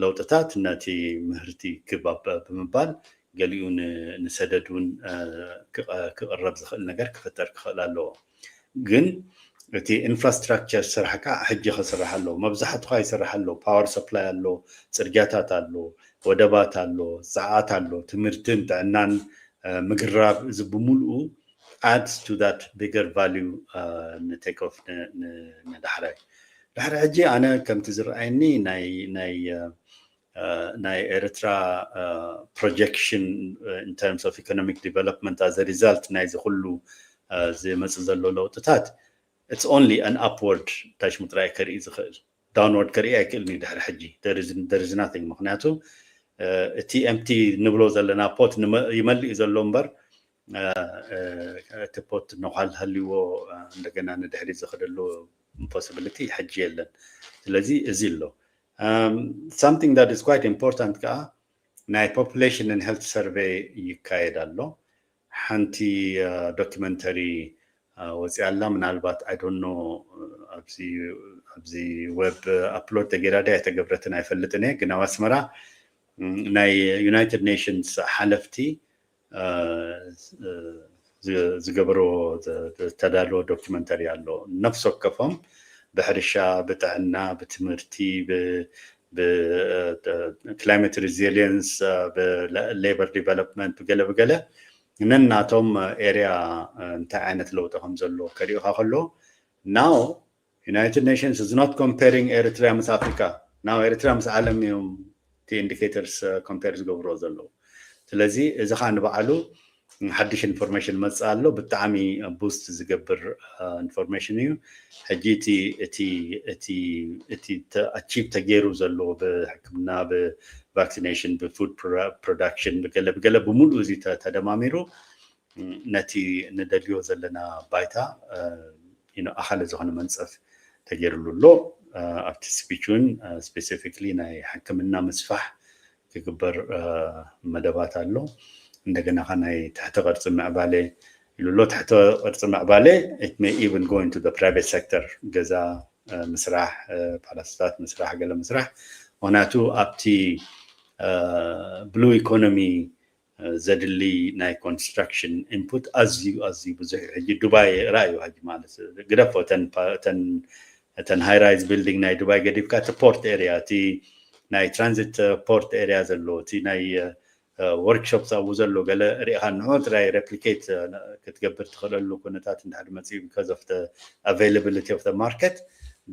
ለውጥታት ነቲ ምህርቲ ክብ ብምባል ገሊኡ ንሰደድ እውን ክቕረብ ዝኽእል ነገር ክፍጠር ክኽእል ኣለዎ። ግን እቲ infrastructure ስራሕ ከዓ ሕጂ ክስራሕ ኣለዎ። መብዛሕትኻ ይስራሕ ኣሎ። Power supply ኣሎ፣ ፅርግያታት ኣሎ፣ ወደባት ኣሎ፣ ሰዓት ኣሎ፣ ትምህርትን ጥዕናን ምግራብ እዚ ብምልኡ adds to that bigger value ንቴክ ኦፍ ንዳሕራይ። ድሕሪ ሕጂ ኣነ ከምቲ ዝረኣየኒ ናይ ናይ ናይ ኤርትራ projection in terms of economic development as a result ናይዚ ኩሉ ዝመፅእ ዘሎ ለውጥታት it's only an upward ታሽሙ ጥራይ ከርኢ ዝኽእል downward ከርኢ ኣይክእልን እዩ ድሕሪ ሕጂ there is nothing ምክንያቱ እቲ empty ንብሎ ዘለና pot ይመልእ እዩ ዘሎ እምበር እቲ pot ነዃል ሃልይዎ እንደገና ንድሕሪ ዝኸደሉ possibility ሕጂ የለን ስለዚ እዚ ኣሎ something that is quite important ከዓ ናይ population and health survey ይካየድ ኣሎ ሓንቲ documentary ወፂኣ ኣላ ምናልባት I don't know ኣብዚ web upload ተገይራ ድያ ኣይተገብረትን ኣይፈልጥን እየ ግን ኣብ ኣስመራ ናይ United Nations ሓለፍቲ ዝገበርዎ ዝተዳለወ documentary ኣሎ ነፍሲ ወከፎም ብሕርሻ ብጥዕና ብትምህርቲ climate resilience ብ labour development ብገለ ብገለ ነናቶም area እንታይ ዓይነት ለውጢ ከም ዘሎ ከሪኡካ ከሎ now United Nations is not comparing Eritrea ምስ ኣፍሪካ now ኤርትራ ምስ ዓለም እዮም እቲ indicators compare ዝገብርዎ ዘለዉ ስለዚ እዚ ከዓ ንባዕሉ ሓድሽ information መፅእ ኣሎ ብጣዕሚ boost ዝገብር information እዩ ሕጂ እቲ እቲ እቲ እቲ achieve ተገይሩ ዘሎ ብሕክምና ብ vaccination ብ food production ብገለ ብገለ ብምሉእ እዚ ተደማሚሩ ነቲ ንደልዮ ዘለና ባይታ ኣኻሊ ዝኾነ መንፀፍ ተገይርሉ ኣሎ ኣብቲ speech እውን specifically ናይ ሕክምና ምስፋሕ ክግበር መደባት ኣሎ እንደገና ካ ናይ ትሕቲ ቅርፂ ምዕባለ ኢሉ ኣሎ ትሕቲ ቅርፂ ምዕባለ it may even go into the private sector ገዛ ምስራሕ ፓላስታት ምስራሕ ገለ ምስራሕ ምክንያቱ ኣብቲ blue economy ዘድሊ ናይ construction input ኣዝዩ ኣዝዩ ብዙሕ እዩ። ሕጂ ዱባይ ራእዩ ሕጂ ማለት ግደፎ እተን high rise building ናይ ዱባይ ገዲፍካ እቲ port area እቲ ናይ transit port area ዘሎ እቲ ናይ workshops ኣብኡ ዘሎ ገለ ሪኢኻ ንዑ ጥራይ replicate ክትገብር ትኽእለሉ ኩነታት እንድሕር መፅኡ because of the availability of the market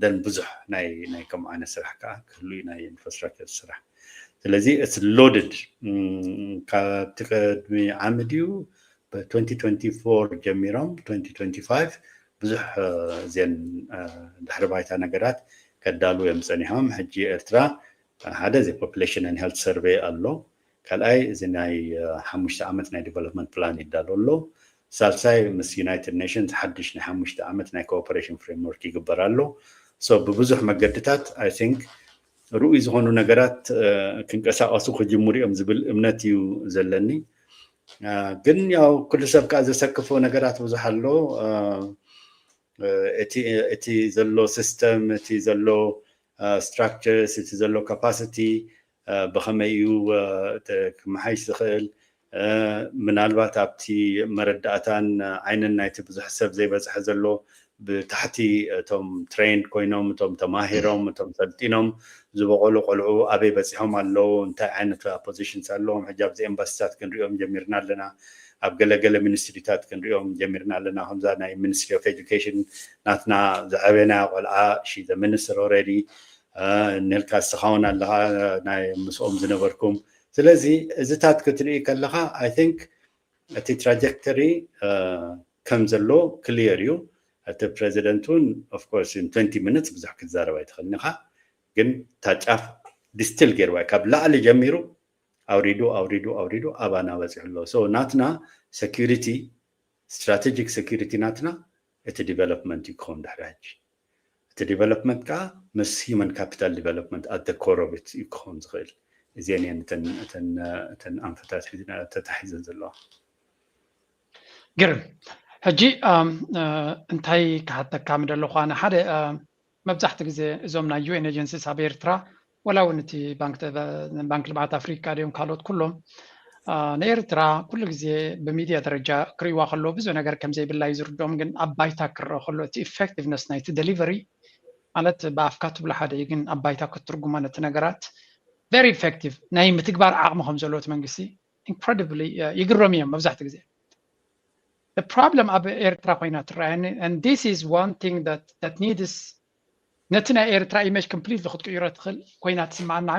then ብዙሕ ናይ ናይ ከምኡ ዓይነት ስራሕ ከዓ ክህሉ እዩ ናይ infrastructure ስራሕ። ስለዚ it's loaded ካብቲ ቅድሚ ዓሚ ድዩ ብ twenty twenty-four ጀሚሮም twenty twenty-five ብዙሕ እዚን ድሕሪ ባይታ ነገራት ከዳሉ እዮም ፀኒሖም። ሕጂ ኤርትራ ሓደ እዚ population and health survey ኣሎ። ካልኣይ እዚ ናይ ሓሙሽተ ዓመት ናይ development plan ይዳሎ ኣሎ። ሳልሳይ ምስ United Nations ሓድሽ ናይ ሓሙሽተ ዓመት ናይ cooperation framework ይግበር ኣሎ። So ብብዙሕ መገድታት I think ርኡይ ዝኾኑ ነገራት ክንቀሳቀሱ ክጅምሩ እዮም ዝብል እምነት እዩ ዘለኒ። ግን ያው ኩሉ ሰብ ከዓ ዘሰክፎ ነገራት ብዙሕ ኣሎ። እቲ ዘሎ system እቲ ዘሎ structures እቲ ዘሎ capacity ብኸመይ እዩ ክመሓይሽ ዝኽእል? ምናልባት ኣብቲ መረዳእታን ዓይንን ናይቲ ብዙሕ ሰብ ዘይበፅሐ ዘሎ ብታሕቲ እቶም trained ኮይኖም እቶም ተማሂሮም እቶም ሰልጢኖም ዝበቆሉ ቆልዑ ኣበይ በፂሖም ኣለዉ እንታይ ዓይነት positions ኣለዎም ሕጂ ኣብዚ ኤምባሲታት ክንሪኦም ጀሚርና ኣለና ኣብ ገለገለ ሚኒስትሪታት ክንሪኦም ጀሚርና ኣለና ከምዛ ናይ ministry of education ናትና ዝዓበና ቆልዓ she minister already ንልካ እስኻ እውን ኣለኻ ናይ ምስኦም ዝነበርኩም ስለዚ እዚታት ክትርኢ ከለኻ I think እቲ trajectory ከም ዘሎ clear እዩ እቲ president እውን of course in twenty minutes ብዙሕ ክትዛረብ ኣይትኽእልን ኢኻ ግን እታ ጫፍ distill ገይርዋ ካብ ላዕሊ ጀሚሩ ኣውሪዱ ኣውሪዱ ኣውሪዱ ኣባና በፂሑ ኣሎ so ናትና security strategic security ናትና እቲ development እዩ ክኸውን ድሕሪ ሕጂ እቲ development ከዓ ምስ human capital development at the core of it እዩ ክኸውን ዝኽእል እዚአን እየን እተን ኣንፈታት ተታሒዘን ዘለዋ ግርም ሕጂ እንታይ ክሓተካ ምደለኹ ኣነ ሓደ መብዛሕቲ ግዜ እዞም ናይ UN agencies ኣብ ኤርትራ ወላ እውን እቲ ባንክ ልምዓት ኣፍሪካ ድዮም ካልኦት ኩሎም ንኤርትራ ኩሉ ግዜ ብሚድያ ደረጃ ክርእይዋ ከለዉ ብዙሕ ነገር ከም ዘይብላ እዩ ዝርድኦም ግን ኣብ ባይታ ክረአ ከሎ እቲ effectiveness ናይቲ delivery ማለት ብኣፍካ ትብሎ ሓደ እዩ ግን ኣብ ባይታ ክትትርጉሞ ነቲ ነገራት very effective ናይ ምትግባር ዓቕሚ ከም ዘለዎ እቲ መንግስቲ incredibly ይግረሙ እዮም መብዛሕቲ ግዜ problem ኣብ ኤርትራ ኮይና ትረኣየኒ and this is one thing that, that needs ነቲ ናይ ኤርትራ image completely ክትቅይሮ ትኽእል ኮይና ትስምዓና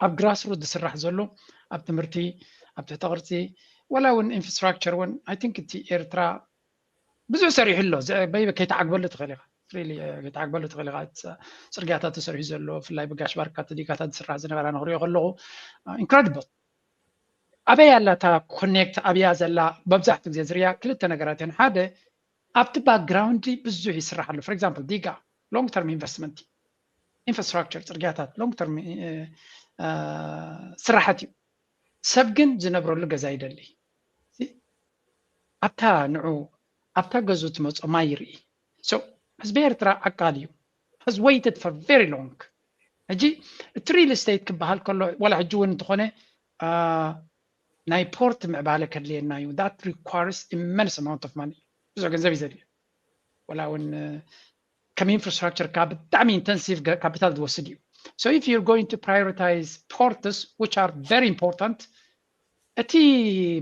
ኣብ grassroot ዝስራሕ ዘሎ ኣብ ትምህርቲ ኣብ ትሕተ ቅርፂ ወላ እውን infrastructure እውን I think እቲ ኤርትራ ብዙሕ ሰሪሑ ኣሎ በይበ ከይተዓግበሉ ትኽእል ኢኻ ከይተዓግበሉ ትኽእል ኢኻ ፅርግያታት ተሰሪሑ ዘሎ ብፍላይ ብጋሽ ባርካ ዲጋታት ዝስራሕ ዝነበራ ንክሪኦ ከለኹ incredible ኣበይ ኣላ እታ connect ኣብያ ዘላ መብዛሕትኡ ግዜ ዝርያ ክልተ ነገራት እየን ሓደ ኣብቲ background ብዙሕ ይስራሕ ኣሎ for example ዲጋ long term investment infrastructure ፅርግያታት long term ስራሓት እዩ ሰብ ግን ዝነብረሉ ገዛ ይደሊ ኣብታ ንዑ ኣብታ ገዙ ትመፆ ማይ ይርኢ so ህዝቢ ኤርትራ ዓቃል እዩ has waited for very long ሕጂ እቲ real estate ክበሃል ከሎ ዋላ ሕጂ እውን እንተኾነ ናይ port ምዕባለ ከድልየና እዩ that requires immense amount of money ብዙሕ ገንዘብ እዩ ዘድልዮ ወላ እውን ከም infrastructure ካ ብጣዕሚ intensive capital ዝወስድ እዩ so if you're going to prioritize ports which are very important እቲ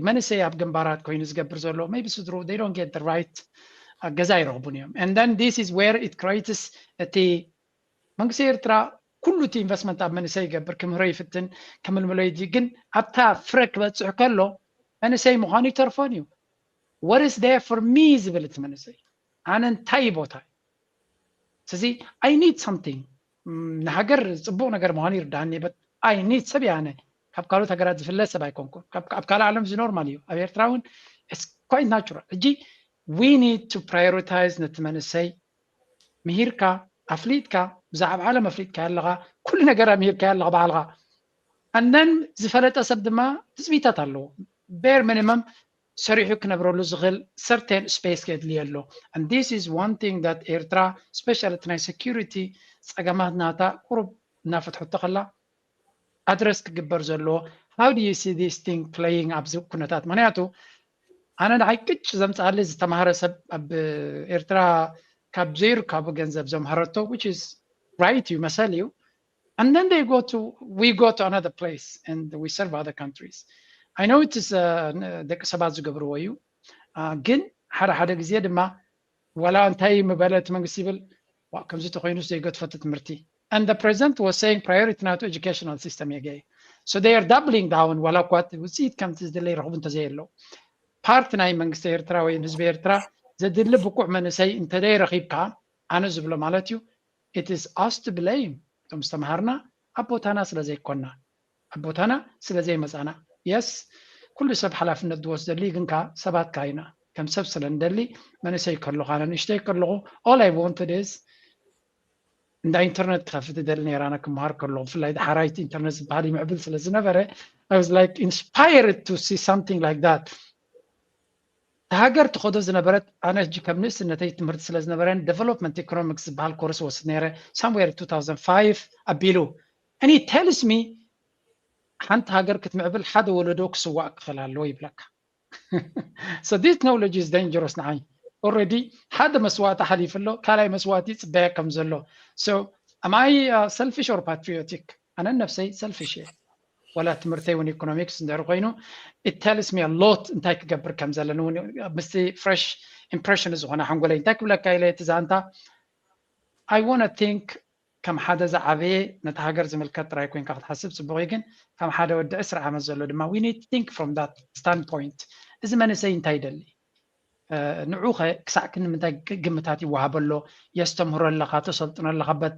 መንእሰይ ኣብ ግንባራት ኮይኑ ዝገብር ዘሎ maybe ስድሩ they don't get the right ገዛ ይረኽቡን እዮም and then this is where it creates እቲ መንግስቲ ኤርትራ ኩሉ እቲ investment ኣብ መንእሰይ ይገብር ክምህሮ ይፍትን ክምልምሎ ይድሊ ግን ኣብታ ፍረ ክበፅሕ ከሎ መንእሰይ ምዃኑ ይተርፎን እዩ what is there for me ዝብል እቲ መንእሰይ ኣነ እንታይ ቦታ ስለዚ I need something ንሃገር ፅቡቅ ነገር ምዃኑ ይርዳሃኒ but I need ሰብ ያነ ካብ ካልኦት ሃገራት ዝፍለ ሰብ ኣይኮንኩን ኣብ ካልእ ዓለም እዚ normal እዩ ኣብ ኤርትራ እውን quite natural ሕጂ we need to prioritize ነቲ መንእሰይ ምሂርካ ኣፍሊጥካ ብዛዕባ ዓለም ኣፍሊጥካ ኣለኻ ኩሉ ነገር ምሂርካ ኣለኻ ባዕልኻ and then ዝፈለጠ ሰብ ድማ ትፅቢታት ኣለዎ bare minimum ሰሪሑ ክነብረሉ ዝኽእል certain space ከድልዮ ኣሎ and this is one thing that ኤርትራ special እቲ ናይ security ፀገማት ናታ ቁሩብ እናፈትሐቶ ከላ address ክግበር ዘለዎ How do you see this thing playing ኣብዚ ኩነታት? ምክንያቱ ኣነ ንዓይ ቅጭ ዘምፅኣለይ ዝተማሃረ ሰብ ኣብ ኤርትራ ካብ ዘይርካቡ ገንዘብ ዘምሃረቶ which is right እዩ መሰል እዩ and then they go to we go to another place and we serve other countries. I know it is ደቂ ሰባት ዝገብርዎ እዩ ግን ሓደ ሓደ ግዜ ድማ ዋላ እንታይ ምበለ እቲ መንግስቲ ይብል ከምዚ ተኮይኑስ ዘይገድፎ እቲ ትምህርቲ and the president was saying priority ናቱ educational system የገይ so they are doubling down ዋላ እኳ ውፅኢት ከምቲ ዝድለ ይረኽቡ እንተዘየለው ፓርቲ ናይ መንግስቲ ኤርትራ ወይ ህዝቢ ኤርትራ ዘድሊ ብቁዕ መንእሰይ እንተደይ ረኺብካ ኣነ ዝብሎ ማለት እዩ it is us to blame እቶም ዝተምሃርና ኣብ ቦታና ስለ ዘይኮና ኣብ ቦታና ስለ ዘይመፃና yes ኩሉ ሰብ ሓላፍነት ዝወስደሉ ግን ከዓ ሰባት ካይና ከም ሰብ ስለ ንደሊ መንእሰይ ከለኹ ኣነ ንእሽተይ ከለኹ all I wanted is እንዳ ኢንተርነት ክኸፍት ደሊ ነራና ክምሃር ከለኹ ብፍላይ ሓራይቲ ኢንተርነት ዝበሃል ይምዕብል ስለ ዝነበረ I was like inspired to see something like that ሃገር ትኸዶ ዝነበረት ኣነ ሕጂ ከም ንእስነተይ ትምህርቲ ስለ ዝነበረን development economics ዝበሃል ኮርስ ወስድ ነረ somewhere two thousand five ኣቢሉ and he tells me ሓንቲ ሃገር ክትምዕብል ሓደ ወለዶ ክስዋእ ክኽእል ኣለዎ ይብለካ so this knowledge is dangerous ንዓይ already ሓደ መስዋእቲ ሓሊፉ ኣሎ ካልኣይ መስዋእቲ ይፅበያ ከም ዘሎ so am I uh, selfish or patriotic ኣነ ነፍሰይ selfish እየ ወላ ትምህርተይ እውን economics እንድሕር ኮይኑ it tells me a lot እንታይ ክገብር ከም ዘለኒ እውን ምስቲ fresh impression ዝኾነ ሓንጎለይ እንታይ ክብለካ ኢለ እቲ ዛንታ I want to think ከም ሓደ ዝዓበየ ነቲ ሃገር ዝምልከት ጥራይ ኮይንካ ክትሓስብ ፅቡቕ እዩ ግን ከም ሓደ ወዲ ዕስራ ዓመት ዘሎ ድማ we need to think from that standpoint እዚ መንእሰይ እንታይ ይደሊ ንዑኸ ክሳዕ ክንምንታይ ግምታት ይወሃበሎ የስተምህሮ ኣለኻ ተሰልጥኖ ኣለኻ but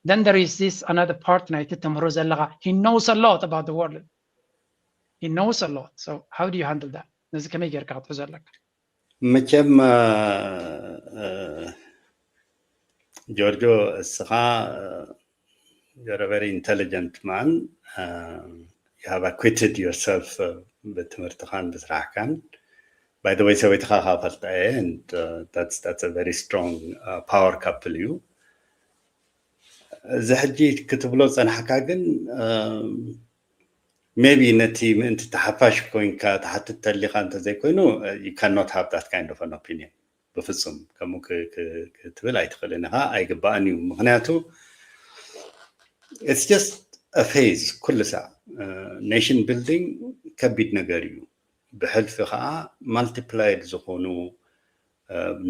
then there is this another part ናይቲ ተምህሮ ዘለኻ he knows a lot about the world he knows a lot so how do you handle that ነዚ ከመይ ጌርካ ክትሕዞ ኣለካ መቸም ጆርጆ እስኻ you're a very intelligent man uh, you have acquitted yourself ብትምህርትኻን ብስራሕካን by the way ሰበይትኻ ካፈልጣ እየ and uh, that's that's a very strong uh, power couple እዩ እዚ ሕጂ ክትብሎ ዝፀናሕካ ግን maybe ነቲ ምእንቲ ተሓፋሽ ኮይንካ ትሓትት ተሊካ እንተዘይኮይኑ you cannot have that kind of an opinion ብፍፁም ከምኡ ክትብል ኣይትኽእልን ኢኻ ኣይግባእን እዩ ምክንያቱ it's just a phase ኩሉ ሳዕ nation building ከቢድ ነገር እዩ ብሕልፊ ከዓ multiplied ዝኾኑ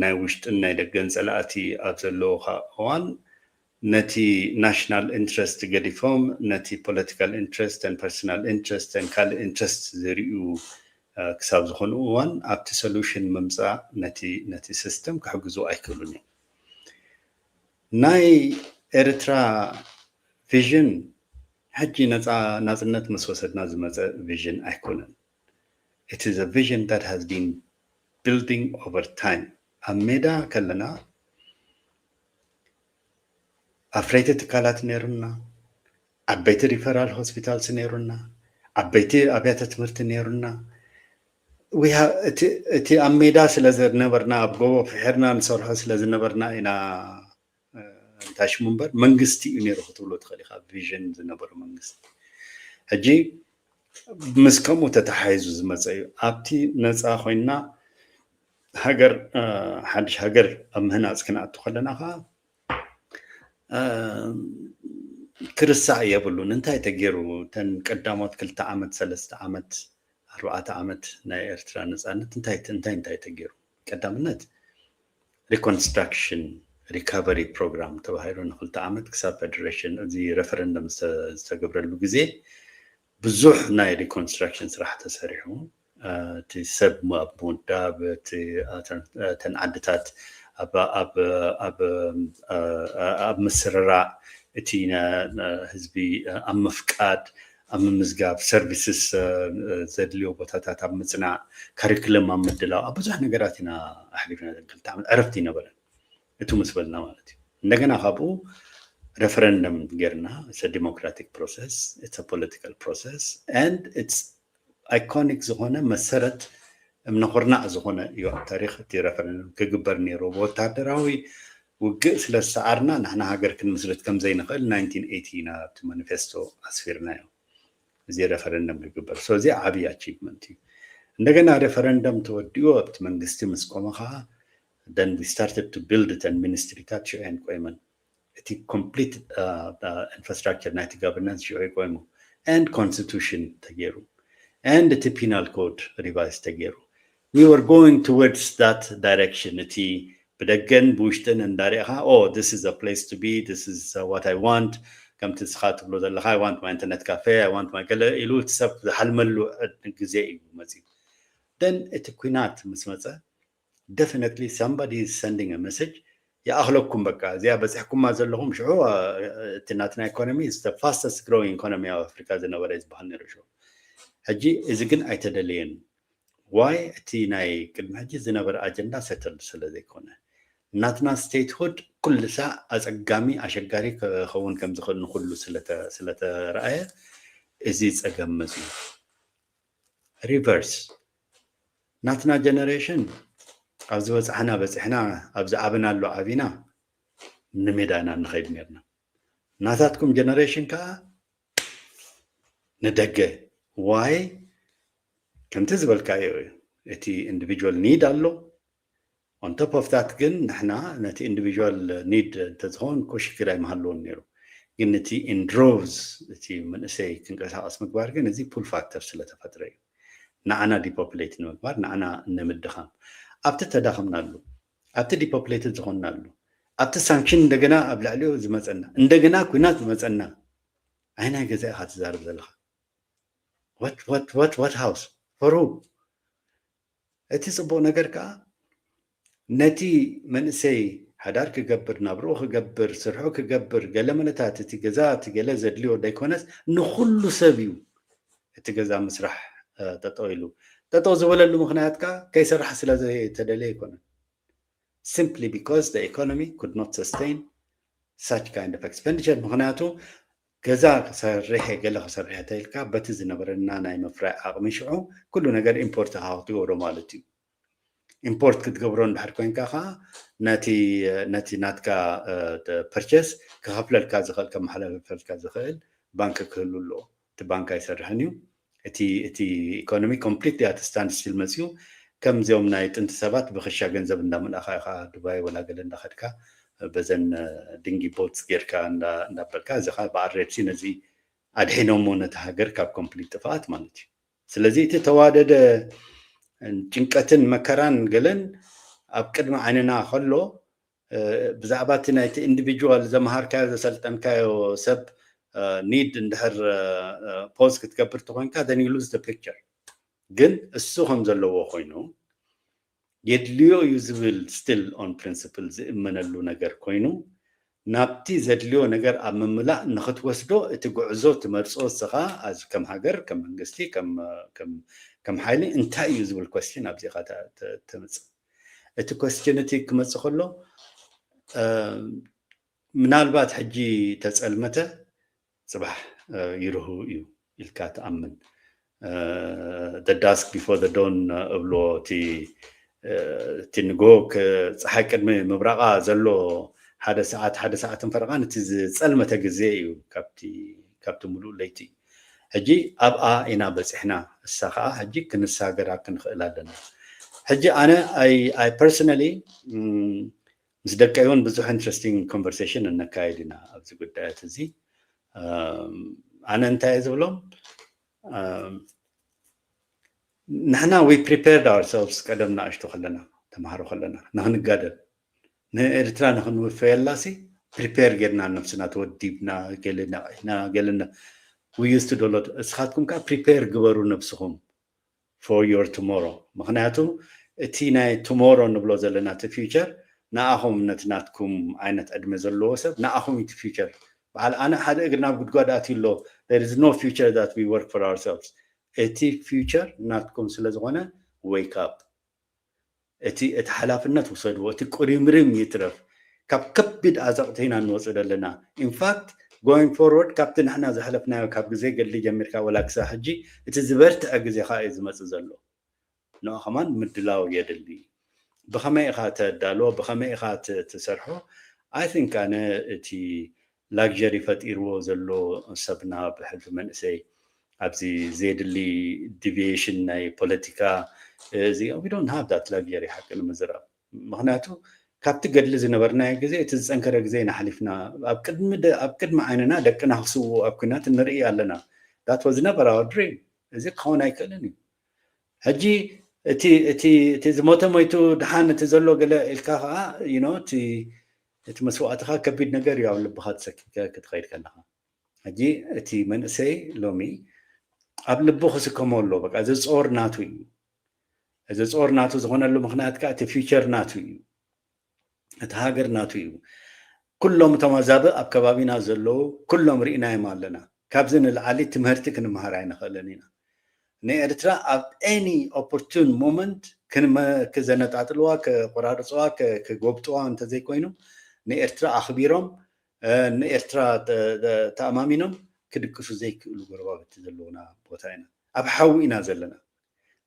ናይ ውሽጥን ናይ ደገን ፀላእቲ ኣብ ዘለዉ እዋን ነቲ national interest ገዲፎም ነቲ political interest and personal interest and ካልእ interest ዝርእዩ ክሳብ ዝኾኑ እዋን ኣብቲ solution ምምፃእ ነቲ ነቲ system ክሕግዙ ኣይክእሉን እዮም ናይ ኤርትራ vision ሕጂ ነፃ ናፅነት ምስ ወሰድና ዝመፀ vision ኣይኮነን it is a vision that has been building over time ኣብ ሜዳ ከለና ኣፍረይቲ ትካላት ነይሩና ዓበይቲ referral hospitals ነይሩና ዓበይቲ ኣብያተ ትምህርቲ ነይሩና እቲ ኣብ ሜዳ ስለ ዝነበርና ኣብ ጎቦ ፍሒርና ንሰርሖ ስለ ዝነበርና ኢና እንታይ ሽሙ እምበር መንግስቲ እዩ ነይሩ ክትብሎ ትኽእል ኢኻ vision ዝነበሮ መንግስቲ ሕጂ ምስ ከምኡ ተተሓሒዙ ዝመፀ እዩ ኣብቲ ነፃ ኮይንና ሃገር ሓድሽ ሃገር ኣብ ምህናፅ ክንኣቱ ከለና ከዓ ክርስዕ የብሉን እንታይ ተገይሩ ተን ቀዳሞት ክልተ ዓመት ሰለስተ ዓመት ኣርባዕተ ዓመት ናይ ኤርትራ ነፃነት እንታይ እንታይ እንታይ ተገይሩ ቀዳምነት reconstruction recovery program ተባሂሉ ንክልተ ዓመት ክሳብ federation እዚ referendum ዝተገብረሉ ግዜ ብዙሕ ናይ reconstruction ስራሕ ተሰሪሑ እቲ ሰብ ኣብ ምውዳብ እተን ዓድታት ኣብ ምስርራዕ እቲ ህዝቢ ኣብ ምፍቃድ ኣብ ምምዝጋብ services ዘድልዮ ቦታታት ኣብ ምፅናዕ curriculum ኣብ ምድላው ኣብ ብዙሕ ነገራት ኢና ኣሕሊፍና ክልተ ዓመት ዕረፍቲ ይነበረን እቱ ምስ በልና ማለት እዩ እንደገና ካብኡ referendum ጌርና it's a democratic process it's a political process and it's iconic ዝኾነ መሰረት እምነ ኩርናዕ ዝኾነ እዩ ኣብ ታሪክ እቲ referendum ክግበር ነይሩ ብወታደራዊ ውግእ ስለ ዝሰዓርና ንሕና ሃገር ክንምስርት ከም ዘይንኽእል nineteen eighty ኢና ኣብቲ manifesto ኣስፊርናዮ እዚ referendum ክግበር። So እዚ ዓብዪ achievement እዩ። እንደገና referendum ተወዲኡ ኣብቲ መንግስቲ ምስ ቆመ ከዓ then we started to build እተን ሚኒስትሪታት ሽዑ እየን ቆይመን። እቲ complete infrastructure ናይቲ governance ሽዑ እዩ ቆይሙ and constitution ተገይሩ and እቲ penal code revise ተገይሩ። We were going towards that direction። እቲ ብደገን ብውሽጥን እንዳሪእኻ oh this is a place to be, this is what I want፣ ከምቲ ንስኻ ትብሎ ዘለኻ I want my internet cafe, I want my ገለ ኢሉ እቲ ሰብ ዝሓልመሉ ግዜ እዩ መፅዩ። Then እቲ ኲናት ምስ መፀ definitely somebody is sending a message ይኣኽለኩም፣ በቃ እዚኣ በፂሕኩማ ዘለኹም። ሽዑ እቲ ናትና economy is the fastest growing economy ኣብ ኣፍሪካ ዝነበረ እዩ ዝበሃል ነይሩ ሽዑ። ሕጂ እዚ ግን ኣይተደለየን። Why? እቲ ናይ ቅድሚ ሕጂ ዝነበረ ኣጀንዳ settled ስለ ዘይኮነ ናትና statehood ኩሉ ሳዕ ኣፀጋሚ ኣሸጋሪ ክኸውን ከም ዝኽእል ንኩሉ ስለተረኣየ እዚ ፀገም መፅዩ። Reverse ናትና generation ኣብ ዝበፃሕና በፂሕና ኣብ ዝዓበናሉ ዓቢና ንሜዳ ኢና ንኸይድ ነርና። ናታትኩም generation ከዓ ንደገ። Why? ከምቲ ዝበልካዮ እዩ፣ እቲ individual need ኣሎ። On top of that ግን ንሕና ነቲ individual need እንተዝኸውን እኮ ሽግር ኣይምሃለዎን ነይሩ። ግን እቲ in droves እቲ መንእሰይ ክንቀሳቐስ ምግባር ግን እዚ pull factor ስለተፈጥረ እዩ። ንዓና depopulate ንምግባር፣ ንዓና ንምድኻም፣ ኣብቲ ተዳኸምናሉ፣ ኣብቲ depopulated ዝኾንናሉ፣ ኣብቲ sanction እንደገና ኣብ ልዕሊኡ ዝመፀና፣ እንደገና ኲናት ዝመፀና ኣይናይ ገዛ ኢኻ ትዛረብ ዘለኻ? What house for who? እቲ ፅቡቕ ነገር ከዓ ነቲ መንእሰይ ሓዳር ክገብር፣ ናብርኡ ክገብር፣ ስርሑ ክገብር፣ ገለ መለታት እቲ ገዛ እቲ ገለ ዘድልዮ ደይኮነስ ንኹሉ ሰብ እዩ እቲ ገዛ ምስራሕ ጠጠው ኢሉ። ጠጠው ዝበለሉ ምክንያት ከዓ ከይሰርሕ ስለ ዘይተደለየ ኣይኮነን። Simply because the economy could not sustain such kind of expenditure። ምክንያቱ ገዛ ክሰርሕ ገለ ክሰርሕ ተኢልካ በቲ ዝነበረና ናይ ምፍራይ ዓቕሚ ሽዑ ኩሉ ነገር import ኢኻ ክትገብሮ ማለት እዩ። Import ክትገብሮ እንድሕር ኮይንካ ከዓ ነቲ ነቲ ናትካ purchase ክኸፍለልካ ዝኽእል ከመሓላልፈልካ ዝኽእል ባንክ ክህሉ ኣለዎ። እቲ ባንክ ኣይሰርሕን እዩ። እቲ እቲ economy completely at standstill መፅዩ። ከምዚኦም ናይ ጥንቲ ሰባት ብክሻ ገንዘብ እንዳመልኣኻ ኢኻ ዱባይ ወላ ገለ እንዳኸድካ በዘን ድንጊ boats ጌርካ እንዳበልካ እዚ ከዓ በዓል ሬድሲ ነዚ ኣድሒኖሞ ነቲ ሃገር ካብ complete ጥፍኣት ማለት እዩ። ስለዚ እቲ ተዋደደ ጭንቀትን መከራን ገለን ኣብ ቅድሚ ዓይንና ከሎ ብዛዕባ እቲ ናይቲ individual ዘምሃርካዮ ዘሰልጠንካዮ ሰብ need እንድሕር pause ክትገብር ተኮይንካ then you lose the picture። ግን እሱ ከም ዘለዎ ኮይኑ የድልዮ እዩ ዝብል still on principle ዝእመነሉ ነገር ኮይኑ ናብቲ ዘድልዮ ነገር ኣብ ምምላእ ንክትወስዶ እቲ ጉዕዞ ትመርፆ እስኻ ከም ሃገር ከም መንግስቲ ከም ሓይሊ እንታይ እዩ ዝብል question ኣብዚኻ ተምፅእ። እቲ question እቲ ክመፅእ ከሎ ምናልባት ሕጂ ተፀልመተ ፅባሕ ይርሁ እዩ ኢልካ ትኣምን። The dusk before the dawn እብሎ እቲ ንጎ ፀሓይ ቅድሚ ምብራቓ ዘሎ ሓደ ሰዓት ሓደ ሰዓትን ፈረቓን እቲ ዝፀልመተ ግዜ እዩ ካብቲ ሙሉእ ለይቲ። ሕጂ ኣብኣ ኢና በፂሕና። እሳ ከዓ ሕጂ ክንሳገራ ክንኽእል ኣለና። ሕጂ ኣነ I personally ምስ ደቀይ እውን ብዙሕ interesting conversation እነካየድ ኢና ኣብዚ ጉዳያት እዚ። ኣነ እንታይ እየ ዝብሎም ንሕና we prepared ourselves ቀደም ንኣሽቱ ከለና ተምሃሮ ከለና ንክንጋደል ንኤርትራ ንክንውፈየላ ሲ prepare ጌርና ነብስና ተወዲብና ገለ ነቒሕና ገለ we used to download እስኻትኩም ከዓ prepare ግበሩ ነብስኹም for your tomorrow ምክንያቱ እቲ ናይ tomorrow ንብሎ ዘለና እቲ future ንኣኹም ነቲ ናትኩም ዓይነት ዕድመ ዘለዎ ሰብ ንኣኹም እቲ future በዓል ኣነ ሓደ እግሪ ናብ ጉድጓድ ኣትዩ ኣሎ there is no future that we work for ourselves እቲ future ናትኩም ስለ ዝኾነ wake up እቲ እቲ ሓላፍነት ውሰድዎ እቲ ቁሪምሪም ይትረፍ ካብ ከቢድ ኣዘቕቲ ኢና ንወፅእ ዘለና in fact going forward ካብቲ ንሕና ዝሓለፍናዮ ካብ ግዜ ገድሊ ጀሚርካ ወላ ክሳብ ሕጂ እቲ ዝበርትዐ ግዜ ከዓ እዩ ዝመፅእ ዘሎ ንኡ ከማን ምድላው የድሊ ብኸመይ ኢኻ ተዳልዎ ብኸመይ ኢኻ ትሰርሖ I think ኣነ እቲ luxury ፈጢርዎ ዘሎ ሰብና ብሕልፊ መንእሰይ ኣብዚ ዘየድሊ deviation ናይ ፖለቲካ እዚ we don't have that luxury ሓቂ ንምዝራብ። ምክንያቱ ካብቲ ገድሊ ዝነበርናዮ ግዜ እቲ ዝፀንከረ ግዜ ኢና ሓሊፍና። ኣብ ቅድሚ ደ- ኣብ ቅድሚ ዓይንና ደቅና ክስውኡ ኣብ ኲናት ንርኢ ኣለና። That was never our dream። እዚ ክኸውን ኣይክእልን እዩ። ሕጂ እቲ እቲ እቲ ዝሞተ ሞይቱ ድሓን እቲ ዘሎ ገለ ኢልካ ከዓ you know እቲ እቲ መስዋእትኻ ከቢድ ነገር እዩ ኣብ ልብኻ ተሰኪምካ ክትኸይድ ከለኻ። ሕጂ እቲ መንእሰይ ሎሚ ኣብ ልቡ ክስከሞ ኣሎ። በቃ እዚ ጾር ናቱ እዩ። እዚ ጾር ናቱ ዝኾነሉ ምክንያት ከዓ እቲ future ናቱ እዩ። እቲ ሃገር ናቱ እዩ። ኩሎም እቶም ኣዛብእ ኣብ ከባቢና ዘለዉ ኩሎም ርኢናዮም ኣለና። ካብዚ ንላዕሊ ትምህርቲ ክንመሃር ኣይንኽእልን ኢና። ንኤርትራ ኣብ any opportune moment ክንመ- ክዘነጣጥልዋ፣ ክቆራርፅዋ፣ ክ- ክጎብጥዋ እንተዘይኮይኑ ንኤርትራ ኣኽቢሮም እ፣ ንኤርትራ ተ- ተ- ተኣማሚኖም ክድቅሱ ዘይክእሉ ጎረባብቲ ዘለዉና ቦታ ኢና። ኣብ ሓዊ ኢና ዘለና።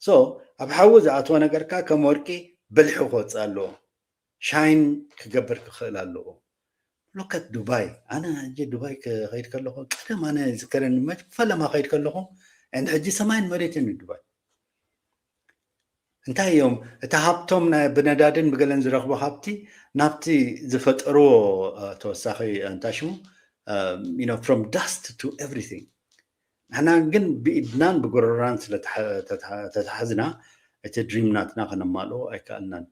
So ኣብ ሓዊ ዝኣትወ ነገርካ ከም ወርቂ በሊሑ ክወፅእ ኣለዎ። ሻይን ክገብር ክኽእል ኣለዎ። Look at ዱባይ። ኣነ ሕጂ ዱባይ ክኸይድ ከለኹ ቀደም ኣነ ዝከረኒ መ- ፈለማ ከይድ ከለኹ and ሕጂ ሰማይን መሬትን እዩ ዱባይ። እንታይ እዮም እቲ ሃብቶም ናይ ብነዳድን ብገለን ዝረኽቦ ሃብቲ ናብቲ ዝፈጠርዎ እ፣ ተወሳኺ እንታይ ሽሙ you know from dust to everything። ንሕና ግን ብኢድናን ብጎረሮናን ስለ ተሓ- ተተሓ- ተተሓዝና እቲ ድሪም ናትና ከነማልኦ ኣይከኣልናን።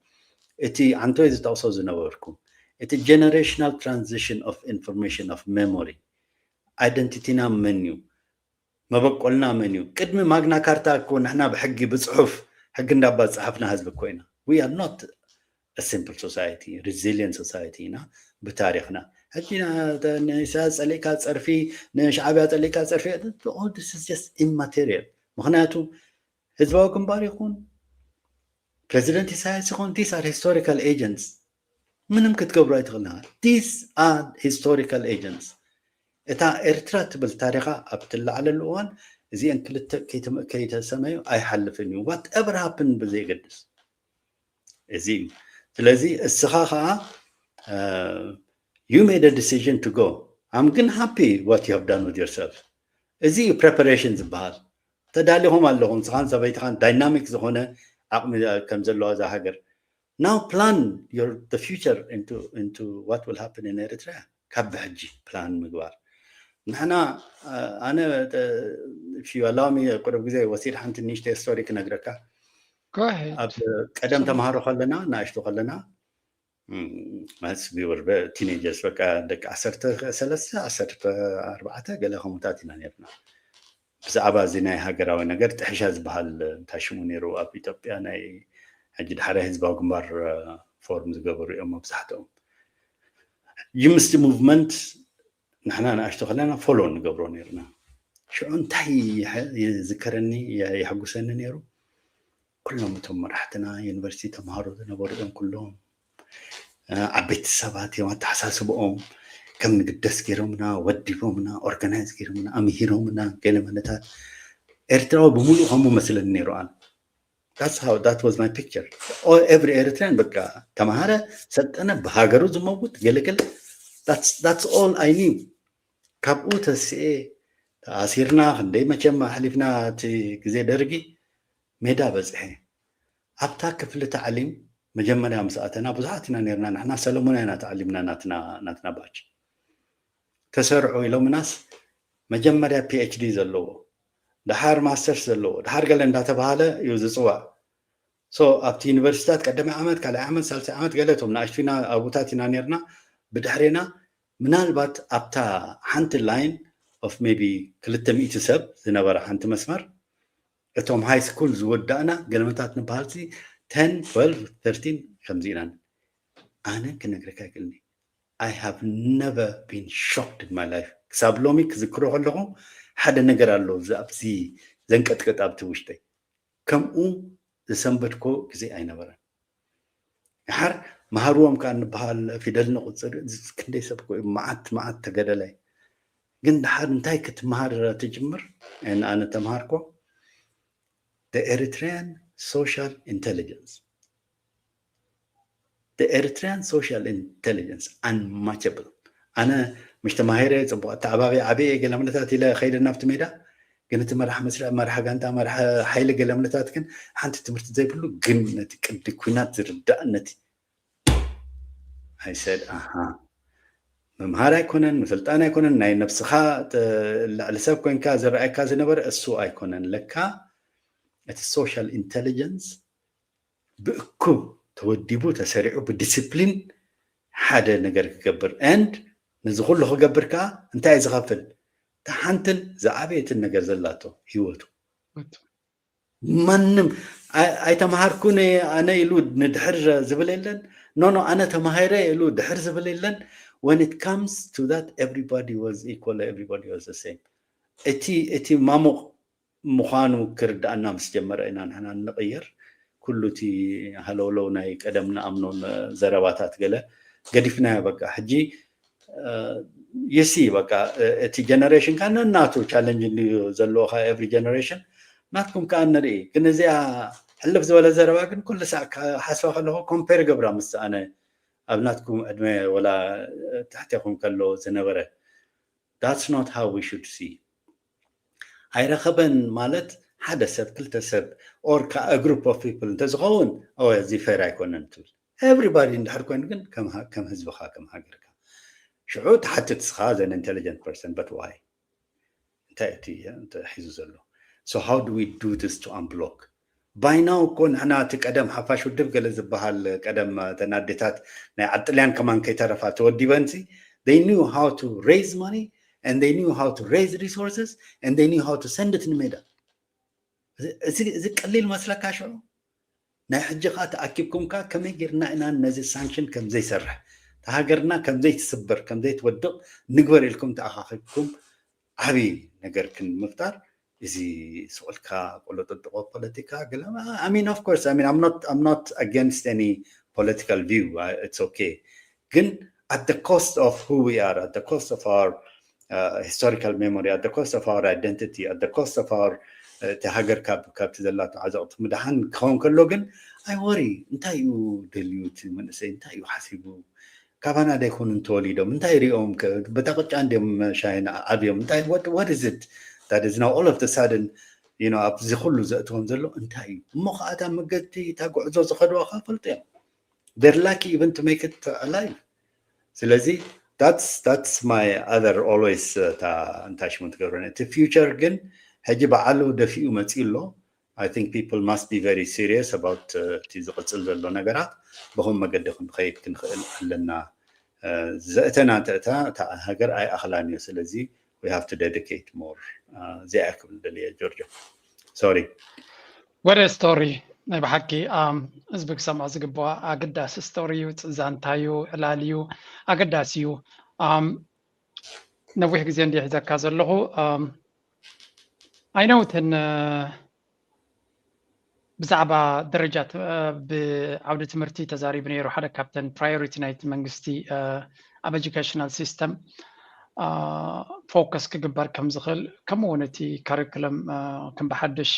እቲ ዓንቶይ ዝጠቕሶ ዝነበርኩ እቲ generational transition of information of memory identity ና መን እዩ? መበቆልና መን እዩ? ቅድሚ ማግና ካርታ እኮ ንሕና ብሕጊ ብፅሑፍ ሕጊ እንዳባፃሓፍና ህዝቢ እኮ ኢና። We are not a simple society, resilient society ኢና ብታሪኽና። ሕጂ ና- ተ- ንኢሳያስ ፀሊእካ ፀርፊ፣ ንሻዕብያ ፀሊእካ ፀርፊ፣ all this is just immaterial። ምክንያቱ ህዝባዊ ግንባር ይኹን ፕሬዚደንት ኢሳያስ ይኹን these are historical agents። ምንም ክትገብሩ ኣይትኽእልና። These are historical agents። እታ ኤርትራ ትብል ታሪኻ ኣብ ትለዓለሉ እዋን እዚአን ክልተ ከይተመ- ከይተሰመዩ ኣይሓልፍን እዩ። Whatever happen ብዘየገድስ እዚ እዩ። ስለዚ እስኻ ከዓ you made a decision to go. I'm ግን happy what you have done with yourself። እዚ እዩ preparation ዝበሃል። ተዳሊኹም ኣለኹም፣ ንስኻን ሰበይትኻን ዳይናሚክ ዝኾነ ዓቕሚ ከም ዘለዋ እዛ ሃገር። Now plan your the future into into what will happen in Eritrea ካብ ብሕጂ ፕላን ምግባር። ንሕና ኣነ if you allow me ቁሩብ ግዜ ወሲድ ሓንቲ ንእሽተይ ስቶሪ ክነግረካ። Go ahead. ኣብ ቀደም ተምሃሮ ከለና ንኣሽቱ ከለና ማለት we were teenagers በቃ ደቂ ዓሰርተ ሰለስተ ዓሰርተ ኣርባዕተ ገለ ከምኡታት ኢና ነርና። ብዛዕባ እዚ ናይ ሃገራዊ ነገር ጥሕሻ ዝበሃል እንታይ ሽሙ ነይሩ ኣብ ኢትዮጵያ ናይ ሕጂ ዳሕራይ ህዝባዊ ግንባር ፎርም ዝገበሩ እዮም መብዛሕትኦም። ጅምስቲ ሙቭመንት ንሕና ንኣሽቱ ከለና ፎሎ ንገብሮ ነርና። ሽዑ እንታይ ይዝከረኒ የሐጉሰኒ ነይሩ? ኩሎም እቶም መራሕትና ዩኒቨርሲቲ ተምሃሮ ዝነበሩ እዮም ኩሎም። ዓበይቲ ሰባት እዮም ኣተሓሳስብኦም ከም ንግደስ ገይሮምና፣ ወዲቦምና፣ ኦርጋናይዝ ገይሮምና፣ ኣምሂሮምና ገለ መለታት ኤርትራዊ ብምሉእ ከምኡ መስለኒ ነይሩ ኣነ። That's how that was my picture. Every Eritrean በቃ ተማሃረ ሰልጠነ ብሃገሩ ዝመውት ገለገለ that's all I knew። ካብኡ ተስኤ ተኣሲርና ክንደይ መቸም ኣሕሊፍና እቲ ግዜ ደርጊ ሜዳ በፅሐ። ኣብታ ክፍሊ ታዕሊም መጀመርያ ምስ ኣተና ብዙሓት ኢና ነርና ንሕና ሰለሙና ኢና ተዓሊምና ናትና ናትና ባች ተሰርዑ ኢሎምናስ መጀመርያ ፒኤችዲ ዘለዎ ደሓር ማስተርስ ዘለዎ ደሓር ገለ እንዳተባሃለ እዩ ዝፅዋዕ። So ኣብቲ ዩኒቨርሲታት ቀዳማይ ዓመት ካልኣይ ዓመት ሳልሳይ ዓመት ገለ እቶም ንኣሽቱ ኢና ኣብኡታት ኢና ነርና። ብድሕሬና ምናልባት ኣብታ ሓንቲ line of maybe ክልተ ሚእቲ ሰብ ዝነበረ ሓንቲ መስመር እቶም ሃይ ስኩል ዝወዳእና ገለመታት ንበሃል ሲ ten twelve thirteen ከምዚ ኢና። ኣነ ክነግረካ ይክእልኒ I have never been shocked in my life። ክሳብ ሎሚ ክዝክሮ ከለኹ ሓደ ነገር ኣሎ ኣብዚ ዘንቀጥቀጥ ኣብቲ ውሽጠይ። ከምኡ ዝሰንበድኮ ግዜ ኣይነበረን። ድሓር መሃርዎም ከዓ እንበሃል ፊደል ንቁፅር ክንደይ ሰብ ኮ መዓት መዓት ተገደላይ። ግን ድሓር እንታይ ክትመሃር ትጅምር? ኣነ ተምሃርኮ Eritrean social intelligence Eritrean social intelligence unmatchable። ኣነ ምሽ ተማሂረ ፅቡቅ ኣተዓባቢ ዓበየ ገለ ምለታት ኢለ ከይደ ናብቲ ሜዳ ግን እቲ መራሕ መስርዕ፣ መራሕ ጋንታ፣ መራሕ ሓይሊ ገለ ምነታት ግን ሓንቲ ትምህርቲ ዘይብሉ፣ ግን ነቲ ቅዲ ኲናት ዝርዳእ፣ ነቲ I said ኣሃ፣ ምምሃር ኣይኮነን፣ ምስልጣን ኣይኮነን፣ ናይ ነብስኻ ተ-፣ ልዕሊ ሰብ ኮንካ ዝረኣየካ ዝነበረ እሱ ኣይኮነን። ለካ እቲ social intelligence ብእኩብ ተወዲቡ ተሰሪዑ ብዲስፕሊን ሓደ ነገር ክገብር፣ and ነዚ ኩሉ ክገብር ከዓ እንታይ እዩ ዝኸፍል? እታ ሓንትን ዝዓበየትን ነገር ዘላቶ ህይወቱ። ማንም ኣይ-፣ ኣይተምሃርኩን ኣነ ኢሉ ንድሕር ዝብል የለን። ኖ ኖ፣ ኣነ ተማሂረ ኢሉ ድሕር ዝብል የለን። When it comes to that, everybody was equal, everybody was the same። እቲ እቲ ማሙቕ ምዃኑ ክርዳእና ምስ ጀመረ ኢና ንሕና እንቕየር። ኩሉ እቲ ሃለውለው ናይ ቀደም ንኣምኖ ዘረባታት ገለ ገዲፍናዮ። በቃ ሕጂ you see፣ በቃ እቲ ጀነሬሽን ካ ነናቱ ቻለንጅ እንድዩ ዘለዎ ካብ every generation። ናትኩም ከዓ ንርኢ። ግን እዚኣ ሕልፍ ዝበለ ዘረባ ግን ኩሉ ሳዕ ሓስባ ከለኹ ኮምፔር ገብራ ምስ ኣነ ኣብ ናትኩም ዕድመ ወላ ትሕቴኹም ከሎ ዝነበረ። That's not how we should see። ኣይረኸበን ማለት ሓደ ሰብ፣ ክልተ ሰብ፣ or ከዓ group of people እንተዝኸውን፣ ኦ፣ እዚ ፌር ኣይኮነን ትብል። Everybody እንድሕር ኮይኑ ግን ከም ሃ-፣ ከም ህዝብኻ፣ ከም ሃገርካ። ሽዑ ትሓትት እስኻ፣ as an intelligent person, but why? እንታይ እቲ ሒዙ ዘሎ? So how do we do this to unblock? By now እኮ ንሕና እቲ ቀደም ሓፋሽ ውድብ ገለ ዝበሃል፣ ቀደም እተን ኣዴታት ናይ ዓጥልያን ከማን ከይተረፋ ተወዲበንሲ፣ they knew how to raise money and they knew how to raise resources and they knew how to send it ንሜዳ። እዚ፣ እዚ፣ እዚ ቀሊል መስለካ ሽዑ? ናይ ሕጂ ኸዓ ተኣኪብኩም ከ ከመይ ጌርና ኢና ነዚ ሳንክሽን ከም ዘይሰርሕ፣ እታ ሃገርና ከም ዘይትስበር፣ ከም ዘይትወድቕ ንግበር ኢልኩም ተኣኻኺብኩም ዓብዪ ነገር ክንምፍጣር፣ እዚ ስቕ ኢልካ ቆለጠጥቆ ፖለቲካ ገለ፣ I mean, of course, I mean, I'm not, I'm not against any political view. I-, it's okay. ግን at the cost of who we are, at the cost of our uh, historical memory, at the cost of our identity, at the cost of our uh, እቲ ሃገር ካብ፣ ካብቲ ዘላቶ ዓዘቕቲ ምድሓን ክኸውን ከሎ ግን፣ I worry። እንታይ እዩ ደልዩ እቲ መንእሰይ? እንታይ እዩ ሓሲቡ? ካባና ዶ ኣይኮኑን ተወሊዶም? እንታይ ሪኦም ከ? በታ ቅጫ እንድዮም ሻሂ ዓብዮም? እንታይ፣ what, what is it that is now all of the sudden, you know፣ ኣብዚ ኩሉ ዘእትዎም ዘሎ እንታይ እዩ? እሞ ከዓ እታ መገዲ፣ እታ ጉዕዞ ዝኸድዋ ከዓ ፈልጡ እዮም። They're lucky even to make it alive። ስለዚ that's, that's my other always፣ እታ እንታይ ሽሙ ትገብረኒ፣ እቲ ፊውቸር ግን ሕጂ በዓሉ ደፊኡ መፂኡ ኣሎ። I think people must be very serious about እቲ ዝቕፅል ዘሎ ነገራት። ብኹም መገዲ ክንኸይድ ክንኽእል ኣለና። ዘእተና እንተእታ እታ ሃገር ኣይኣኽላን እዩ። ስለዚ we have to dedicate more። እዚኣ ክብል ደልየ ጆርጆ። ሶሪ። ወደ ስቶሪ ናይ ብሓቂ ህዝቢ ክሰምዖ ዝግብኦ ኣገዳሲ ስቶሪ እዩ። ዛንታ እዩ፣ ዕላል እዩ፣ ኣገዳሲ እዩ። ነዊሕ ግዜ እንዲ ሒዘካ ዘለኹ። I know እተን ብዛዕባ ደረጃ ብዓውዲ ትምህርቲ ተዛሪቡ ነይሩ። ሓደ ካብተን ፕራዮሪቲ ናይቲ መንግስቲ ኣብ ኤጁኬሽናል ሲስተም ፎከስ ክግበር ከም ዝኽእል፣ ከምኡ እውን እቲ ካሪኩለም ከም ብሓድሽ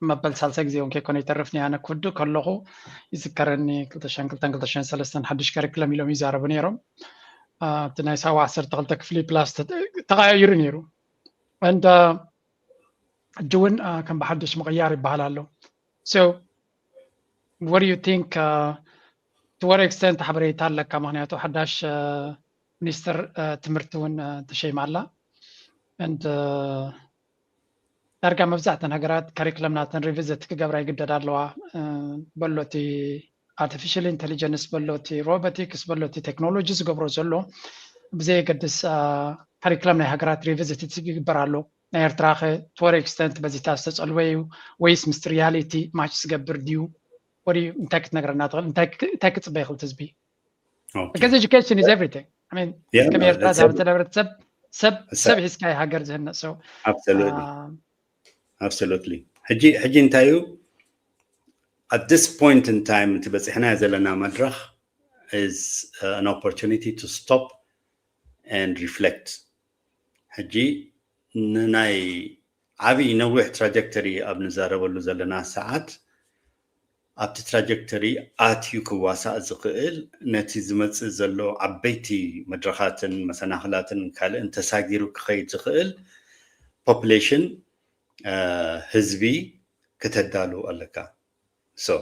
መበል ሳልሳይ ግዜ እውን ከይኮነ ይተርፍኒ። ኣነ ክውድእ ከለኹ ይዝከረኒ፣ ክልተ ሽሕን ክልተን ክልተ ሽሕን ሰለስተን ሓድሽ ካሪኩለም ኢሎም ይዛረቡ ነይሮም። እቲ ናይ ሳዋ ዓሰርተ ክልተ ክፍሊ ፕላስ ተቐያይሩ ነይሩ። And ሕጂ እውን ከም ብሓድሽ ምቕያር ይበሃል ኣሎ። So what do you think? To what extent ሓበሬታ ኣለካ? ምክንያቱ ሓዳሽ ሚኒስትር ትምህርቲ እውን ተሸይማ ኣላ። And ዳርጋ መብዛሕተን ሃገራት ካሪክለም ናተን ሪቪዝት ክገብራ ይግደዳ ኣለዋ። በሎ እቲ ኣርቲፊሻል ኢንቴሊጀንስ በሎ እቲ ሮቦቲክስ በሎ እቲ ቴክኖሎጂ ዝገብሮ ዘሎ ብዘየገድስ ካሪክለም ናይ ሃገራት ሪቪዝት ይግበር ኣሎ። ናይ ኤርትራ ከ to what extent በዚታ ዝተጸልወ እዩ ወይስ ምስ ሪያሊቲ ማች ዝገብር ድዩ? ወዲ እንታይ ክትነግረና ትኽእል? እንታይ ክጽበ ይኽእል ህዝቢ? Because education is everything. I mean ከም ኤርትራ ዝሃበተ ሕብረተሰብ ሰብ ሰብ ሒዝካ ሃገር ዝህነጽ። So Absolutely. ሕጂ ሕጂ እንታይ እዩ? At this point in time እቲ በፂሕናዮ ዘለና መድረኽ is an opportunity to stop and reflect። ሕጂ ንናይ ዓብዪ ነዊሕ ትራጀክተሪ ኣብ ንዛረበሉ ዘለና ሰዓት ኣብቲ ትራጀክተሪ ኣትዩ ክዋሳእ ዝኽእል፣ ነቲ ዝመፅእ ዘሎ ዓበይቲ መድረኻትን መሰናኽላትን ካልእን ተሳጊሩ ክኸይድ ዝኽእል ፖፕሌሽን ህዝቢ ክተዳሉ ኣለካ። So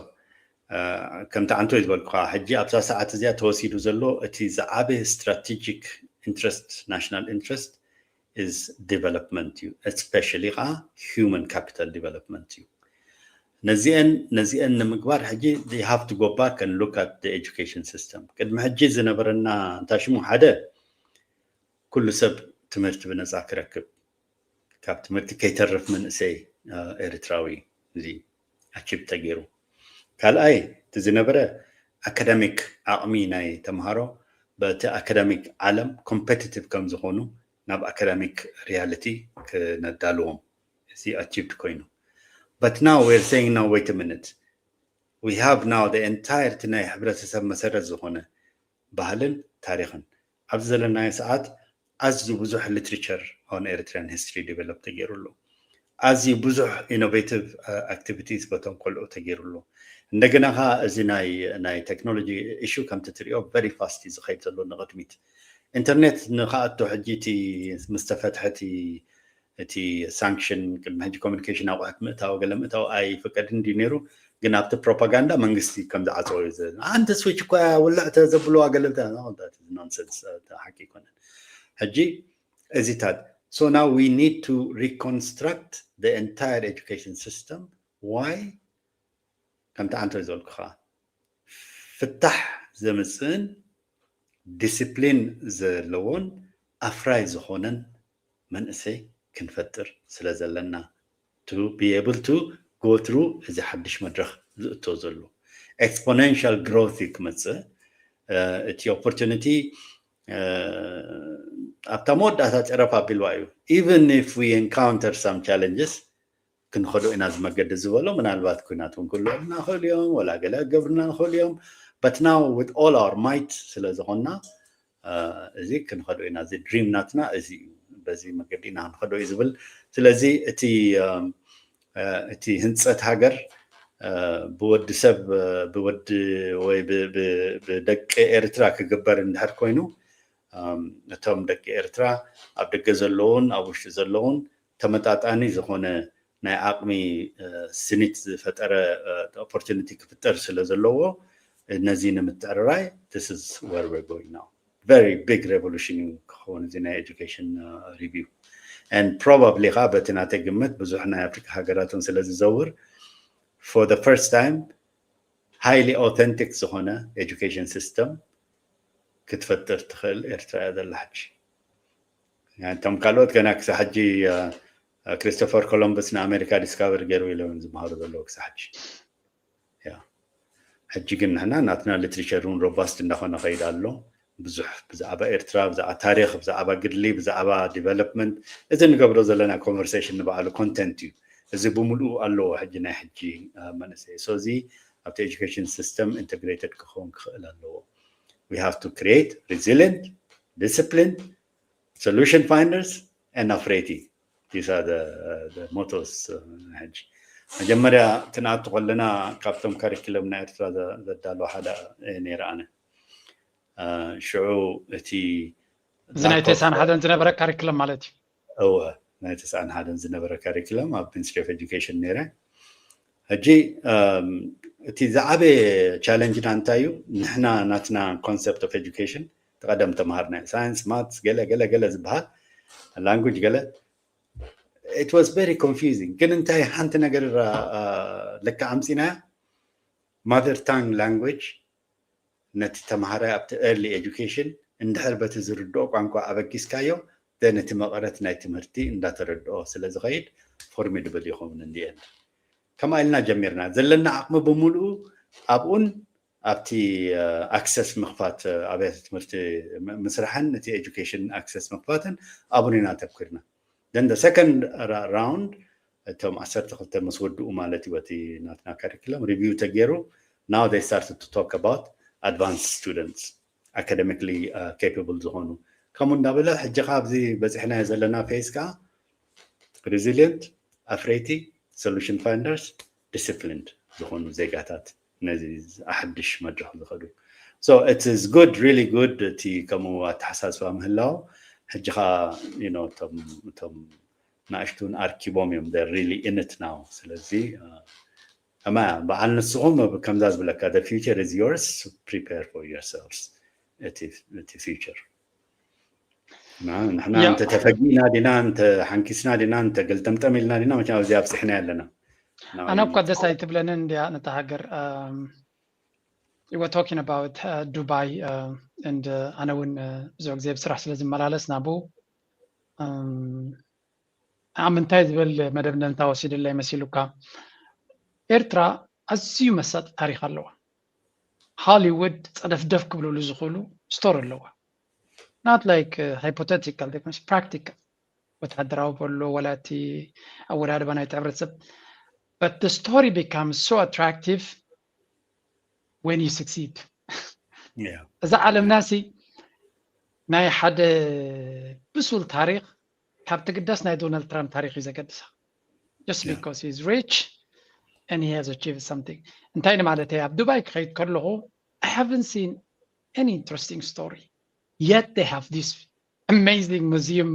ከምቲ ዓንቶ ዝበልኩኻ ሕጂ ኣብዛ ሰዓት እዚኣ ተወሲዱ ዘሎ እቲ ዝዓበየ strategic interest, national interest is development እዩ። Especially ከዓ human capital development እዩ። ነዚአን ነዚአን ንምግባር ሕጂ they have to go back and look at the education system። ቅድሚ ሕጂ ዝነበረና እንታይ ሽሙ ሓደ ኩሉ ሰብ ትምህርቲ ብነፃ ክረክብ፣ ካብ ትምህርቲ ከይተርፍ መንእሰይ ኤርትራዊ እዚ ኣቺቭ ተገይሩ። ካልኣይ እቲ ዝነበረ ኣካዳሚክ ዓቕሚ ናይ ተምሃሮ በቲ ኣካዳሚክ ዓለም ኮምፐቲቲቭ ከም ዝኾኑ ናብ ኣካዳሚክ ሪያሊቲ ክነዳልዎም እዚ ኣቺቭድ ኮይኑ። But now we're saying, no, wait a minute, we have now the entire እቲ ናይ ሕብረተሰብ መሰረት ዝኾነ ባህልን ታሪኽን ኣብዚ ዘለናዮ ሰዓት ኣዝዩ ብዙሕ literature on Eritrean history develop ተገይሩ ኣሎ። ኣዝዩ ብዙሕ ኢኖቬቲቭ ኣክቲቪቲስ በቶም ቆልዑ ተገይሩ ኣሎ። እንደገና ከዓ እዚ ናይ ናይ ቴክኖሎጂ ኢሹ ከምቲ ትሪኦ ቨሪ ፋስት እዩ ዝኸይድ ዘሎ ንቕድሚት። ኢንተርኔት ንክኣቶ ሕጂ እቲ ምስ ተፈትሐ እቲ እቲ ሳንክሽን ቅድሚ ሕጂ ኮሚኒኬሽን ኣቑሑት ምእታው ገለ ምእታው ኣይፍቀድን ድዩ ነይሩ? ግን ኣብቲ ፕሮፓጋንዳ መንግስቲ ከም ዝዓፀዎ እዩ ዘ- ኣንቲ ስዊች እኮ ውልዕ ተዘብልዋ ገለ ብታ ኖንሰንስ ሓቂ ኣይኮነን። ሕጂ እዚታት so now we need to reconstruct the entire education system. Why? ከምቲ ዓንቶ ዝበልኩኻ ፍታሕ ዘምፅእን ዲስፕሊን ዘለዎን ኣፍራይ ዝኾነን መንእሰይ ክንፈጥር ስለ ዘለና to be able to go through እዚ ሓድሽ መድረኽ ዝእቶ ዘሎ exponential growth እዩ ክመፅእ እቲ ኦፖርቹኒቲ ኣብታ መወዳእታ ጨረፍ ኣቢልዋ እዩ። Even if we encounter some challenges ክንኸዶ ኢና እዚ መገዲ ዝበሎ ምናልባት ኩናት እውን ክህልወልና ንኽእል እዮም ወላ ገለ ክገብርና ንኽእል እዮም። But now with all our might ስለ ዝኾንና እዚ ክንኸዶ ኢና። እዚ ድሪም ናትና እዚ እዩ። በዚ መገዲ ኢና ክንኸዶ እዩ ዝብል። ስለዚ እቲ እቲ ህንፀት ሃገር ብወዲ ሰብ ብወዲ ወይ ብደቂ ኤርትራ ክግበር እንድሕር ኮይኑ እቶም ደቂ ኤርትራ ኣብ ደገ ዘለውን ኣብ ውሽጢ ዘለውን ተመጣጣኒ ዝኾነ ናይ ዓቕሚ ስኒት ዝፈጠረ ኦፖርቹኒቲ ክፍጠር ስለ ዘለዎ ነዚ ንምትዕርራይ this is where we're going now. Very big revolution እዩ ክኸውን እዚ ናይ ኤጁኬሽን ሪቪው and probably ከዓ በቲ ናተይ ግምት ብዙሕ ናይ ኣፍሪካ ሃገራትን ስለ ዝዘውር for the first time highly authentic ዝኾነ ኤጁኬሽን ሲስተም ክትፈጥር ትኽእል ኤርትራ እያ ዘላ ሕጂ። እቶም ካልኦት ገና ክሳብ ሕጂ ክሪስቶፈር ኮሎምበስ ንኣሜሪካ ዲስካቨር ገይሩ ኢሎም ዝመሃሩ ዘለዉ ክሳብ ሕጂ። ሕጂ ግን ንሕና ናትና ሊትሬቸር እውን ሮባስት እንዳኾነ ከይድ ኣሎ። ብዙሕ ብዛዕባ ኤርትራ ብዛዕባ ታሪኽ ብዛዕባ ግድሊ ብዛዕባ ዲቨሎፕመንት እዚ ንገብሮ ዘለና ኮንቨርሴሽን ንባዕሉ ኮንተንት እዩ። እዚ ብምሉኡ ኣለዎ ሕጂ ናይ ሕጂ መንእሰይ so እዚ ኣብቲ ኤጁኬሽን ሲስተም ኢንተግሬትድ ክኸውን ክኽእል ኣለዎ። We have to create resilient, disciplined, solution finders and afraid. These are the, uh, the mottos. ሕጂ መጀመርያ ክንኣቱ ከለና ካብቶም ካሪክለም ናይ ኤርትራ ዘዳለዉ ሓደ ነይረ ኣነ ሽዑ እቲ እዚ ናይ ተሳን ሓደን ዝነበረ ካሪክለም ማለት እዩ። እወ ናይ ተሳን ሓደን ዝነበረ ካሪክለም ኣብ ሚኒስትሪ ኦፍ ኤጁኬሽን ነይረ። ሕጂ እቲ ዝዓበየ ቻለንጅና እንታይ እዩ? ንሕና ናትና ኮንሰፕት ኦፍ ኤጁኬሽን ተቐደም ተምሃርና ሳይንስ ማትስ ገለ ገለ ገለ ዝበሃል ላንጉጅ ገለ it was very confusing ግን እንታይ ሓንቲ ነገር ለካ ኣምፂናያ mother tongue language ነቲ ተምሃራይ ኣብቲ early education እንድሕር በቲ ዝርድኦ ቋንቋ ኣበጊስካዮ then እቲ መቐረት ናይ ትምህርቲ እንዳተረድኦ ስለ ዝኸይድ ፎርሚድብል ይኸውን እንዲኤን ከምኣ ኢልና ጀሚርና ዘለና ዓቕሚ ብምሉኡ ኣብኡን ኣብቲ ኣክሰስ ምኽፋት ኣብያተ ትምህርቲ ምስራሕን እቲ ኤጁኬሽን ኣክሰስ ምኽፋትን ኣብኡን ኢና ተኩርና then the second round እቶም ዓሰርተ ክልተ ምስ ወድኡ ማለት እዩ እቲ ናትና ካሪክለም ሪቪው ተገይሩ now they started to talk about advanced students academically capable ዝኾኑ ከምኡ እንዳበለ ሕጂ ኣብዚ በፂሕናዮ ዘለና ፌዝ ከዓ resilient ኣፍረይቲ solution finders disciplined ዝኾኑ ዜጋታት ነዚ ኣሕድሽ መድረክ ዝኸዱ so it is good really good እቲ ከምኡ ኣተሓሳስባ ምህላው ሕጂ ከዓ እቶም ንኣሽቱን ኣርኪቦም እዮም really in it now። ስለዚ ከማ በዓል ንስኹም ከምዛ ዝብለካ the future is yours, prepare for yourselves እቲ future። ንሕና እንተ ተፈጊእና ዲና፣ እንተ ሓንኪስና ዲና፣ እንተ ገልጠምጠም ኢልና ዲና፣ መቸም ኣብዚ ኣብፅሕና ኣለና። ኣነ እኳ ደስ ኣይትብለንን እንዲያ ነታ ሃገር። We were talking about Dubai and ኣነ እውን ብዙሕ ግዜ ብስራሕ ስለ ዝመላለስ ናብኡ ኣብ ምንታይ ዝብል መደብ ነንታ ወሲድለይ መሲሉካ። ኤርትራ ኣዝዩ መሳጢ ታሪኽ ኣለዋ። ሃሊውድ ጸደፍደፍ ክብልሉ ዝኽእሉ ስቶሪ ኣለዋ። Not like hypothetical, practical። ወታደራዊ በሎ ወላ እቲ ኣወዳድባ ናይቲ ሕብረተሰብ። But the story becomes so attractive when you succeed. እዛ ዓለምና ሲ ናይ ሓደ ብሱል ታሪኽ ካብ ትግደስ ናይ ዶናልድ ትራምፕ ታሪኽ እዩ ዘገድሳ። Just because he's rich and he has achieved something። እንታይ ንማለተይ፣ ኣብ ዱባይ ክኸይድ ከለኹ I haven't seen any interesting story, yet they have this amazing museum።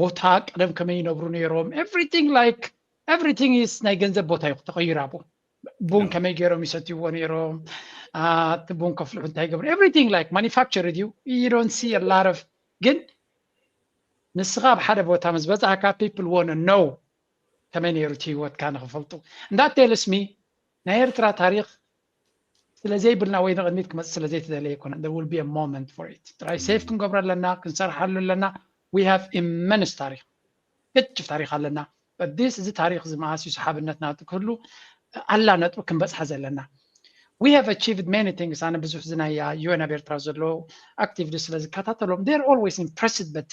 ቦታ ቀደም ከመይ ይነብሩ ነይሮም፣ everything like everything is ናይ ገንዘብ ቦታ እዩ ተቐይሩ። ኣብኡ ቡን ከመይ ገይሮም ይሰትይዎ ነይሮም፣ እቲ ቡን ከፍልሑ እንታይ ይገብሩ፣ everything like manufactured እዩ። You don't see a lot of ግን ንስኻ ኣብ ሓደ ቦታ ምስ በጻሕካ people wanna know ከመይ ነይሩ እቲ ህይወትካ ንኽፈልጡ። And that tells me ናይ ኤርትራ ታሪኽ ስለ ዘይብልና ወይ ንቕድሚት ክመጽእ ስለ ዘይተደለየ ኣይኮነን። There will be a moment for it። ጥራይ ሴቭ ክንገብሮ ኣለና፣ ክንሰርሓሉ ኣለና። We have immense ታሪኽ፣ ገጭፍ ታሪኽ ኣለና። But this እዚ ታሪኽ እዚ መዓስ እዩ ሰሓብነት ናቱ ክህሉ ኣላ ነጥቢ ክንበጽሓ ዘለና። We have achieved many things። ኣነ ብዙሕ እዚ ናይ UN ኣብ ኤርትራ ዘሎ ኣክቲቪቲ ስለ ዝከታተሎም they're always impressed በቲ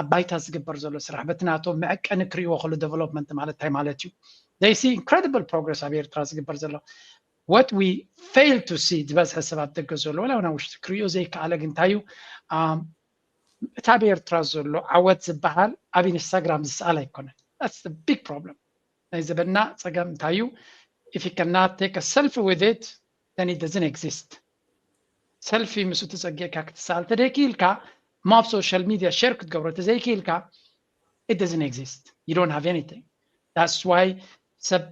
ኣብ ባይታ ዝግበር ዘሎ ስራሕ፣ በቲ ናቶም መዐቀኒ ክርእይዎ ከሎ ዴቨሎፕመንት ማለት እንታይ ማለት እዩ። They see incredible progress ኣብ ኤርትራ ዝግበር ዘሎ። What we fail to see ዝበዝሐ ሰብ ኣብ ደገ ዘሎ ወላ እውን ኣብ ውሽጢ ክርእዮ ዘይከኣለ ግን እንታይ እዩ፣ እታ ኣብ ኤርትራ ዘሎ ዓወት ዝበሃል ኣብ ኢንስታግራም ዝሰኣል ኣይኮነን። That's the big problem። ናይ ዘበና ጸገም እንታይ እዩ? If you cannot take a selfie with it, then it doesn't exist። ሰልፊ ምስ ተጸጊዕካ ክትሰኣል ተደይክኢልካ፣ እሞ ኣብ ሶሻል ሚድያ ሸር ክትገብሮ ተዘይክኢልካ it doesn't exist. You don't have anything. That's why ሰብ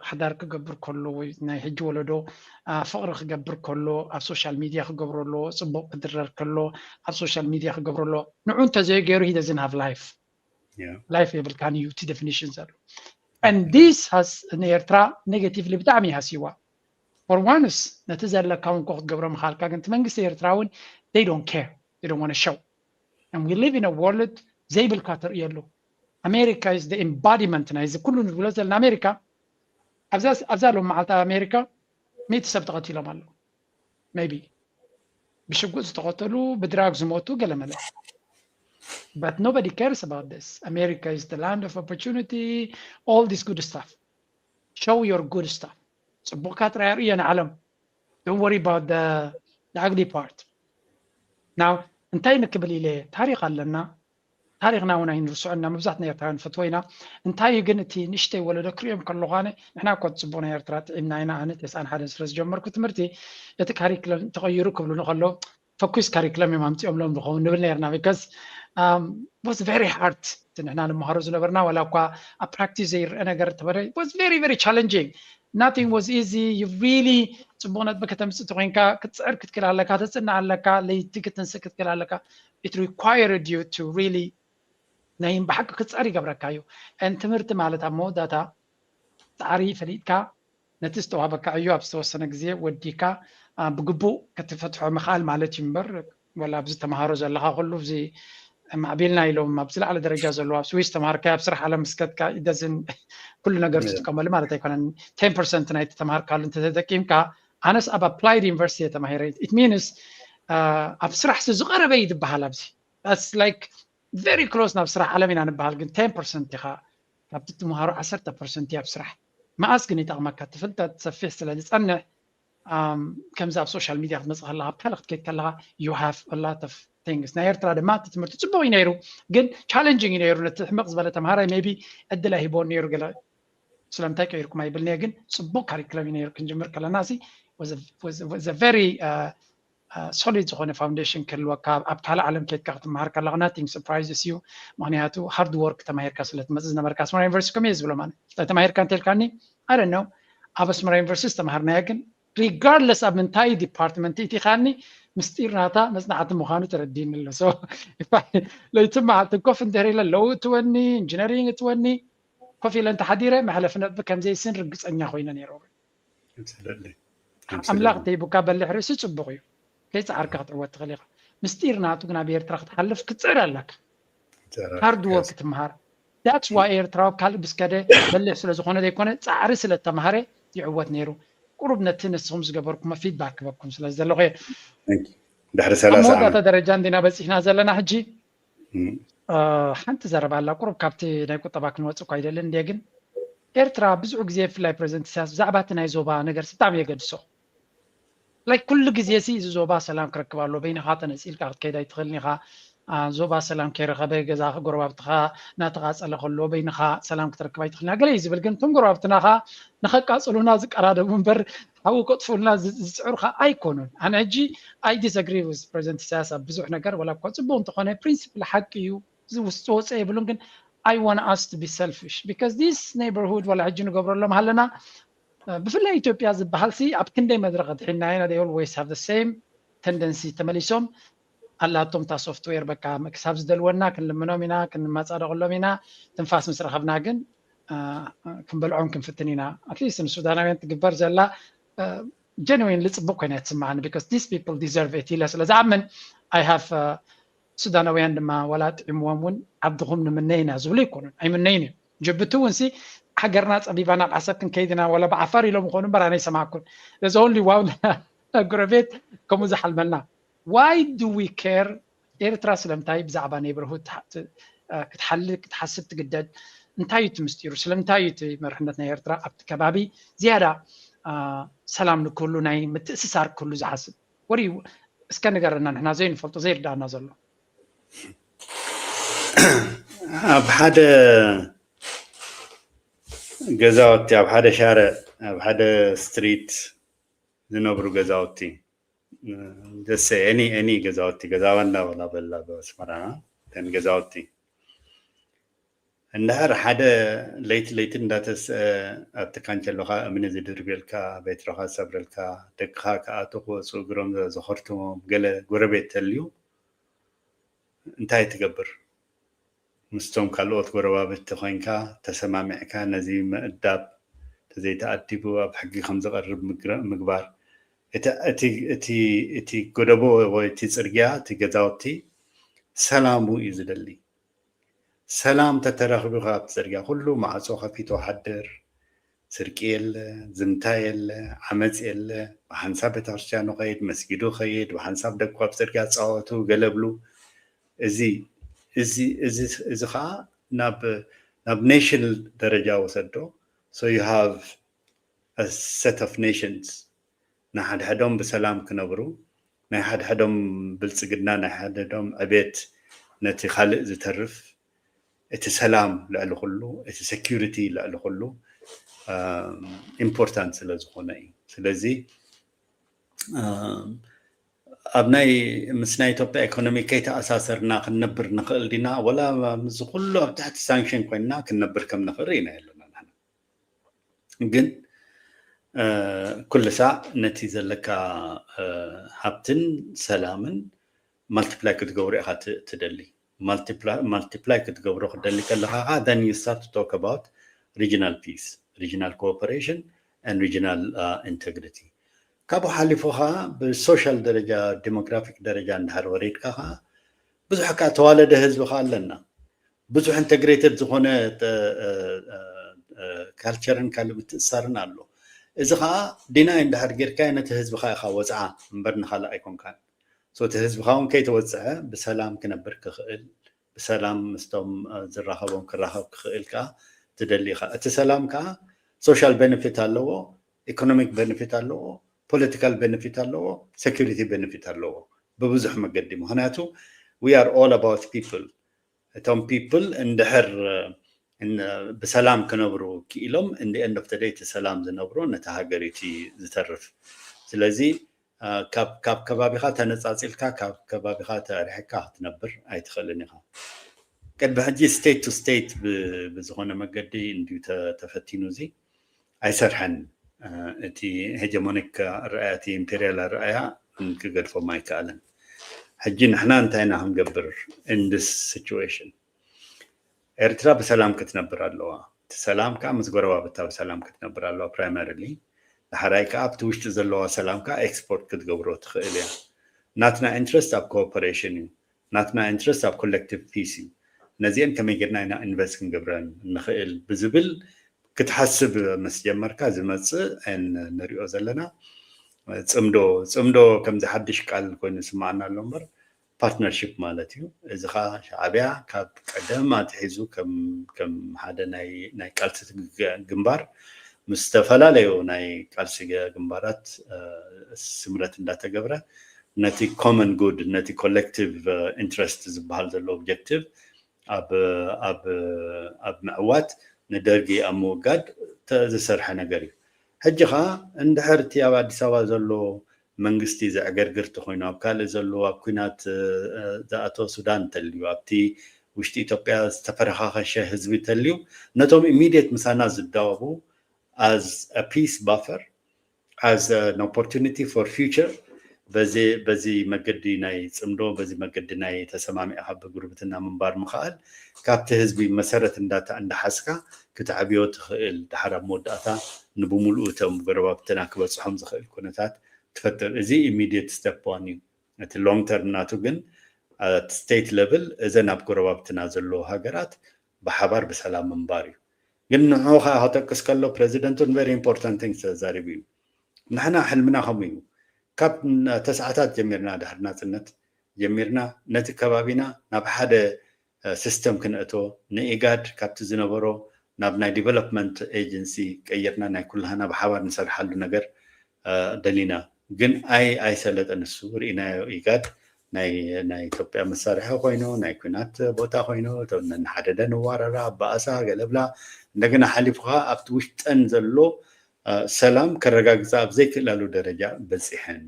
ሓዳር ክገብር ከሎ ወይ ናይ ሕጂ ወለዶ ፍቕሪ ክገብር ከሎ ኣብ ሶሻል ሚድያ ክገብሮ ኣለዎ፣ ጽቡቕ ክድረር ከሎ ኣብ ሶሻል ሚድያ ክገብሮ ኣለዎ። ንዑ እንተዘይገይሩ he doesn't have life። Life የብልካን እዩ እቲ ዴፊኒሽን ዘሎ። And this has ንኤርትራ negatively ብጣዕሚ ሃስይዋ። For once ነቲ ዘለካ እውን ክትገብሮ ምኻልካ፣ ግን እቲ መንግስቲ ኤርትራ እውን they don't care, they don't want to show. And we live in a world ዘይብልካ ተርእየሉ። ኣሜሪካ is the embodiment ናይዚ ኩሉ ንብሎ ዘለና። ኣሜሪካ ኣብዛ ሎም መዓልቲ ኣብ ኣሜሪካ ሚእቲ ሰብ ተቐቲሎም ኣለዉ። Maybe ብሽጉጥ ዝተቐተሉ፣ ብድራግ ዝሞቱ፣ ገለመለ። But nobody cares about this. America is the land of opportunity, all this good stuff. Show your good stuff. ጽቡቕካ ጥራይ ኣርእዮ ንዓለም። Don't worry about the, the ugly part. Now እንታይ ንክብል ኢለ፣ ታሪኽ ኣለና። ታሪኽና እውን ኣይንርስዖ እና፣ መብዛሕትና ኤርትራውያን ንፈትዎ ኢና። እንታይ እዩ ግን እቲ ንእሽተይ ወለዶ ክርእዮም ከለኹ፣ ኣነ ንሕና እኮ ጽቡቕ ናይ ኤርትራ ጥዒምና ኢና። ኣነ ተስዓን ሓደን ስለ ዝጀመርኩ ትምህርቲ፣ እቲ ካሪክለም ተቐይሩ ክብሉኒ ከለዉ ፈኩስ ካሪክለም እዮም ኣምጺኦምሎም ዝኸውን ንብል ነርና። Because was very hard እቲ ንሕና ንመሃሮ ዝነበርና፣ ዋላ እኳ ኣብ ፕራክቲስ ዘይረአ ነገር ተበረ፣ was very very challenging. Nothing was easy. You really ጽቡቕ ነጥቢ ከተምጽእ ተኾይንካ ክትጽዕር ክትክእል ኣለካ፣ ተጽንዕ ኣለካ፣ ለይቲ ክትንስእ ክትክእል ኣለካ። It required you to really ናይ ብሓቂ ክትጽዕር ይገብረካ እዩ። And ትምህርቲ ማለት ኣብ መወዳእታ ጻዕሪ ፈሊጥካ ነቲ ዝተዋህበካ ዕዮ ኣብ ዝተወሰነ ግዜ ወዲካ ብግቡእ ክትፈትሖ ምኽኣል ማለት እዩ እምበር፣ ወላ ኣብዚ ተምሃሮ ዘለኻ ኩሉ እዚ ማዕቢልና ኢሎም ኣብ ዝለዓለ ደረጃ ዘለዉ ኣብ ስዊስ ተምሃርካዮ ኣብ ስራሕ ዓለም ምስ ከድካ it doesn't ኩሉ ነገር ትጥቀመሉ ማለት ኣይኮነን። ቴን ፐርሰንት ናይቲ ተምሃርካሉ እንተተጠቂምካ፣ ኣነስ ኣብ ኣፕላይድ ዩኒቨርሲቲ እየ ተማሂረ። It means ኣብ ስራሕ ዝቐረበ እዩ ዝበሃል ኣብዚ። That's like very close ናብ ስራሕ ዓለም ኢና ንበሃል፣ ግን ቴን ፐርሰንት ኢኻ ካብቲ ትምሃሮ ዓሰርተ ፐርሰንት ኣብ ስራሕ። መኣስ ግን ይጠቕመካ? እቲ ፍልጠት ሰፊሕ ስለ ዝጸንሕ፣ ከምዚ ኣብ ሶሻል ሚድያ ክትመጽእ ከለኻ፣ ኣብ ካልእ ክትከይድ ከለኻ you have a lot of things። ናይ ኤርትራ ድማ እቲ ትምህርቲ ጽቡቕ እዩ ነይሩ፣ ግን ቻለንጂንግ እዩ ነይሩ። ነቲ ሕምቕ ዝበለ ተምሃራይ ሜቢ ዕድል ኣይህቦን ነይሩ። ገለ ስለምንታይ ቀይርኩም ኣይብልንየ፣ ግን ጽቡቕ ካሪክለም እዩ ነይሩ። ክንጅምር ከለና ሲ was a very ሶሊድ ዝኾነ ፋውንዴሽን ክህልወካ ኣብ ካልእ ዓለም ከድካ ክትመሃር ከለካ nothing surprises you። ምክንያቱ ሃርድ ወርክ ተማሂርካ ስለ ትመፅእ ዝነበርካ ኣስመራ ዩኒቨርሲቲ ከምየ ዝብሎ ማለት ተማሂርካ እንተልካኒ ኣረ ነው ኣብ ኣስመራ ዩኒቨርሲቲ ዝተምሃርናዮ ግን regardless ኣብ ምንታይ ዲፓርትመንት እቲኻኒ ምስጢር ናታ መፅናዕቲ ምዃኑ ተረዲኒ ኣሎ። ለይቲ መዓልቲ ኮፍ እንድሕር ኢለ ለው እትወኒ ኢንጂነሪንግ እትወኒ ኮፍ ኢለ እንተሓዲረ መሕለፊ ነጥቢ ከምዘይስን ርግፀኛ ኮይነ ነይረ። ኣምላኽ ተይቡካ በልሕ ርእሲ ፅቡቕ እዩ። ከይፀዓርካ ክትዕወት ትኽእል ኢኻ። ምስጢር ናቱ ግን ኣብ ኤርትራ ክትሓልፍ ክትፅዕር ኣለካ። ሃርድ ወርክ ትምሃር። That's why ኤርትራዊ ካልእ ብስከደ በልሕ ስለ ዝኾነ ዘይኮነ ፃዕሪ ስለ ተምሃረ ይዕወት ነይሩ። ቁሩብ ነቲ ንስኹም ዝገበርኩሞ ፊድባክ ክበኩም ስለ ዘለኹ እየ። ድሕሪ ሰላሳ መወዳእታ ደረጃ እንዲና በፂሕና ዘለና ሕጂ። ሓንቲ ዘረባ ኣላ ቁሩብ ካብቲ ናይ ቁጠባ ክንወፅእ እኳ ይደሊ እንደ ግን ኤርትራ ብዙሕ ግዜ ብፍላይ ፕሬዚደንት ኢሳያስ ብዛዕባ እቲ ናይ ዞባ ነገር ብጣዕሚ የገድሶ። ላይክ ኩሉ ግዜ ሲ እዚ ዞባ ሰላም ክረክብ ኣሎ በይንኻ ተነፂልካ ክትከይድ ኣይትኽእልን ኢኻ። ዞባ ሰላም ከይረኸበ ገዛ ጎረባብትኻ እናተቓፀለ ከሎ በይንኻ ሰላም ክትረክብ ኣይትኽእልን ገለ እዩ ዝብል ግን እቶም ጎረባብትና ኸ ንኸቃፅሉና ዝቀራደሙ እምበር ሓዊ ከጥፍኡልና ዝፅዕሩ ኸ ኣይኮኑን። ኣነ ሕጂ I disagree with ፕሬዚደንት ኢሳያስ ኣብ ብዙሕ ነገር ወላ እኳ ፅቡቅ እንተኾነ ፕሪንሲፕል ሓቂ እዩ ዝወፀ የብሉን ግን I want us to be selfish because this neighborhood ወላ ሕጂ ንገብረሎም ሃለና ብፍላይ ኢትዮጵያ ዝበሃል ሲ ኣብ ክንደይ መድረኽ ድሒናዮ they always have the same tendency ተመሊሶም ኣላቶም እታ ሶፍትዌር በቃ ክሳብ ዝደልወና ክንልምኖም ኢና ክንመፃደቐሎም ኢና ትንፋስ ምስ ረኸብና ግን ክንበልዖም ክንፍትን ኢና ኣትሊስት ንሱዳናውያን ትግበር ዘላ genuinely ፅቡቅ ኮይና ትስምዓኒ because these people deserve it ኢለ ስለ ዝኣምን I have ሱዳናውያን ድማ ዋላ ጥዕምዎም እውን ዓድኹም ንምነ ኢና ዝብሉ ኣይኮኑን ኣይምነይን እዮም ጅቡቲ እውን ሲ ሃገርና ፀቢባና ዓሰብ ክንከይድና ወላ ብዓፋር ኢሎም ይኾኑ እምበር ኣነ ይሰማዕኩን እዚ only one ጎረቤት ከምኡ ዝሓልመልና why do we care ኤርትራ ስለምንታይ ብዛዕባ neighborhood ክትሓልል ክትሓስብ ትግደድ እንታይ እዩ እቲ ምስጢሩ ስለምንታይ እዩ እቲ መርሕነት ናይ ኤርትራ ኣብቲ ከባቢ ዝያዳ ሰላም ንክህሉ ናይ ምትእስሳር ክህሉ ዝሓስብ ወሪ እስከ ንገረና ንሕና ዘይንፈልጦ ዘይርዳእና ዘሎ ኣብ ሓደ ገዛውቲ ኣብ ሓደ ሻረ ኣብ ሓደ ስትሪት ዝነብሩ ገዛውቲ ደሰ any any ገዛውቲ ገዛዋ እንዳበላ በላ በስመራ ተን ገዛውቲ እንድሕር ሓደ ለይቲ ለይቲ እንዳተስአ ኣብቲ ካንቸሎኻ እምኒ ዝድርብየልካ ቤትሮኻ ዝሰብረልካ ደቅኻ ክኣቱ ክወፁ እግሮም ዘኸርትሞም ገለ ጎረቤት ተልዩ እንታይ ትገብር? ምስቶም ካልኦት ጎረባብቲ ኮይንካ ተሰማሚዕካ ነዚ ምእዳብ ተዘይተኣዲቡ ኣብ ሕጊ ከም ዝቐርብ ምግባር እቲ ጎደቦ ወይ እቲ ፅርግያ እቲ ገዛውቲ ሰላሙ እዩ ዝደሊ ሰላም ተተረኽቢ ካብ ፅርግያ ኩሉ ማዕፆ ከፊቶ ሓድር ስርቂ የለ ዝምታ የለ ዓመፅ የለ ብሓንሳብ ቤተክርስትያኑ ከይድ መስጊዱ ከይድ ብሓንሳብ ደቁ ኣብ ፅርግያ ፃወቱ ገለብሉ እዚ እዚ እዚ እዚ ከዓ ናብ ናብ ኔሽን ደረጃ ወሰዶ so you have set of nations ንሓድሕዶም ብሰላም ክነብሩ ናይ ሓድሕዶም ብልፅግና ናይ ሓድሕዶም ዕቤት ነቲ ካልእ ዝተርፍ እቲ ሰላም ልዕሊ ኩሉ እቲ security ልዕሊ ኩሉ important ስለ ዝኾነ እዩ ስለዚ ኣብ ናይ ምስ ናይ ኢትዮጵያ ኢኮኖሚ ከይተኣሳሰርና ክንነብር ንኽእል ዲና ወላ ምስ ኩሉ ኣብ ትሕቲ ሳንክሽን ኮይንና ክንነብር ከም ንኽእል ርኢና የለና ግን ኩሉ ሳዕ ነቲ ዘለካ ሃብትን ሰላምን multiply ክትገብሮ ኢኻ ትደሊ multiply ክትገብሮ ክትደሊ ከለኻ then you start to talk about regional peace regional cooperation and regional integrity ካብኡ ሓሊፉ ከዓ ብሶሻል ደረጃ ዲሞግራፊክ ደረጃ እንድሕር ወሪድካ ከዓ ብዙሕ ከዓ ተዋለደ ህዝቢ ከዓ ኣለና ብዙሕ integrated ዝኾነ ካልቸርን ካልእ ምትእሳርን ኣሎ እዚ ከዓ ዲናይ እንድሕር ጌርካዮ ነቲ ህዝቢ ከዓ ኢኻ ወፅዓ እምበር ንካልእ ኣይኮንካን so እቲ ህዝብኻ እውን ከይተወፅዐ ብሰላም ክነብር ክኽእል ብሰላም ምስቶም ዝራኸቦም ክራኸብ ክኽእል ከዓ ትደሊ ኢኻ እቲ ሰላም ከዓ social benefit ኣለዎ economic benefit ኣለዎ political benefit ኣለዎ security benefit ኣለዎ ብብዙሕ መገዲ ምክንያቱ we are all about people እቶም people እንድሕር ብሰላም ክነብሩ ክኢሎም in the end of the day እቲ ሰላም ዝነብሮ ነቲ ሃገር እቲ ዝተርፍ ስለዚ ካብ ከባቢኻ ተነፃፂልካ ካብ ከባቢኻ ተርሒካ ክትነብር ኣይትኽእልን ኢኻ። ቅድሚ ሕጂ state to state ብዝኾነ መገዲ እንዲዩ ተፈቲኑ፣ እዚ ኣይሰርሐን። እቲ hegemonic ኣረኣያ፣ እቲ imperial ኣረኣያ ክገድፎም ኣይከኣለን። ሕጂ ንሕና እንታይ ኢና ክንገብር in this situation? ኤርትራ ብሰላም ክትነብር ኣለዋ። እቲ ሰላም ከዓ ምስ ጎረባብታ ብሰላም ክትነብር ኣለዋ። Primarily፣ ዳሕራይ ከዓ ኣብቲ ውሽጢ ዘለዋ ሰላም ከዓ export ክትገብሮ ትኽእል እያ። ናትና interest ኣብ cooperation እዩ። ናትና interest ኣብ collective peace እዩ። ነዚአን ከመይ ጌርና ኢና invest ክንገብረን ንኽእል ብዝብል ክትሓስብ ምስ ጀመርካ ዝመፅእ ንሪኦ ዘለና ፅምዶ። ፅምዶ ከምዚ ሓድሽ ቃል ኮይኑ ዝስምዓና ኣሎ እምበር፣ partnership ማለት እዩ። እዚ ኸዓ ሻዕብያ ካብ ቀደም ኣትሒዙ ከም ሓደ ናይ ቃልሲ ግንባር ምስ ዝተፈላለዩ ናይ ቃልሲ ግንባራት ስምረት እንዳተገብረ ነቲ common good፣ ነቲ collective interest ዝበሃል ዘሎ objective ኣብ ምዕዋት፣ ንደርጊ ኣብ ምውጋድ ዝሰርሐ ነገር እዩ። ሕጂ ኸዓ እንድሕር እቲ ኣብ ኣዲስ ኣበባ ዘሎ መንግስቲ ዘዕገርግር ተኾይኑ፣ ኣብ ካልእ ዘሎ ኣብ ኲናት ዝኣተወ ሱዳን እንተልዩ፣ ኣብቲ ውሽጢ ኢትዮጵያ ዝተፈረኻኸሸ ህዝቢ እንተልዩ፣ ነቶም immediate ምሳና ዝዳወቡ as a peace buffer፣ as an opportunity for future፣ በዚ መገዲ ናይ ፅምዶ፣ በዚ መገዲ ናይ ተሰማሚዕካ ብጉርብትና ምንባር ምኽኣል፣ ካብቲ ህዝቢ መሰረት እንዳሓዝካ ክተዕብዮ ትኽእል፣ ድሓር ኣብ መወዳእታ ንብምሉኡ እቶም ጎረባብትና ክበፅሖም ዝኽእል ኩነታት ትፈጥር። እዚ immediate step one እዩ። እቲ long term ናቱ ግን at state level እዘን ኣብ ጎረባብትና ዘለዉ ሃገራት ብሓባር ብሰላም ምንባር እዩ። ግን ንዑ ከዓ ክጠቅስ ከሎ ፕረዚደንት እውን very important things ተዛሪቡ እዩ። ንሕና ሕልምና ከምኡ እዩ። ካብ ተስዓታት ጀሚርና፣ ድሕሪ ናፅነት ጀሚርና ነቲ ከባቢና ናብ ሓደ system ክነእቶ፣ ንኢጋድ ካብቲ ዝነበሮ ናብ ናይ development agency ቀይርና ናይ ኩላህና ብሓባር ንሰርሓሉ ነገር ደሊና። ግን ኣይ ኣይሰለጠን እሱ። ርኢናዮ፣ ኢጋድ ናይ ኢትዮጵያ መሳርሒ ኮይኑ፣ ናይ ኲናት ቦታ ኮይኑ፣ እቶም ነንሓደደ ንዋረራ፣ ኣባእሳ፣ ገለብላ፣ እንደገና ሓሊፉ ከዓ ኣብቲ ውሽጠን ዘሎ ሰላም ከረጋግፃ ኣብ ዘይክእላሉ ደረጃ በፂሐን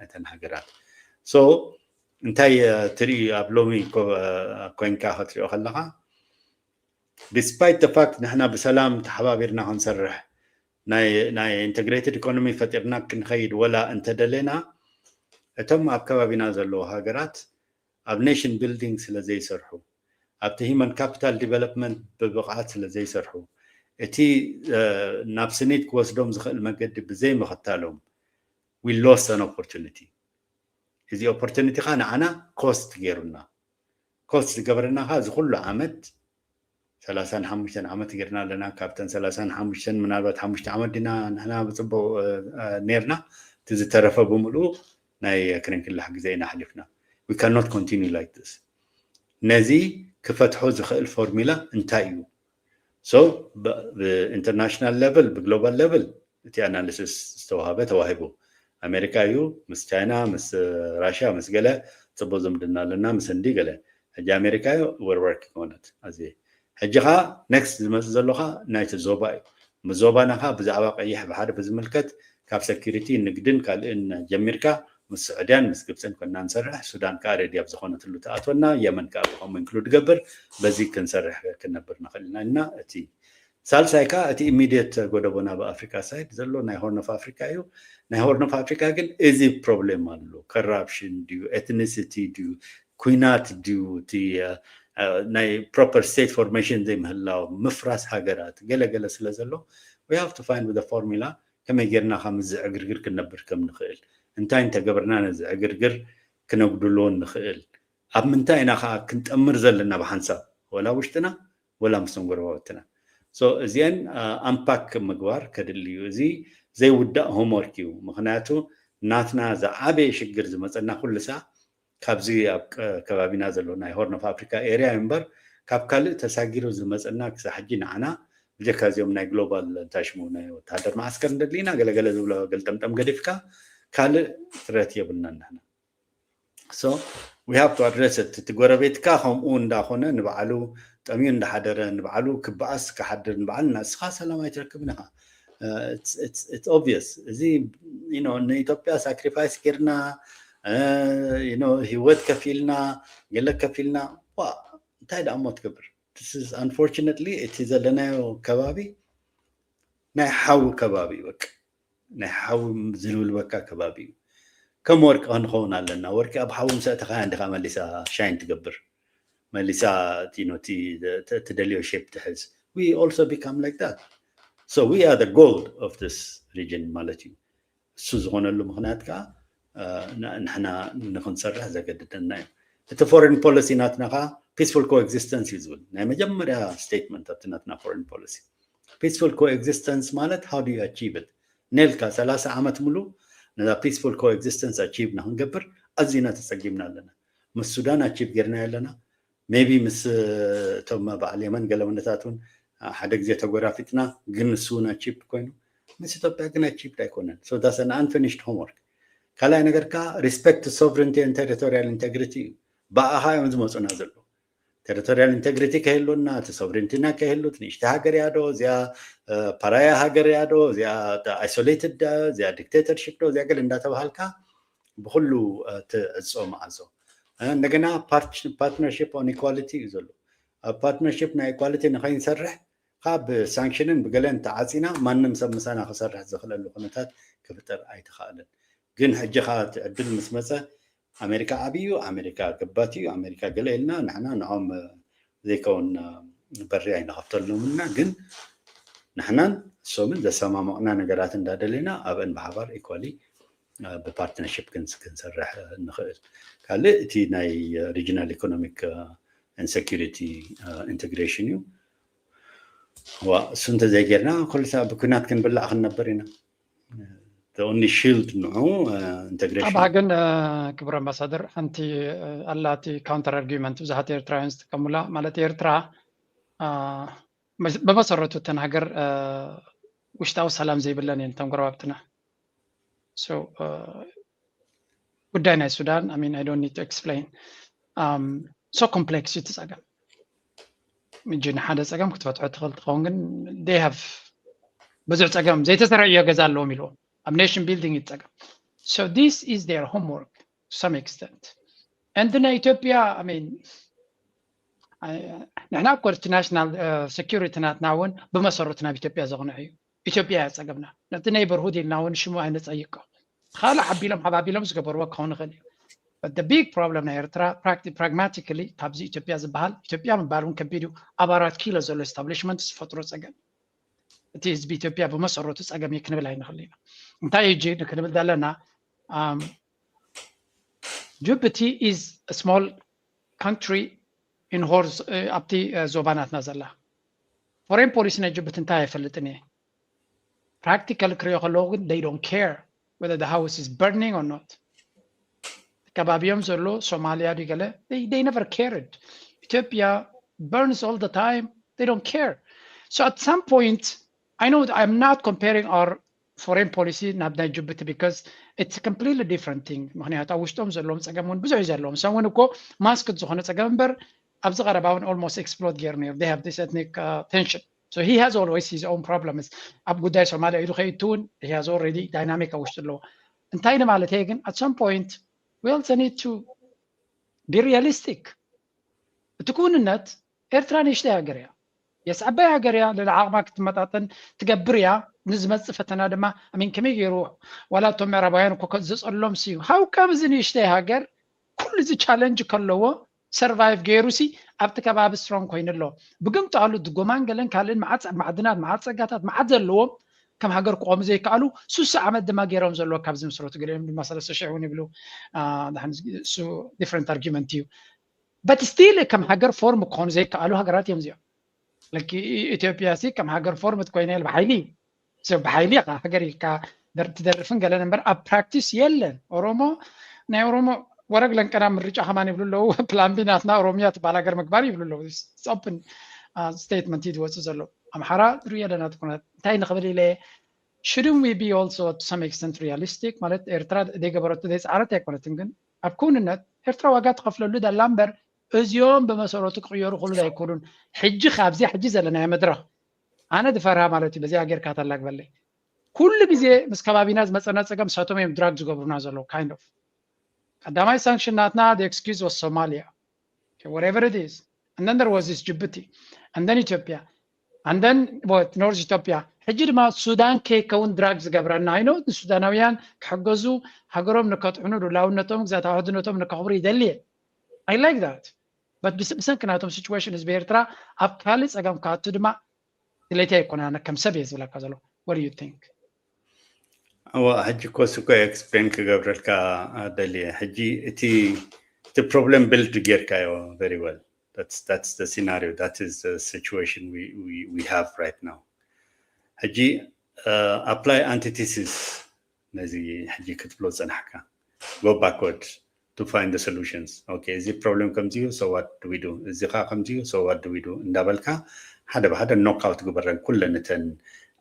እተን ሃገራት። So እንታይ ትርኢ ኣብ ሎሚ ኮይንካ ክትሪኦ ከለካ፣ despite the fact ንሕና ብሰላም ተሓባቢርና ክንሰርሕ ናይ integrated economy ፈጢርና ክንኸይድ ወላ እንተደለና፣ እቶም ኣብ ከባቢና ዘለዉ ሃገራት ኣብ nation building ስለ ዘይሰርሑ፣ ኣብቲ human capital development ብብቕዓት ስለ ዘይሰርሑ፣ እቲ ናብ ስኒት ክወስዶም ዝኽእል መገዲ ብዘይምኽታሎም፣ we lost an opportunity። እዚ opportunity ኻ ንዓና cost ገይሩና። Cost ዝገበረና ኻ እዚ ኩሉ ዓመት፣ ሰላሳን ሓሙሽተን ዓመት ጌርና ኣለና። ካብተን ሰላሳን ሓሙሽተን ምናልባት ሓሙሽተ ዓመት ዲና ንሕና ብፅቡቅ ኔርና፣ እቲ ዝተረፈ ብምልኡ ናይ ክርንክላሕ ግዜ ኢና ኣሕሊፍና። We cannot continue like this። ነዚ ክፈትሖ ዝኽእል ፎርሚላ እንታይ እዩ? So ብ international level፣ ብ global level እቲ analysis ዝተዋሃበ ተዋሂቡ። ኣሜሪካ እዩ፣ ምስ ቻይና፣ ምስ ራሽያ፣ ምስ ገለ ፅቡቅ ዝምድና ኣለና፣ ምስ ህንዲ ገለ። ሕጂ ኣሜሪካ እዩ፣ we're working on it። እዚ ሕጂ ኸዓ next ዝመፅእ ዘሎ ኸዓ ናይቲ ዞባ እዩ። ምስ ዞባና ኸዓ ብዛዕባ ቀይሕ ባሕሪ ብዝምልከት ካብ security፣ ንግድን ካልእን ጀሚርካ ምስ ስዑድያን ምስ ግብፅን ኮይና ንሰርሕ። ሱዳን ከዓ ready ኣብ ዝኾነትሉ ትኣትወና፣ የመን ከዓ ብኸምኡ include ገብር። በዚ ክንሰርሕ ክንነብር ንኽእል ኢና። እና እቲ ሳልሳይ ከዓ እቲ immediate ጎደቦና ብኣፍሪካ side ዘሎ ናይ Horn of Africa እዩ። ናይ Horn of Africa ግን እዚ problem ኣሎ። Corruption ድዩ፣ ethnicity ድዩ፣ ኲናት ድዩ፣ እቲ ናይ proper state formation ዘይምህላው፣ ምፍራስ ሃገራት፣ ገለገለ ስለ ዘሎ፣ we have to find the formula ከመይ ጌርና ካብ ምዚ ዕግርግር ክንነብር ከም ንኽእል፣ እንታይ እንተገበርና ነዚ ዕግርግር ክነጉድሎ ንኽእል፣ ኣብ ምንታይ ኢና ከዓ ክንጠምር ዘለና ብሓንሳብ፣ ወላ ውሽጥና ወላ ምስቶም ጎረባብትና። So እዚአን unpack ምግባር ከድሊ እዩ። እዚ ዘይውዳእ homework እዩ። ምኽንያቱ ናትና ዝዓበየ ሽግር ዝመፀና ኩሉ ሳዕ ካብዚ ኣብ ከባቢና ዘሎ ናይ Horn of Africa area እዩ እምበር፣ ካብ ካልእ ተሳጊሩ ዝመፀና ክሳብ ሕጂ ንዓና፣ ብጀካ እዚኦም ናይ global እንታይ ሽሙ ናይ ወተሃደር መዓስከር እንደድሊና ገለገለ ዝብሎ ገልጠምጠም ገዲፍካ ካልእ threat የብልናን ንሕና። So we have to address it። እቲ ጎረቤትካ ከምኡ እንዳኾነ ንባዕሉ ጠምዩ እንዳሓደረ፣ ንባዕሉ ክበኣስ ክሓድር፣ ንባዕሉ ንስኻ ሰላም ኣይትረክብን ኢኻ። it's obvious። እዚ ንኢትዮጵያ ሳክሪፋይስ ጌርና፣ ህይወት ከፊልና፣ ገለ ከፊልና፣ እንታይ ደኣ እሞ ትገብር? Unfortunately እቲ ዘለናዮ ከባቢ ናይ ሓዊ ከባቢ እዩ። በቃ ናይ ሓዊ ዝልብልበካ ከባቢ እዩ። ከም ወርቂ ክንኸውን ኣለና። ወርቂ ኣብ ሓዊ ምስ ኣእተኻያ እንዲኻ መሊሳ ሻይን ትገብር፣ መሊሳ ትደልዮ ሼፕ ትሕዝ። We also become like that. So we are the gold of this region ማለት እዩ። እሱ ዝኾነሉ ምኽንያት ከዓ ንሕና ንክንሰርሕ ዘገድደና እዩ። እቲ ፎሬን ፖሊሲ ናትና ከዓ ፒስፉል ኮኤግዚስተንስ እዩ ዝብል ናይ መጀመርያ ስቴትመንት ኣብቲ ናትና ፎሬን ፖሊሲ። ፒስፉል ኮኤግዚስተንስ ማለት how do you achieve it? ነልካ ሰላሳ ዓመት ሙሉ ነዛ ፒስፉል ኮኤግዚስተንስ ኣቺቭ ንክንገብር ኣዝና ተፀጊምና ኣለና። ምስ ሱዳን ኣቺቭ ጌርና ኣለና። ሜቢ ምስ እቶም በዓል የመን ገለ ወነታት እውን ሓደ ግዜ ተጎራፊጥና፣ ግን ንሱ እውን ኣቺቭ ኮይኑ ምስ ኢትዮጵያ ግን ኣቺቭ ኣይኮነን። So that's an unfinished homework። ካልኣይ ነገር ከዓ respect to sovereignty and territorial integrity እዩ። ብኣኻ እዮም ዝመፁና ዘለዉ። ቴሪቶሪያል ኢንቴግሪቲ ከይህሉና፣ እቲ ሶቨሬንቲና ከይህሉ፣ እቲ ንእሽተ ሃገር እያ ዶ፣ እዚኣ ፓራያ ሃገር እያ ዶ፣ እዚኣ ኣይሶሌትድ እዚኣ ዲክቴተርሽፕ ዶ፣ እዚኣ ገለ እንዳተባሃልካ ብኩሉ ትዕጾ መዓጾ። እንደገና partnership on equality እዩ ዘሎ። ኣብ partnership ናይ equality ንኸይንሰርሕ ካብ ሳንክሽንን ብገለን ተዓፂና ማንም ሰብ ምሳና ክሰርሕ ዝኽእለሉ ኩነታት ክፍጠር ኣይተኻእለን። ግን ሕጂ ከዓ እቲ ዕድል ምስ መፀ ኣሜሪካ ዓብዩ ኣሜሪካ ገባቲ እዩ ኣሜሪካ ገለ ኢልና ንሕና ንዖም ዘይከውን በሪ ኣይንኸፍተሎም እና ግን ንሕናን እሶምን ዘሰማምቕና ነገራት እንዳደለና ኣብአን ብሓባር ኢኳሊ ብፓርትነርሽፕ ክንሰርሕ ንኽእል። ካልእ እቲ ናይ ሪጂናል ኢኮኖሚክ ን ሴኪሪቲ ኢንቴግሬሽን እዩ። ዋ እሱ እንተዘይጌርና ኩሉ ብኩናት ክንብላዕ ክንነበር ኢና። ኦንሊ ሺልድ ንዑ ኢንቴግሬሽን። ግን ክቡር ኣምባሳደር ሓንቲ ኣላ እቲ ካውንተር ኣርጊመንት ብዙሓት ኤርትራውያን ዝጥቀሙላ ማለት ኤርትራ ብመሰረቱ እተን ሃገር ውሽጣዊ ሰላም ዘይብለን እየን እተን ጎረባብትና። ጉዳይ ናይ ሱዳን I mean I don't need to explain so complex እዩ እቲ ፀገም። ምጂ ንሓደ ፀገም ክትፈትሖ ትኽእል ትኸውን ግን they have ብዙሕ ፀገም ዘይተሰርዐዮ ገዛ ኣለዎም ኢልዎም ኣብ ኔሽን ቢልዲንግ እዩ ፀገም። So this is their homework to some extent and ናይ ኢትዮጵያ I mean ንሕና of course ናሽናል ሴኪሪቲ ናትና እውን ብመሰረቱ ናብ ኢትዮጵያ ዘቕንዕ እዩ። ኢትዮጵያ እያ ፀገምና። ነቲ ኔይበርሁድ ኢልና እውን ሽሙ ኣይንፀይቆ። ካልእ ሓቢሎም ሓባቢሎም ዝገበርዎ ክኸውን ይኽእል እዩ። But the big problem ናይ ኤርትራ pragmatically ካብዚ ኢትዮጵያ ዝበሃል ኢትዮጵያ ምባል እውን ከቢድ እዩ። ኣብ ኣራት ኪሎ ዘሎ establishment ዝፈጥሮ ፀገም እቲ ህዝቢ ኢትዮጵያ ብመሰረቱ ፀገም እዩ ክንብል ኣይንኽእል ኢና። እንታይ እዩ ክንብል ዘለና ጅቡቲ is small country in horns ኣብቲ ዞባናትና ዘላ foreign policy ናይ ጅቡቲ እንታይ ኣይፈልጥን እየ። Practical ክሪኦ ከለዎ ግን they don't care whether the house is burning or not። ከባቢኦም ዘሎ ሶማሊያ ድዩ ገለ they never cared። ኢትዮጵያ burns all the time they don't care። So at some point I know I'm not comparing our foreign policy ናብ ናይ ጅቡቲ because it's completely different thing። ምክንያቱ ኣብ ውሽጦም ዘለዎም ፀገም እውን ብዙሕ እዩ ዘለዎም። እሶም እውን እኮ masked ዝኾነ ፀገም እምበር ኣብዚ ቀረባ እውን almost explode ገይሩ ነይሩ። They have this ethnic tension. So he has always his own problems. ኣብ ጉዳይ ሶማሊያ ኢሉ ከይቱ እውን he has already dynamic ኣብ ውሽጡ ኣለዎ። እንታይ ንማለት እየ ግን at some point we also need to be realistic። እቲ ክውንነት ኤርትራ ንእሽተይ ሃገር እያ። የስ ዓባይ ሃገር እያ። ልዕሊ ዓቕማ ክትመጣጠን ትገብር እያ። ንዝመፅእ ፈተና ድማ I mean ከመይ ገይሩ ዋላ እቶም ምዕራባውያን እኮ ዘፀሎም ስዩ ሃውካ ብዚ ንእሽተይ ሃገር ኩሉ እዚ ቻለንጅ ከለዎ ሰርቫይቭ ገይሩ ሲ ኣብቲ ከባቢ ስትሮንግ ኮይኑ ኣሎ። ብግምጣሉ ድጎማን ገለን ካልእን መዓት ማዕድናት መዓት ፀጋታት መዓት ዘለዎም ከም ሃገር ክቆሙ ዘይከኣሉ ሱሳ ዓመት ድማ ገይሮም ዘለዎ ካብ ዝምስረቱ ገሊኦም ድማ ሰለስተ ሽሕ እውን ይብሉ እሱ ዲፍረንት ኣርጊመንት እዩ። But still ከም ሃገር ፎርም ክኾኑ ዘይከኣሉ ሃገራት እዮም እዚኦም። ኢትዮጵያ ሲ ከም ሃገር ፎርም ትኮይነ ብሓይሊ ብሓይሊ ኢኻ ሃገር ኢልካ ትደርፍን ገለን እምበር ኣብ ፕራክቲስ የለን። ኦሮሞ ናይ ኦሮሞ ወረግ ለንቀና ምርጫ ከማን ይብሉ ኣለዉ። ፕላን ቢ ናትና ኦሮሚያ ትበሃል ሃገር ምግባር ይብሉ ኣለዉ። ኦፕን ስቴትመንት እዩ ዝወፅእ ዘሎ። ኣምሓራ ንሪኦ ኣለና እቲ ኩነት እንታይ ንኽብል ኢለ shouldn't we be also to some extent realistic ማለት ኤርትራ ዘይገበረቶ ዘይፃዕረት ኣይኮነትን ግን ኣብ ክውንነት ኤርትራ ዋጋ ትኸፍለሉ ደላ እምበር እዚኦም ብመሰረቱ ክቕየሩ ክሉ ኣይኮኑን። ሕጂ ካብዚ ሕጂ ዘለናዮ መድረኽ ኣነ ዝፈርሃ ማለት እዩ በዚኣ ጌርካ ተላግበለይ ኩሉ ግዜ ምስ ከባቢና ዝመፀና ፀገም ንሳቶም እዮም ድራግ ዝገብሩና ዘለዉ kind of ቀዳማይ ሳንክሽን ናትና the excuse was Somalia, okay, whatever it is, and then there was this Djibouti, and then Ethiopia, and then what, North Ethiopia. ሕጂ ድማ ሱዳን ከይከውን ድራግ ዝገብረና ይኖ ንሱዳናውያን ክሕገዙ ሃገሮም ንከጥዕኑ ሉዓላውነቶም ግዛት ኣህድነቶም ንከኽብሩ ይደልየ I like that, but ብሰንኪ ናቶም ሲቹዌሽን ህዝቢ ኤርትራ ኣብ ካልእ ፀገም ክኣቱ ድማ ድሌት ኣይኮነን። ኣነ ከም ሰብ እየ ዝብለካ ዘሎ። What do you think? እዋ ሕጂ እኮ እሱ እኮ ኤክስፕሌን ክገብረልካ ደልየ። ሕጂ እቲ እቲ ፕሮብለም ቢልድ ጌርካዮ very well. That's that's the scenario, that is the situation we we we have right now. ሕጂ apply antithesis ነዚ ሕጂ ክትብሎ ዝጸናሕካ go backward to find the solutions. Okay, እዚ ፕሮብለም ከምዚ እዩ, so what do we do? እዚ ኸዓ ከምዚ እዩ, so what do we do? እንዳበልካ ሓደ ብሓደ ኖክኣውት ግበረን ኩለን እተን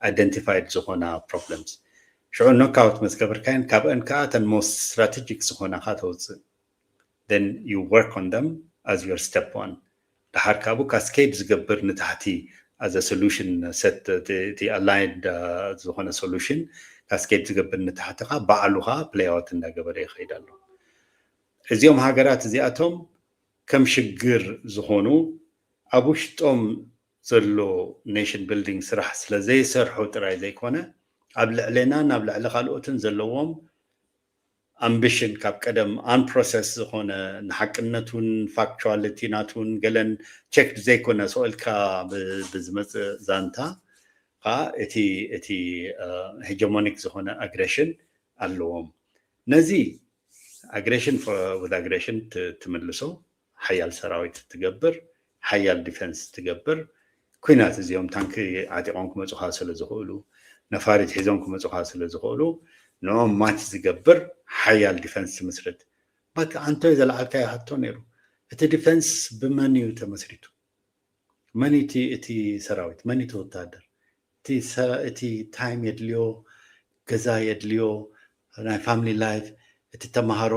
ኣይደንቲፋይድ ዝኾና ፕሮብለምስ። ሽዑ ኖክኣውት ምስ ገበርካየን ካብአን ከዓ እተን ሞስት ስትራቴጂክ ዝኾናኻ ተውፅእ። Then you work on them as your step one. ድሓር ካብኡ ካስኬድ ዝገብር ንታሕቲ as a solution set, እቲ ኣላይንድ ዝኾነ ሶሉሽን ካስኬድ ዝገብር ንታሕቲ ከዓ ባዕሉ ከዓ ፕሌይ ኣውት እንዳገበረ ይኸይድ ኣሎ። እዚኦም ሃገራት እዚኣቶም ከም ሽግር ዝኾኑ ኣብ ውሽጦም ዘሎ ኔሽን ቢልዲንግ ስራሕ ስለ ዘይሰርሑ ጥራይ ዘይኮነ ኣብ ልዕሌናን ኣብ ልዕሊ ካልኦትን ዘለዎም ኣምቢሽን ካብ ቀደም ኣንፕሮሰስ ዝኾነ ንሓቅነቱን ፋክቹዋሊቲ ናቱን ገለን ቸክ ዘይኮነ ሰኦልካ ብዝመፅእ ዛንታ ከዓ እቲ እቲ ሄጀሞኒክ ዝኾነ ኣግሬሽን ኣለዎም። ነዚ ኣግሬሽን with ኣግሬሽን ትምልሶ ሓያል ሰራዊት ትገብር፣ ሓያል ዲፈንስ ትገብር። ኩናት እዚኦም ታንኪ ዓጢቖም ክመፁኻ ስለ ዝኽእሉ፣ ነፋሪት ሒዞም ክመፁኻ ስለ ዝኽእሉ ንኦም ማች ዝገብር ሓያል ዲፈንስ ትምስርት። በት ኣንቶይ ዘለዓልካዮ ሕቶ ነይሩ። እቲ ዲፈንስ ብመን እዩ ተመስሪቱ? መን እቲ እቲ ሰራዊት? መን እቲ ወታደር? እቲ ታይም የድልዮ፣ ገዛ የድልዮ፣ ናይ ፋሚሊ ላይፍ፣ እቲ ተምሃሮ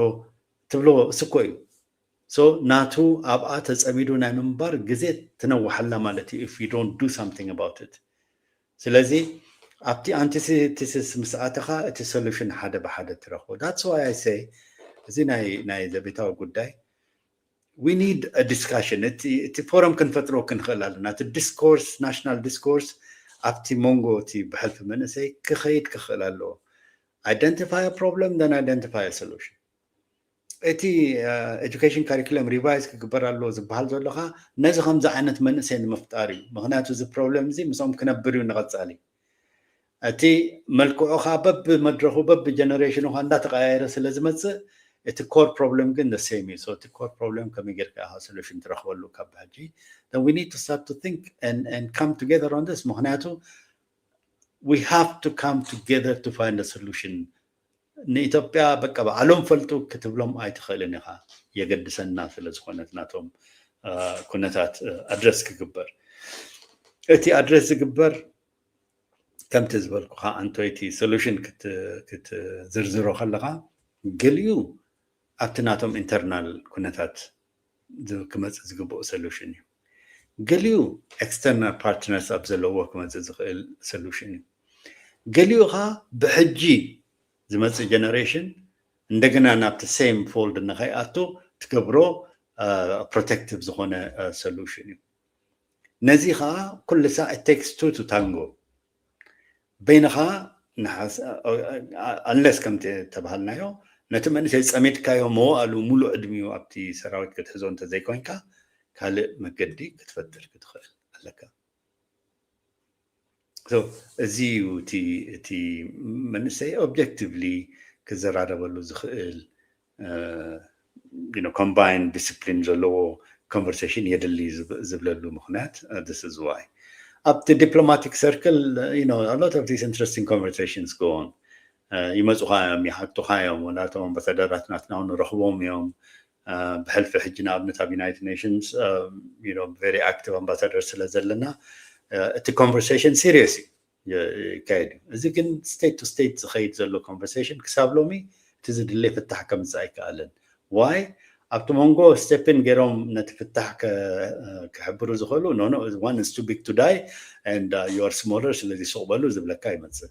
ትብሎ እሱ እኮ እዩ። So ናቱ ኣብኣ ተፀሚዱ ናይ ምንባር ግዜ ትነውሓላ ማለት እዩ if you don't do something about it። ስለዚ ኣብቲ ኣንቲቲሲስ ምስ ኣተኻ እቲ ሶሉሽን ሓደ ብሓደ ትረኽቦ። That's why I say እዚ ናይ ናይ ዘቤታዊ ጉዳይ we need a discussion። እቲ እቲ ፎረም ክንፈጥሮ ክንኽእል ኣለና። እቲ ዲስኮርስ ናሽናል ዲስኮርስ ኣብቲ መንጎ እቲ ብሕልፊ መንእሰይ ክኸይድ ክኽእል ኣለዎ። Identify problem then identify solution። እቲ ኤጁኬሽን ካሪኩለም ሪቫይዝ ክግበር ኣለዎ ዝበሃል ዘሎ ከዓ ነዚ ከምዚ ዓይነት መንእሰይ ንምፍጣር እዩ። ምክንያቱ እዚ ፕሮብለም እዚ ምስኦም ክነብር እዩ ንቐፃሊ። እቲ መልክዑ ከዓ በቢ መድረኹ በቢ ጀነሬሽኑ ከዓ እንዳተቀያየረ ስለ ዝመፅእ እቲ ኮር ፕሮብለም ግን the same እዩ። So እቲ ኮር ፕሮብለም ከመይ ጌርካ ኢኻ ሶሉሽን ትረኽበሉ ካብ ሕጂ? Then we need to start to think and and come together on this. ምክንያቱ we have to come together to find a solution። ንኢትዮጵያ በቃ ባዕሎም ፈልጡ ክትብሎም ኣይትኽእልን ኢኻ። የገድሰና ስለ ዝኾነት ናቶም ኩነታት ኣድረስ ክግበር እቲ ኣድረስ ዝግበር ከምቲ ዝበልኩኻ ኣንቶይቲ ሶሉሽን ክትዝርዝሮ ከለኻ ገሊኡ ኣብቲ ናቶም ኢንተርናል ኩነታት ክመፅእ ዝግብኦ ሶሉሽን እዩ። ገሊኡ ኤክስተርናል ፓርትነርስ ኣብ ዘለዎ ክመፅእ ዝኽእል ሶሉሽን እዩ። ገሊኡ ኸዓ ብሕጂ ዝመፅእ ጀነሬሽን እንደገና ናብቲ ሴም ፎልድ ንኸይኣቱ ትገብሮ ፕሮቴክቲቭ ዝኾነ ሶሉሽን እዩ። ነዚ ኸዓ ኩሉ ሳዕ it takes two to tango። በይንኻ ኣንለስ ከምቲ ተባሃልናዮ ነቲ መንእሰይ ፀሚድካዮ መዋእሉ ሙሉእ ዕድሚኡ ኣብቲ ሰራዊት ክትሕዞ እንተዘይኮይንካ ካልእ መገዲ ክትፈጥር ክትኽእል ኣለካ። እዚ እዩ እቲ መንእሰይ ኦብጀክቲቭሊ ክዘራረበሉ ዝኽእል ኮምባይን ዲስፕሊን ዘለዎ ኮንቨርሴሽን የድሊ ዝብለሉ ምክንያት this is why ኣብቲ ዲፕሎማቲክ ሰርክል a lot of these interesting conversations go on። ይመፁኻ እዮም፣ ይሓቱኻ እዮም። ወላቶም ኣምባሳደራት ናትና ንረኽቦም እዮም። ብሕልፊ ሕጂ ንኣብነት ኣብ ዩናይትድ ኔሽንስ very active ኣምባሳደር ስለ ዘለና እቲ ኮንቨርሴሽን ሲሪየስ እዩ ይካየድ እዩ። እዚ ግን ስቴት ቱ ስቴት ዝኸይድ ዘሎ ኮንቨርሴሽን ክሳብ ሎሚ እቲ ዝድለ ፍታሕ ከምፅእ ኣይከኣለን። ዋይ ኣብቲ መንጎ ስቴፕን ገይሮም ነቲ ፍታሕ ክሕብሩ ዝኽእሉ no no one is too big to die and you are smaller ስለዚ ሱቕ በሉ ዝብለካ ይመፅእ።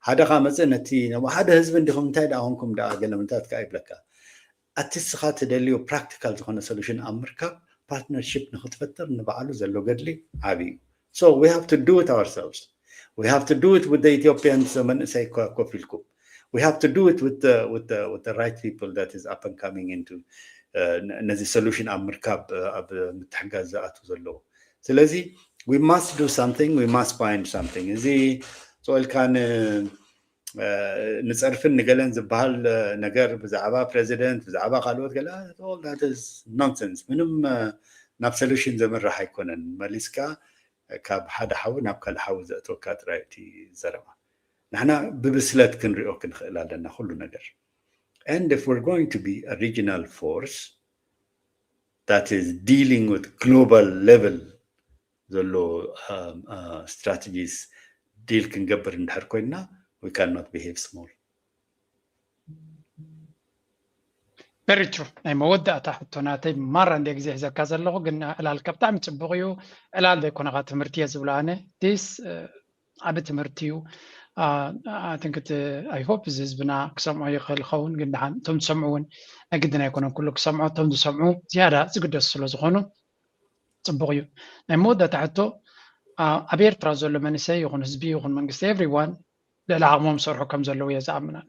ሓደ ካ መፅእ ነቲ ሓደ ህዝቢ እንዲኹም እንታይ ደኣ ኾንኩም ደኣ ገለ ምንታት ከኣ ይብለካ። ኣቲ ንስኻ ትደልዮ ፕራክቲካል ዝኾነ ሶሉሽን ኣብ ምርካብ ፓርትነርሽፕ ንክትፈጥር ንባዕሉ ዘሎ ገድሊ ዓብዪ እዩ። So we have to do it ourselves. We have to do it with the Ethiopians መንእሰይ ኮፍ ኢልኩም. We have to do it with the, with the, with the right people that is up and coming into ነዚ ሶሉሽን ኣብ ምርካብ ኣብ ምትሕጋዝ ዝኣቱ ዘለዉ። ስለዚ we must do something, we must find something. እዚ ጾልካን ንፀርፍን ንገለን ዝበሃል ነገር ብዛዕባ ፕሬዚደንት ብዛዕባ ካልኦት ገለ nonsense ምንም ናብ ሶሉሽን ዘምርሕ ኣይኮነን። መሊስካ ካብ ሓደ ሓዊ ናብ ካልእ ሓዊ ዘእትወካ ጥራይ እቲ ዘረባ። ንሕና ብብስለት ክንሪኦ ክንኽእል ኣለና ኩሉ ነገር። And if we're going to be a regional force that is dealing with global level ዘሎ strategies deal ክንገብር እንድሕር ኮይንና we cannot behave small. Very true። ናይ መወዳእታ ሕቶ ናተይ ማራ እንደ ግዜ ሒዘካ ዘለኹ ግን ዕላልካ ብጣዕሚ ፅቡቕ እዩ። ዕላል ዘይኮነካ ትምህርቲ እየ ዝብሎ ኣነ። ዲስ ዓቢ ትምህርቲ እዩ። ኣትንክት I hope እዚ ህዝብና ክሰምዖ ይኽእል ይኸውን ግን ደሓን እቶም ዝሰምዑ እውን ናይ ግድን ኣይኮነን ኩሉ ክሰምዖ እቶም ዝሰምዑ ዝያዳ ዝግደሱ ስለ ዝኾኑ ፅቡቕ እዩ። ናይ መወዳእታ ሕቶ ኣብ ኤርትራ ዘሎ መንእሰይ ይኹን ህዝቢ ይኹን መንግስቲ everyone ልዕሊ ዓቕሞም ሰርሑ ከም ዘለዉ እየ ዝኣምን ኣነ።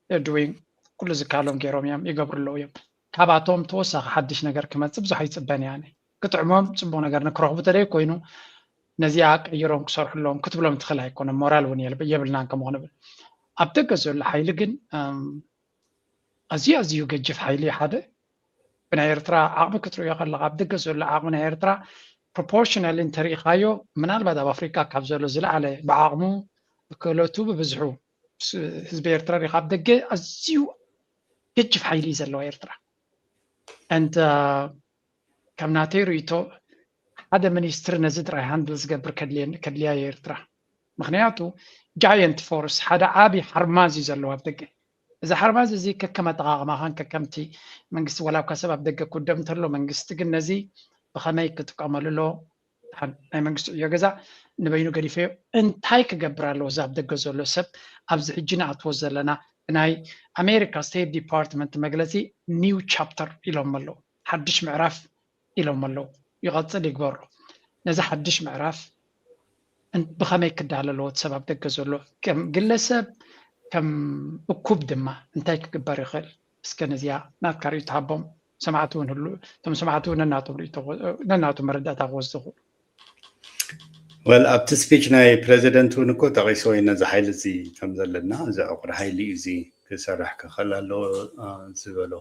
They're doing ኩሉ ዝካሎም ገይሮም እዮም ይገብሩ ኣለዉ እዮም። ካባቶም ተወሳኺ ሓድሽ ነገር ክመፅእ ብዙሕ ኣይፅበን እየ ኣነ። ክጥዕሞም ፅቡቕ ነገር ንክረኽቡ ተደይ ኮይኑ ነዚኣ ቀይሮም ክሰርሑ ኣለዎም ክትብሎም ትኽእል ኣይኮነን። ሞራል እውን የብልናን ከምኡ ክንብል ኣብ ደገ ዘሎ ሓይሊ ግን ኣዝዩ ኣዝዩ ገጅፍ ሓይሊ ሓደ ብናይ ኤርትራ ዓቕሚ ክትርእዮ ከለካ ኣብ ደገ ዘሎ ዓቕሚ ናይ ኤርትራ proportionally እንተሪኢካዮ ምናልባት ኣብ ኣፍሪካ ካብ ዘሎ ዝለዓለ ብዓቕሙ ብክእለቱ ብብዝሑ ህዝቢ ኤርትራ ሪካ ኣብ ደገ ኣዝዩ ገጅፍ ሓይሊ እዩ ዘለዋ ኤርትራ and ከም ናተይ ርእይቶ ሓደ ሚኒስትሪ ነዚ ጥራይ ሃንድል ዝገብር ከድልያ እየ ኤርትራ ምክንያቱ giant force ሓደ ዓብዪ ሓርማዝ እዩ ዘለዎ ኣብ ደገ እዚ ሓርማዝ እዚ ከከም ኣጠቓቕማኻን ከከምቲ መንግስቲ ዋላ እኳ ሰብ ኣብ ደገ ክውደብ እንተሎ መንግስቲ ግን ነዚ ብኸመይ ክጥቀመሉ ኣሎ ናይ መንግስቲ ዕዮ ገዛ ንበይኑ ገዲፈዮ እንታይ ክገብር ኣለዎ እዚ ኣብ ደገ ዘሎ ሰብ ኣብዚ ሕጂ ንኣትዎ ዘለና ብናይ ኣሜሪካ ስቴት ዲፓርትመንት መግለፂ new chapter ኢሎም ኣለዉ ሓድሽ ምዕራፍ ኢሎም ኣለዉ ይቐፅል ይግበሮ ነዚ ሓድሽ ምዕራፍ ብኸመይ ክዳለ ኣለዎ እቲ ሰብ ኣብ ደገ ዘሎ ከም ግለሰብ ከም እኩብ ድማ እንታይ ክግበር ይኽእል እስከ ነዚኣ ናትካ ርእይቶ ሃቦም ሰማዕቲ እውን ህሉ እቶም ሰማዕቲ እውን ነናቶም ርእይቶ ነናቶም መረዳእታ ክወስዱ ይኽእሉ ወል ኣብቲ ስፒች ናይ ፕሬዚደንት እውን እኮ ጠቂስዎ እዩ ነዚ ሓይሊ እዚ ከም ዘለና እዚ ዕቁር ሓይሊ እዩ እዚ ክሰርሕ ክኽእል ኣለዎ ዝበሎ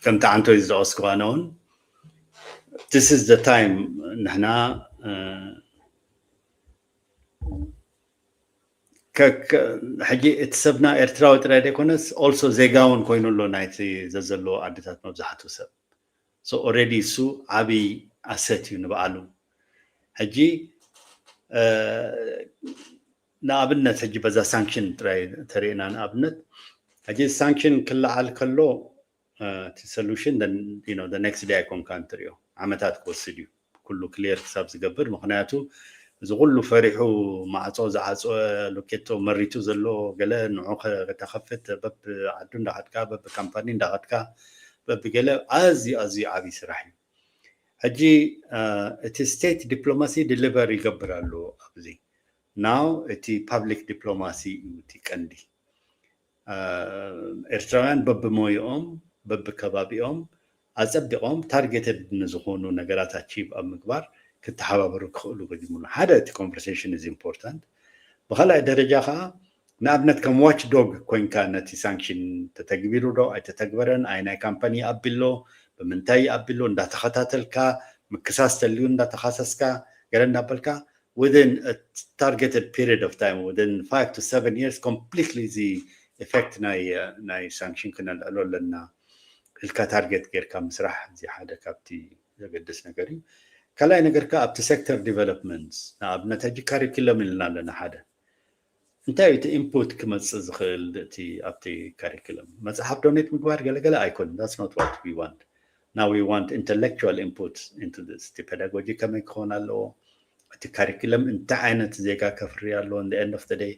ከምቲ ዓንቶይ ዝጠቀስኩ ኣነ እውን this is the time ንሕና ሕጂ እቲ ሰብና ኤርትራዊ ጥራይ ዘይኮነስ also ዜጋ እውን ኮይኑ ኣሎ ናይቲ ዘዘለዎ ዓድታት መብዛሕትኡ ሰብ so already እሱ ዓብይ ኣሰት እዩ ንባዕሉ ሕጂ ንኣብነት ሕጂ በዛ ሳንክሽን ጥራይ ተሪእና ንኣብነት ሕጂ ሳንክሽን ክለዓል ከሎ እቲ solution the next day ኣይኮንካን ትሪኦ ዓመታት ክወስድ እዩ ኩሉ ክሊር ክሳብ ዝገብር ምክንያቱ እዚ ኩሉ ፈሪሑ ማዕፆ ዝዓፀወ ሎኬቶ መሪቱ ዘሎ ገለ ንዑ ከተኸፍት በብ ዓዱ እንዳኸድካ በብ ካምፓኒ እንዳኸድካ በብ ገለ ኣዝዩ ኣዝዩ ዓብዪ ስራሕ እዩ ሕጂ እቲ state diplomacy deliver ይገብር ኣሎ ኣብዚ now እቲ public diplomacy እዩ እቲ ቀንዲ ኤርትራውያን በብሞይኦም በብከባቢኦም ኣፀቢቖም targeted ንዝኾኑ ነገራት achieve ኣብ ምግባር ክተሓባበሩ ክኽእሉ ገዲሙሉ ሓደ እቲ conversation is important ብካልኣይ ደረጃ ከዓ ንኣብነት ከም watch dog ኮይንካ ነቲ ሳንክሽን ተተግቢሩ ዶ ኣይተተግበረን ኣይ ናይ ካምፓኒ ኣቢሎ ብምንታይ ኣቢሎ እንዳተኸታተልካ ምክሳስ ተልዩ እንዳተኻሰስካ ገለ እንዳበልካ within targeted period of time within five to seven years completely እዚ effect ናይ ናይ ሳንክሽን ክነልዕሎ ኣለና ኢልካ target ጌርካ ምስራሕ እዚ ሓደ ካብቲ ዘገድስ ነገር እዩ ካልኣይ ነገር ከዓ ኣብቲ sector development ንኣብነት ሕጂ curriculum ኢልና ኣለና ሓደ እንታይ እዩ እቲ input ክመፅእ ዝኽእል እቲ ኣብቲ curriculum መፅሓፍ donate ምግባር ገለገለ ኣይኮን that's not what we want now we want intellectual input into this እቲ pedagogy ከመይ ክኸውን ኣለዎ እቲ ካሪክለም እንታይ ዓይነት ዜጋ ከፍሪ ኣለዎ፣ in the end of the day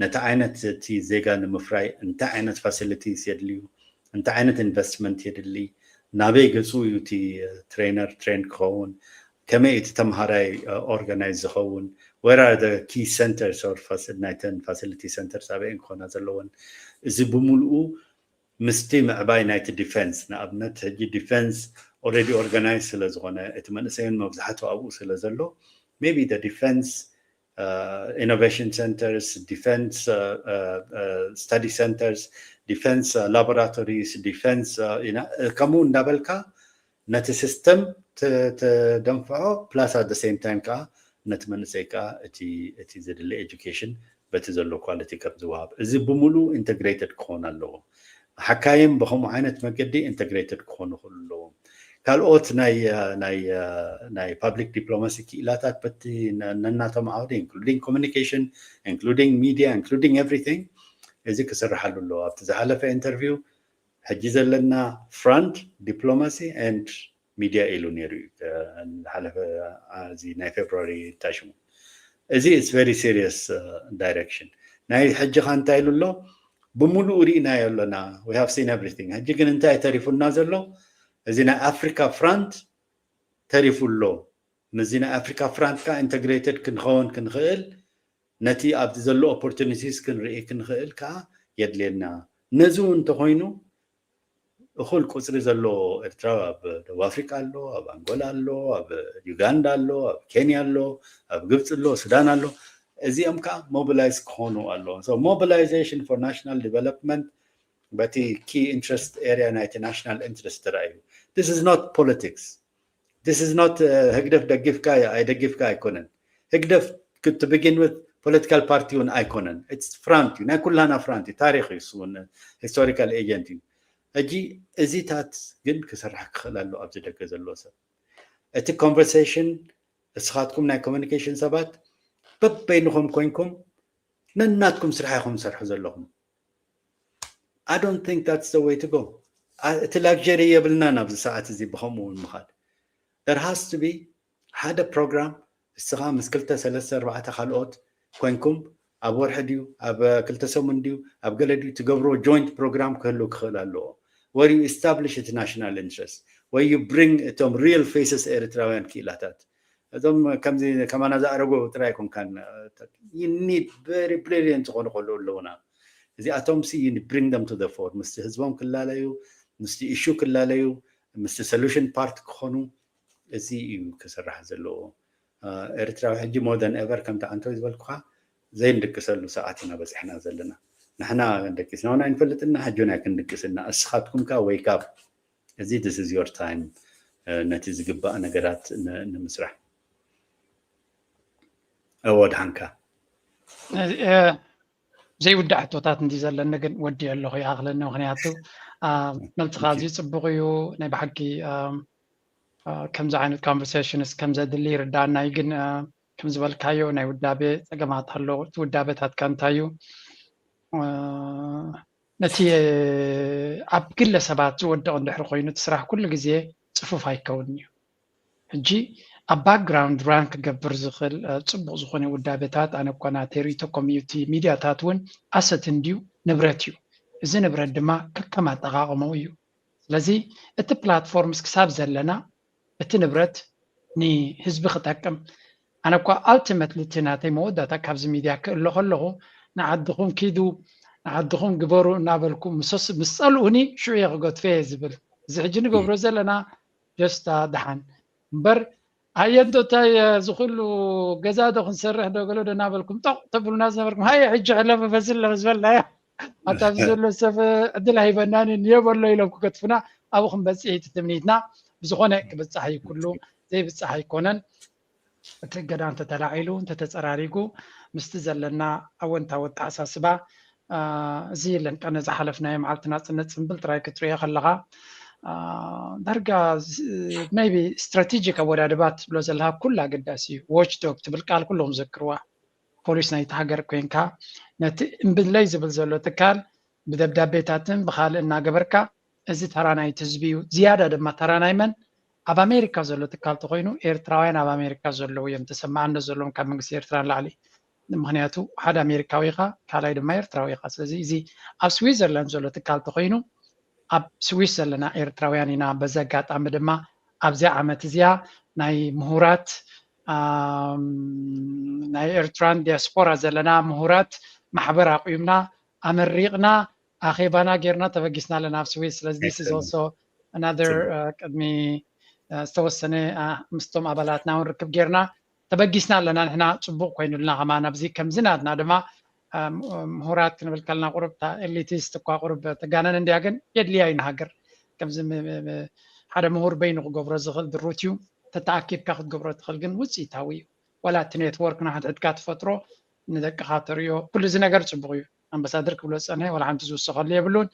ነቲ ዓይነት እቲ ዜጋ ንምፍራይ እንታይ ዓይነት facilities የድልዩ፣ እንታይ ዓይነት investment የድሊ፣ ናበይ ገፁ እዩ እቲ trainer train ክኸውን፣ ከመይ እቲ ተምሃራይ organize ዝኸውን፣ where are the key centers or ናይተን facility centers ኣበይን ክኾና ዘለወን፣ እዚ ብምልኡ ምስቲ ምዕባይ ናይቲ defence፣ ንኣብነት ሕጂ defence already organize ስለ ዝኾነ እቲ መንእሰይን መብዛሕቱ ኣብኡ ስለ ዘሎ maybe the defence innovation centers, defence study centers, defence laboratories, defence ከምኡ እንዳበልካ ነቲ system ተደንፍዖ plus at the same time ከዓ ነቲ መንእሰይ ከዓ እቲ ዘድሊ education በቲ ዘሎ quality ከም ዝወሃብ እዚ ብምሉ integrated ክኾን ኣለዎ። ሓካይም ብከምኡ ዓይነት መገዲ integrated ክኾኑ ክእሉ ኣለዎም። ካልኦት ናይ ናይ ናይ public diplomacy ክኢላታት በቲ ነናቶም ዓውዲ including communication including media including everything እዚ ክስርሓሉ ኣለዎ። ኣብቲ ዝሓለፈ interview ሕጂ ዘለና front diplomacy and media ኢሉ ነይሩ እዩ። ዝሓለፈ እዚ ናይ February ታሽሙ እዚ it's very serious direction። ናይ ሕጂ ካ እንታይ ኢሉ ኣሎ? ብምሉኡ ርኢናዮ ኣለና፣ we have seen everything። ሕጂ ግን እንታይ ተሪፉና ዘሎ? እዚ ናይ ኣፍሪካ front ተሪፉ ኣሎ። ምስዚ ናይ ኣፍሪካ front ካ integrated ክንኸውን ክንኽእል ነቲ ኣብዚ ዘሎ opportunities ክንርኢ ክንኽእል ከዓ የድልየና። ነዚ እውን እንተኮይኑ እኹል ቁፅሪ ዘሎ ኤርትራዊ ኣብ ደቡብ ኣፍሪካ ኣሎ፣ ኣብ ኣንጎላ ኣሎ፣ ኣብ ዩጋንዳ ኣሎ፣ ኣብ ኬንያ ኣሎ፣ ኣብ ግብፂ ኣሎ፣ ሱዳን ኣሎ። እዚኦም ከዓ mobilize ክኾኑ ኣለዎም። So mobilization for national development በቲ key interest area ናይቲ national interest ተራእዩ። This is not politics. This is not ህግደፍ ደጊፍካ ኣይደጊፍካ ኣይኮነን። ህግደፍ to begin with political party እውን ኣይኮነን። It's front እዩ፣ ናይ ኩላና front እዩ፣ ታሪክ እዩ፣ እሱ እውን historical agent እዩ። ሕጂ እዚታት ግን ክስራሕ ክኽእል ኣሎ ኣብዚ ደገ ዘሎ ሰብ። እቲ conversation እስኻትኩም ናይ communication ሰባት በበይንኹም ኮይንኩም ነናትኩም ስራሕ ኢኹም ትሰርሑ ዘለኹም። I don't think that's the way to go። እቲ luxury የብልናን ኣብዚ ሰዓት እዚ ብከምኡ እውን ምኻድ። There has to be ሓደ program እስኻ ምስ ክልተ ሰለስተ ኣርባዕተ ካልኦት ኮይንኩም ኣብ ወርሒ ድዩ ኣብ ክልተ ሰሙን ድዩ ኣብ ገለ ድዩ ትገብርዎ joint program ክህሉ ክኽእል ኣለዎ። Where you establish the national interest, where you bring እቶም real faces ኤርትራውያን ክኢላታት እዞም ከምዚ ከማና ዝኣረጉ ጥራይ ኣይኮንካን። You need very brilliant ዝኾኑ ቆልዑ ኣለውና። እዚኣቶም ሲ you bring them to the fore፣ ምስቲ ህዝቦም ክላለዩ፣ ምስቲ issue ክላለዩ፣ ምስቲ solution part ክኾኑ እዚ እዩ ክስራሕ ዘለዎ። ኤርትራዊ ሕጂ more than ever ከምቲ ኣንቶይ ዝበልኩኻ ዘይንድቅሰሉ ሰዓት ኢና በፂሕና ዘለና። ንሕና ደቂስና እውን ኣይንፈልጥና፣ ሕጂ እውን ኣይክንድቅስና። እስኻትኩም ከ wake up። እዚ this is your time ነቲ ዝግባእ ነገራት ንምስራሕ። እወ ድሓንካ። ዘይውዳእ ሕቶታት እንዲ ዘለኒ ግን ወዲ ኣለኹ ይኣኽለኒ። ምክንያቱ መልስኻ ኣዝዩ ፅቡቕ እዩ። ናይ ብሓቂ ከምዚ ዓይነት conversations ከም ዘድሊ ይርዳእና እዩ። ግን ከም ዝበልካዮ ናይ ውዳቤ ፀገማት ኣሎ። እቲ ውዳቤታትካ እንታይ እዩ? ነቲ ኣብ ግለሰባት ዝወድቕ እንድሕር ኮይኑ እቲ ስራሕ ኩሉ ግዜ ፅፉፍ ኣይከውንን እዩ። ሕጂ ኣብ background run ክገብር ዝኽእል ፅቡቕ ዝኾነ ውዳቤታት ኣነ እኳ ናተይ ርእይቶ community ሚድያታት እውን asset እንድዩ፣ ንብረት እዩ። እዚ ንብረት ድማ ከከም ኣጠቓቕመኡ እዩ። ስለዚ እቲ platforms ክሳብ ዘለና እቲ ንብረት ንህዝቢ ክጠቅም ኣነ እኳ ultimately እቲ ናተይ መወዳእታ ካብዚ ሚድያ ክእሎ ከለኹ ንዓድኹም ኪዱ ንዓድኹም ግበሩ እናበልኩ ምስ ጸልኡኒ ሽዑ እየ ክገድፎ እየ ዝብል። እዚ ሕጂ ንገብሮ ዘለና just ደሓን እምበር ኣየ እንዶ እንታይ እዚ ኩሉ ገዛ ዶ ክንሰርሕ ዶ ገለ ዶ እናበልኩም ጦቕ ተብሉና ዝነበርኩም ሃየ ሕጂ ሕለፍ በዚ ኣለፍ ዝበልናዮ ኣታ ኣብዚ ዘሎ ሰብ ዕድል ኣይበናን እየ በሎ ኢሎም ክገድፉና ኣብኡ ክንበፅሕ እዩ ትምኒትና። ብዝኾነ ክብፃሕ እዩ ኩሉ ዘይብፃሕ ኣይኮነን። እቲ እገዳ እንተተላዒሉ እንተተፀራሪጉ ምስቲ ዘለና ኣወንታዊ ኣተሓሳስባ እዚ የለን ቀነ ዝሓለፍናዮ መዓልቲ ናፅነት ፅምብል ጥራይ ክትሪኦ ከለኻ ዳርጋ maybe strategic ኣወዳድባ ትብሎ ዘለካ ኩሉ ኣገዳሲ እዩ። Watchdog ትብል ቃል ኩሎም ዘክርዋ ፖሊስ ናይቲ ሃገር ኮይንካ ነቲ እምብለይ ዝብል ዘሎ ትካል ብደብዳቤታትን ብካልእ እናገበርካ እዚ ተራ ናይቲ ህዝቢ እዩ። ዝያዳ ድማ ተራ ናይ መን ኣብ ኣሜሪካ ዘሎ ትካል ተኮይኑ ኤርትራውያን ኣብ ኣሜሪካ ዘለዉ እዮም ተሰማዕነት ዘለዎም ካብ መንግስቲ ኤርትራ ንላዕሊ። ምክንያቱ ሓደ ኣሜሪካዊ ኢኻ፣ ካልኣይ ድማ ኤርትራዊ ኢኻ። ስለዚ እዚ ኣብ ስዊዘርላንድ ዘሎ ትካል ተኮይኑ ኣብ ስዊስ ዘለና ኤርትራውያን ኢና። በዚ ኣጋጣሚ ድማ ኣብዚኣ ዓመት እዚኣ ናይ ምሁራት ናይ ኤርትራን ዲያስፖራ ዘለና ምሁራት ማሕበር ኣቑምና ኣመሪቕና ኣኼባና ጌርና ተበጊስና ኣለና ኣብ ስዊስ። ስለዚ this is also another ቅድሚ ዝተወሰነ ምስቶም ኣባላትና እውን ርክብ ጌርና ተበጊስና ኣለና። ንሕና ፅቡቅ ኮይኑልና ከማን ኣብዚ ከምዚ ናትና ድማ ምሁራት ክንብል ከለና ቁሩብ ኤሊቲስት እኳ ቁሩብ ተጋነን እንድያ፣ ግን የድልያ እዩ ንሃገር። ከምዚ ሓደ ምሁር በይኑ ክገብሮ ዝኽእል ድሩት እዩ። ተተኣኪብካ ክትገብሮ ትኽእል ግን ውፅኢታዊ እዩ። ዋላ እቲ ኔትወርክ ንሓድሕድካ ትፈጥሮ ንደቅኻ ተርእዮ ኩሉ እዚ ነገር ፅቡቅ እዩ። ኣምባሳደር ክብሎ ዝፀንሐ ዋላ ሓንቲ ዝውሰኸሉ የብሉን።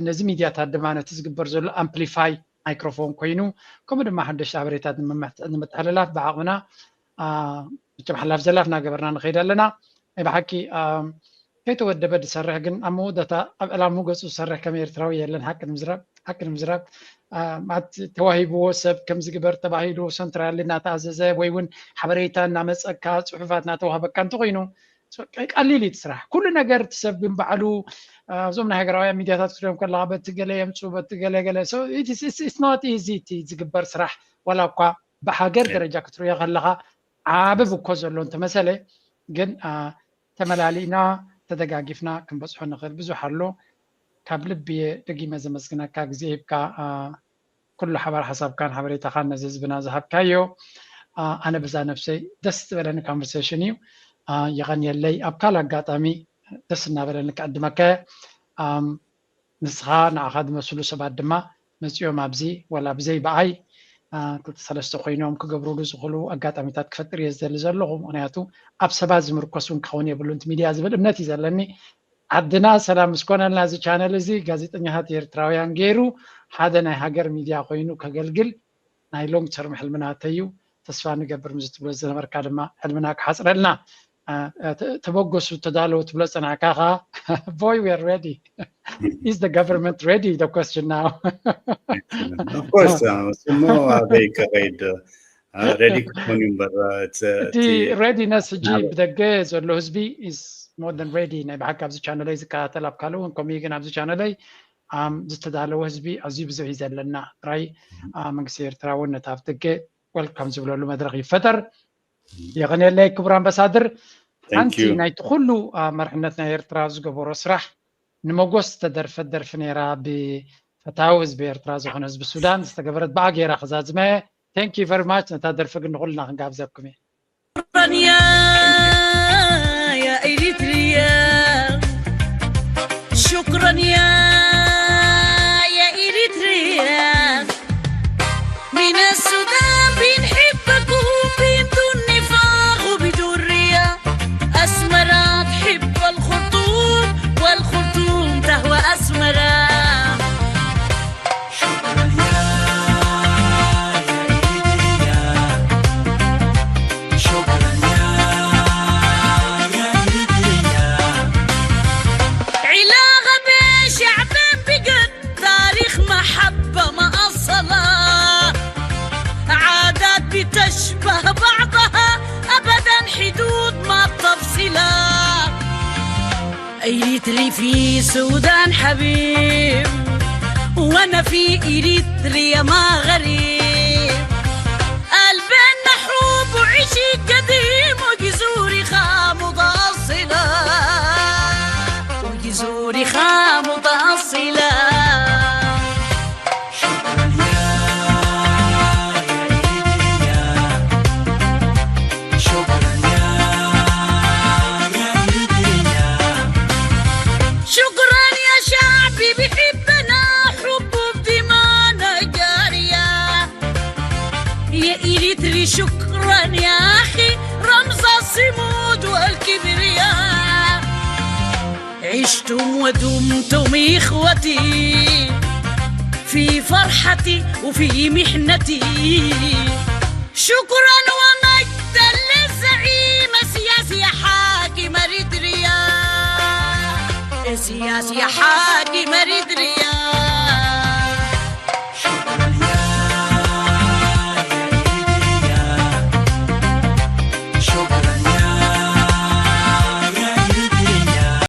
ነዚ ሚድያታት ድማ ነቲ ዝግበር ዘሎ ኣምፕሊፋይ ማይክሮፎን ኮይኑ ከምኡ ድማ ሓደሽቲ ሓበሬታት ንምትሕልላፍ ብዓቕምና መቸም ሓላፍ ዘላፍ እናገበርና ንኸይድ ኣለና። ናይ ብሓቂ ከይተወደበ ዝሰርሕ ግን ኣብ መወዳእታ ኣብ ዕላሙ ገፁ ዝሰርሕ ከም ኤርትራዊ የለን። ሓቂ ንምዝራብ ሓቂ ንምዝራብ ተዋሂብዎ ሰብ ከምዚ ግበር ተባሂሉ ሰንትራሊ እናተኣዘዘ ወይ እውን ሓበሬታ እናመፀካ ፅሑፋት እናተዋህበካ እንተኮይኑ ቀሊል እዩ ስራሕ። ኩሉ ነገር እቲ ሰብ ግን ባዕሉ እዞም ናይ ሃገራውያን ሚድያታት ክትሪኦም ከለካ በቲ ገለ የምፁ በቲ ገለ ገለ not easy እቲ ዝግበር ስራሕ ዋላ እኳ ብሃገር ደረጃ ክትሪኦ ከለካ ዓቢ ብኮ ዘሎ እንተመሰለ ግን ተመላሊእና ተደጋጊፍና ክንበፅሖ ንኽእል ብዙሕ ኣሎ። ካብ ልቢ እየ ደጊመ ዘመስግነካ ግዜ ሂብካ ኩሉ ሓባር ሓሳብካን ሓበሬታኻን ነዚ ህዝብና ዝሃብካዮ። ኣነ በዛ ነብሰይ ደስ ዝበለኒ ኮንቨርሴሽን እዩ። የቐንየለይ። ኣብ ካልእ ኣጋጣሚ ደስ እናበለኒ ክዕድመካ እየ። ንስኻ ንዓኻ ዝመስሉ ሰባት ድማ መፂኦም ኣብዚ ዋላ ብዘይ ብኣይ ክልተ ሰለስተ ኮይኖም ክገብሩሉ ዝኽእሉ ኣጋጣሚታት ክፈጥር እየ ዝደሊ ዘለኹ። ምክንያቱ ኣብ ሰባት ዝምርኮስ እውን ክኸውን የብሉን እቲ ሚድያ ዝብል እምነት እዩ ዘለኒ። ዓድና ሰላም ምስ ኮነልና እዚ ቻነል እዚ ጋዜጠኛታት ኤርትራውያን ገይሩ ሓደ ናይ ሃገር ሚድያ ኮይኑ ከገልግል ናይ ሎንግ ተርም ሕልምና ተዩ። ተስፋ ንገብር ምስ ትብሎ ዝነበርካ ድማ ሕልምና ክሓፅረልና ተበገሱ ተዳለዉ ትብሎ ዝፀናሕካ ከዓ boy we are ready is the government ready the question now of course እሞ ኣበይ ከኸይድ ready ክኾን እዩ እምበር እቲ readiness ሕጂ ብደገ ዘሎ ህዝቢ is more than ready ናይ ብሓቂ ኣብዚ ቻነለይ ዝከታተል ኣብ ካልእ እውን ከምኡ ግን ኣብዚ ቻነለይ ዝተዳለወ ህዝቢ ኣዝዩ ብዙሕ እዩ ዘለና ጥራይ መንግስቲ ኤርትራ እውን ነቲ ኣብ ደገ welcome ዝብለሉ መድረክ ይፈጠር። የቐንየለይ ክቡር ኣምባሳድር። ሓንቲ ናይቲ ኩሉ መርሕነት ናይ ኤርትራ ዝገበሮ ስራሕ ንመጎስ ዝተደርፈት ደርፊ ነይራ ብፈታዊ ህዝቢ ኤርትራ ዝኾነ ህዝቢ ሱዳን ዝተገበረት ብኣ ገይራ ክዛዝመ። Thank you very much። ነታ ደርፊ ግን ንኹልና ክንጋብዘኩም እየ። شكرا يا يا إريتريا شكرا يا يا إريتريا من السودان بنحبكم بدون نفاق وبدون رياء أسمرة تحب الخرطوم والخرطوم تهوى أسمرة شكرا يا يا إريتريا شكرا يا يا إريتريا علاقة بين شعبين بقت تاريخ محبة مأصلة عادات بتشبه بعضها أبدا حدود ما تفصلها إريتري في سودان حبيب وأنا في إريتريا ما غريب البين محروب وعشق قديم وجذوري خام متأصلة وجذوري خام متأصلة شكرا يا يا إريتريا شكرا يا يا إريتريا شكرا يا شعبي بحبنا حبه بدمانا جارية يا إريتري شكرا يا أخي رمز الصمود والكبرياء عشتم ودمتم إخوتي في فرحتي وفي محنتي شكرا ومجدا للزعيم السياسي حاكم إريتريا السياسي حاكم إريتريا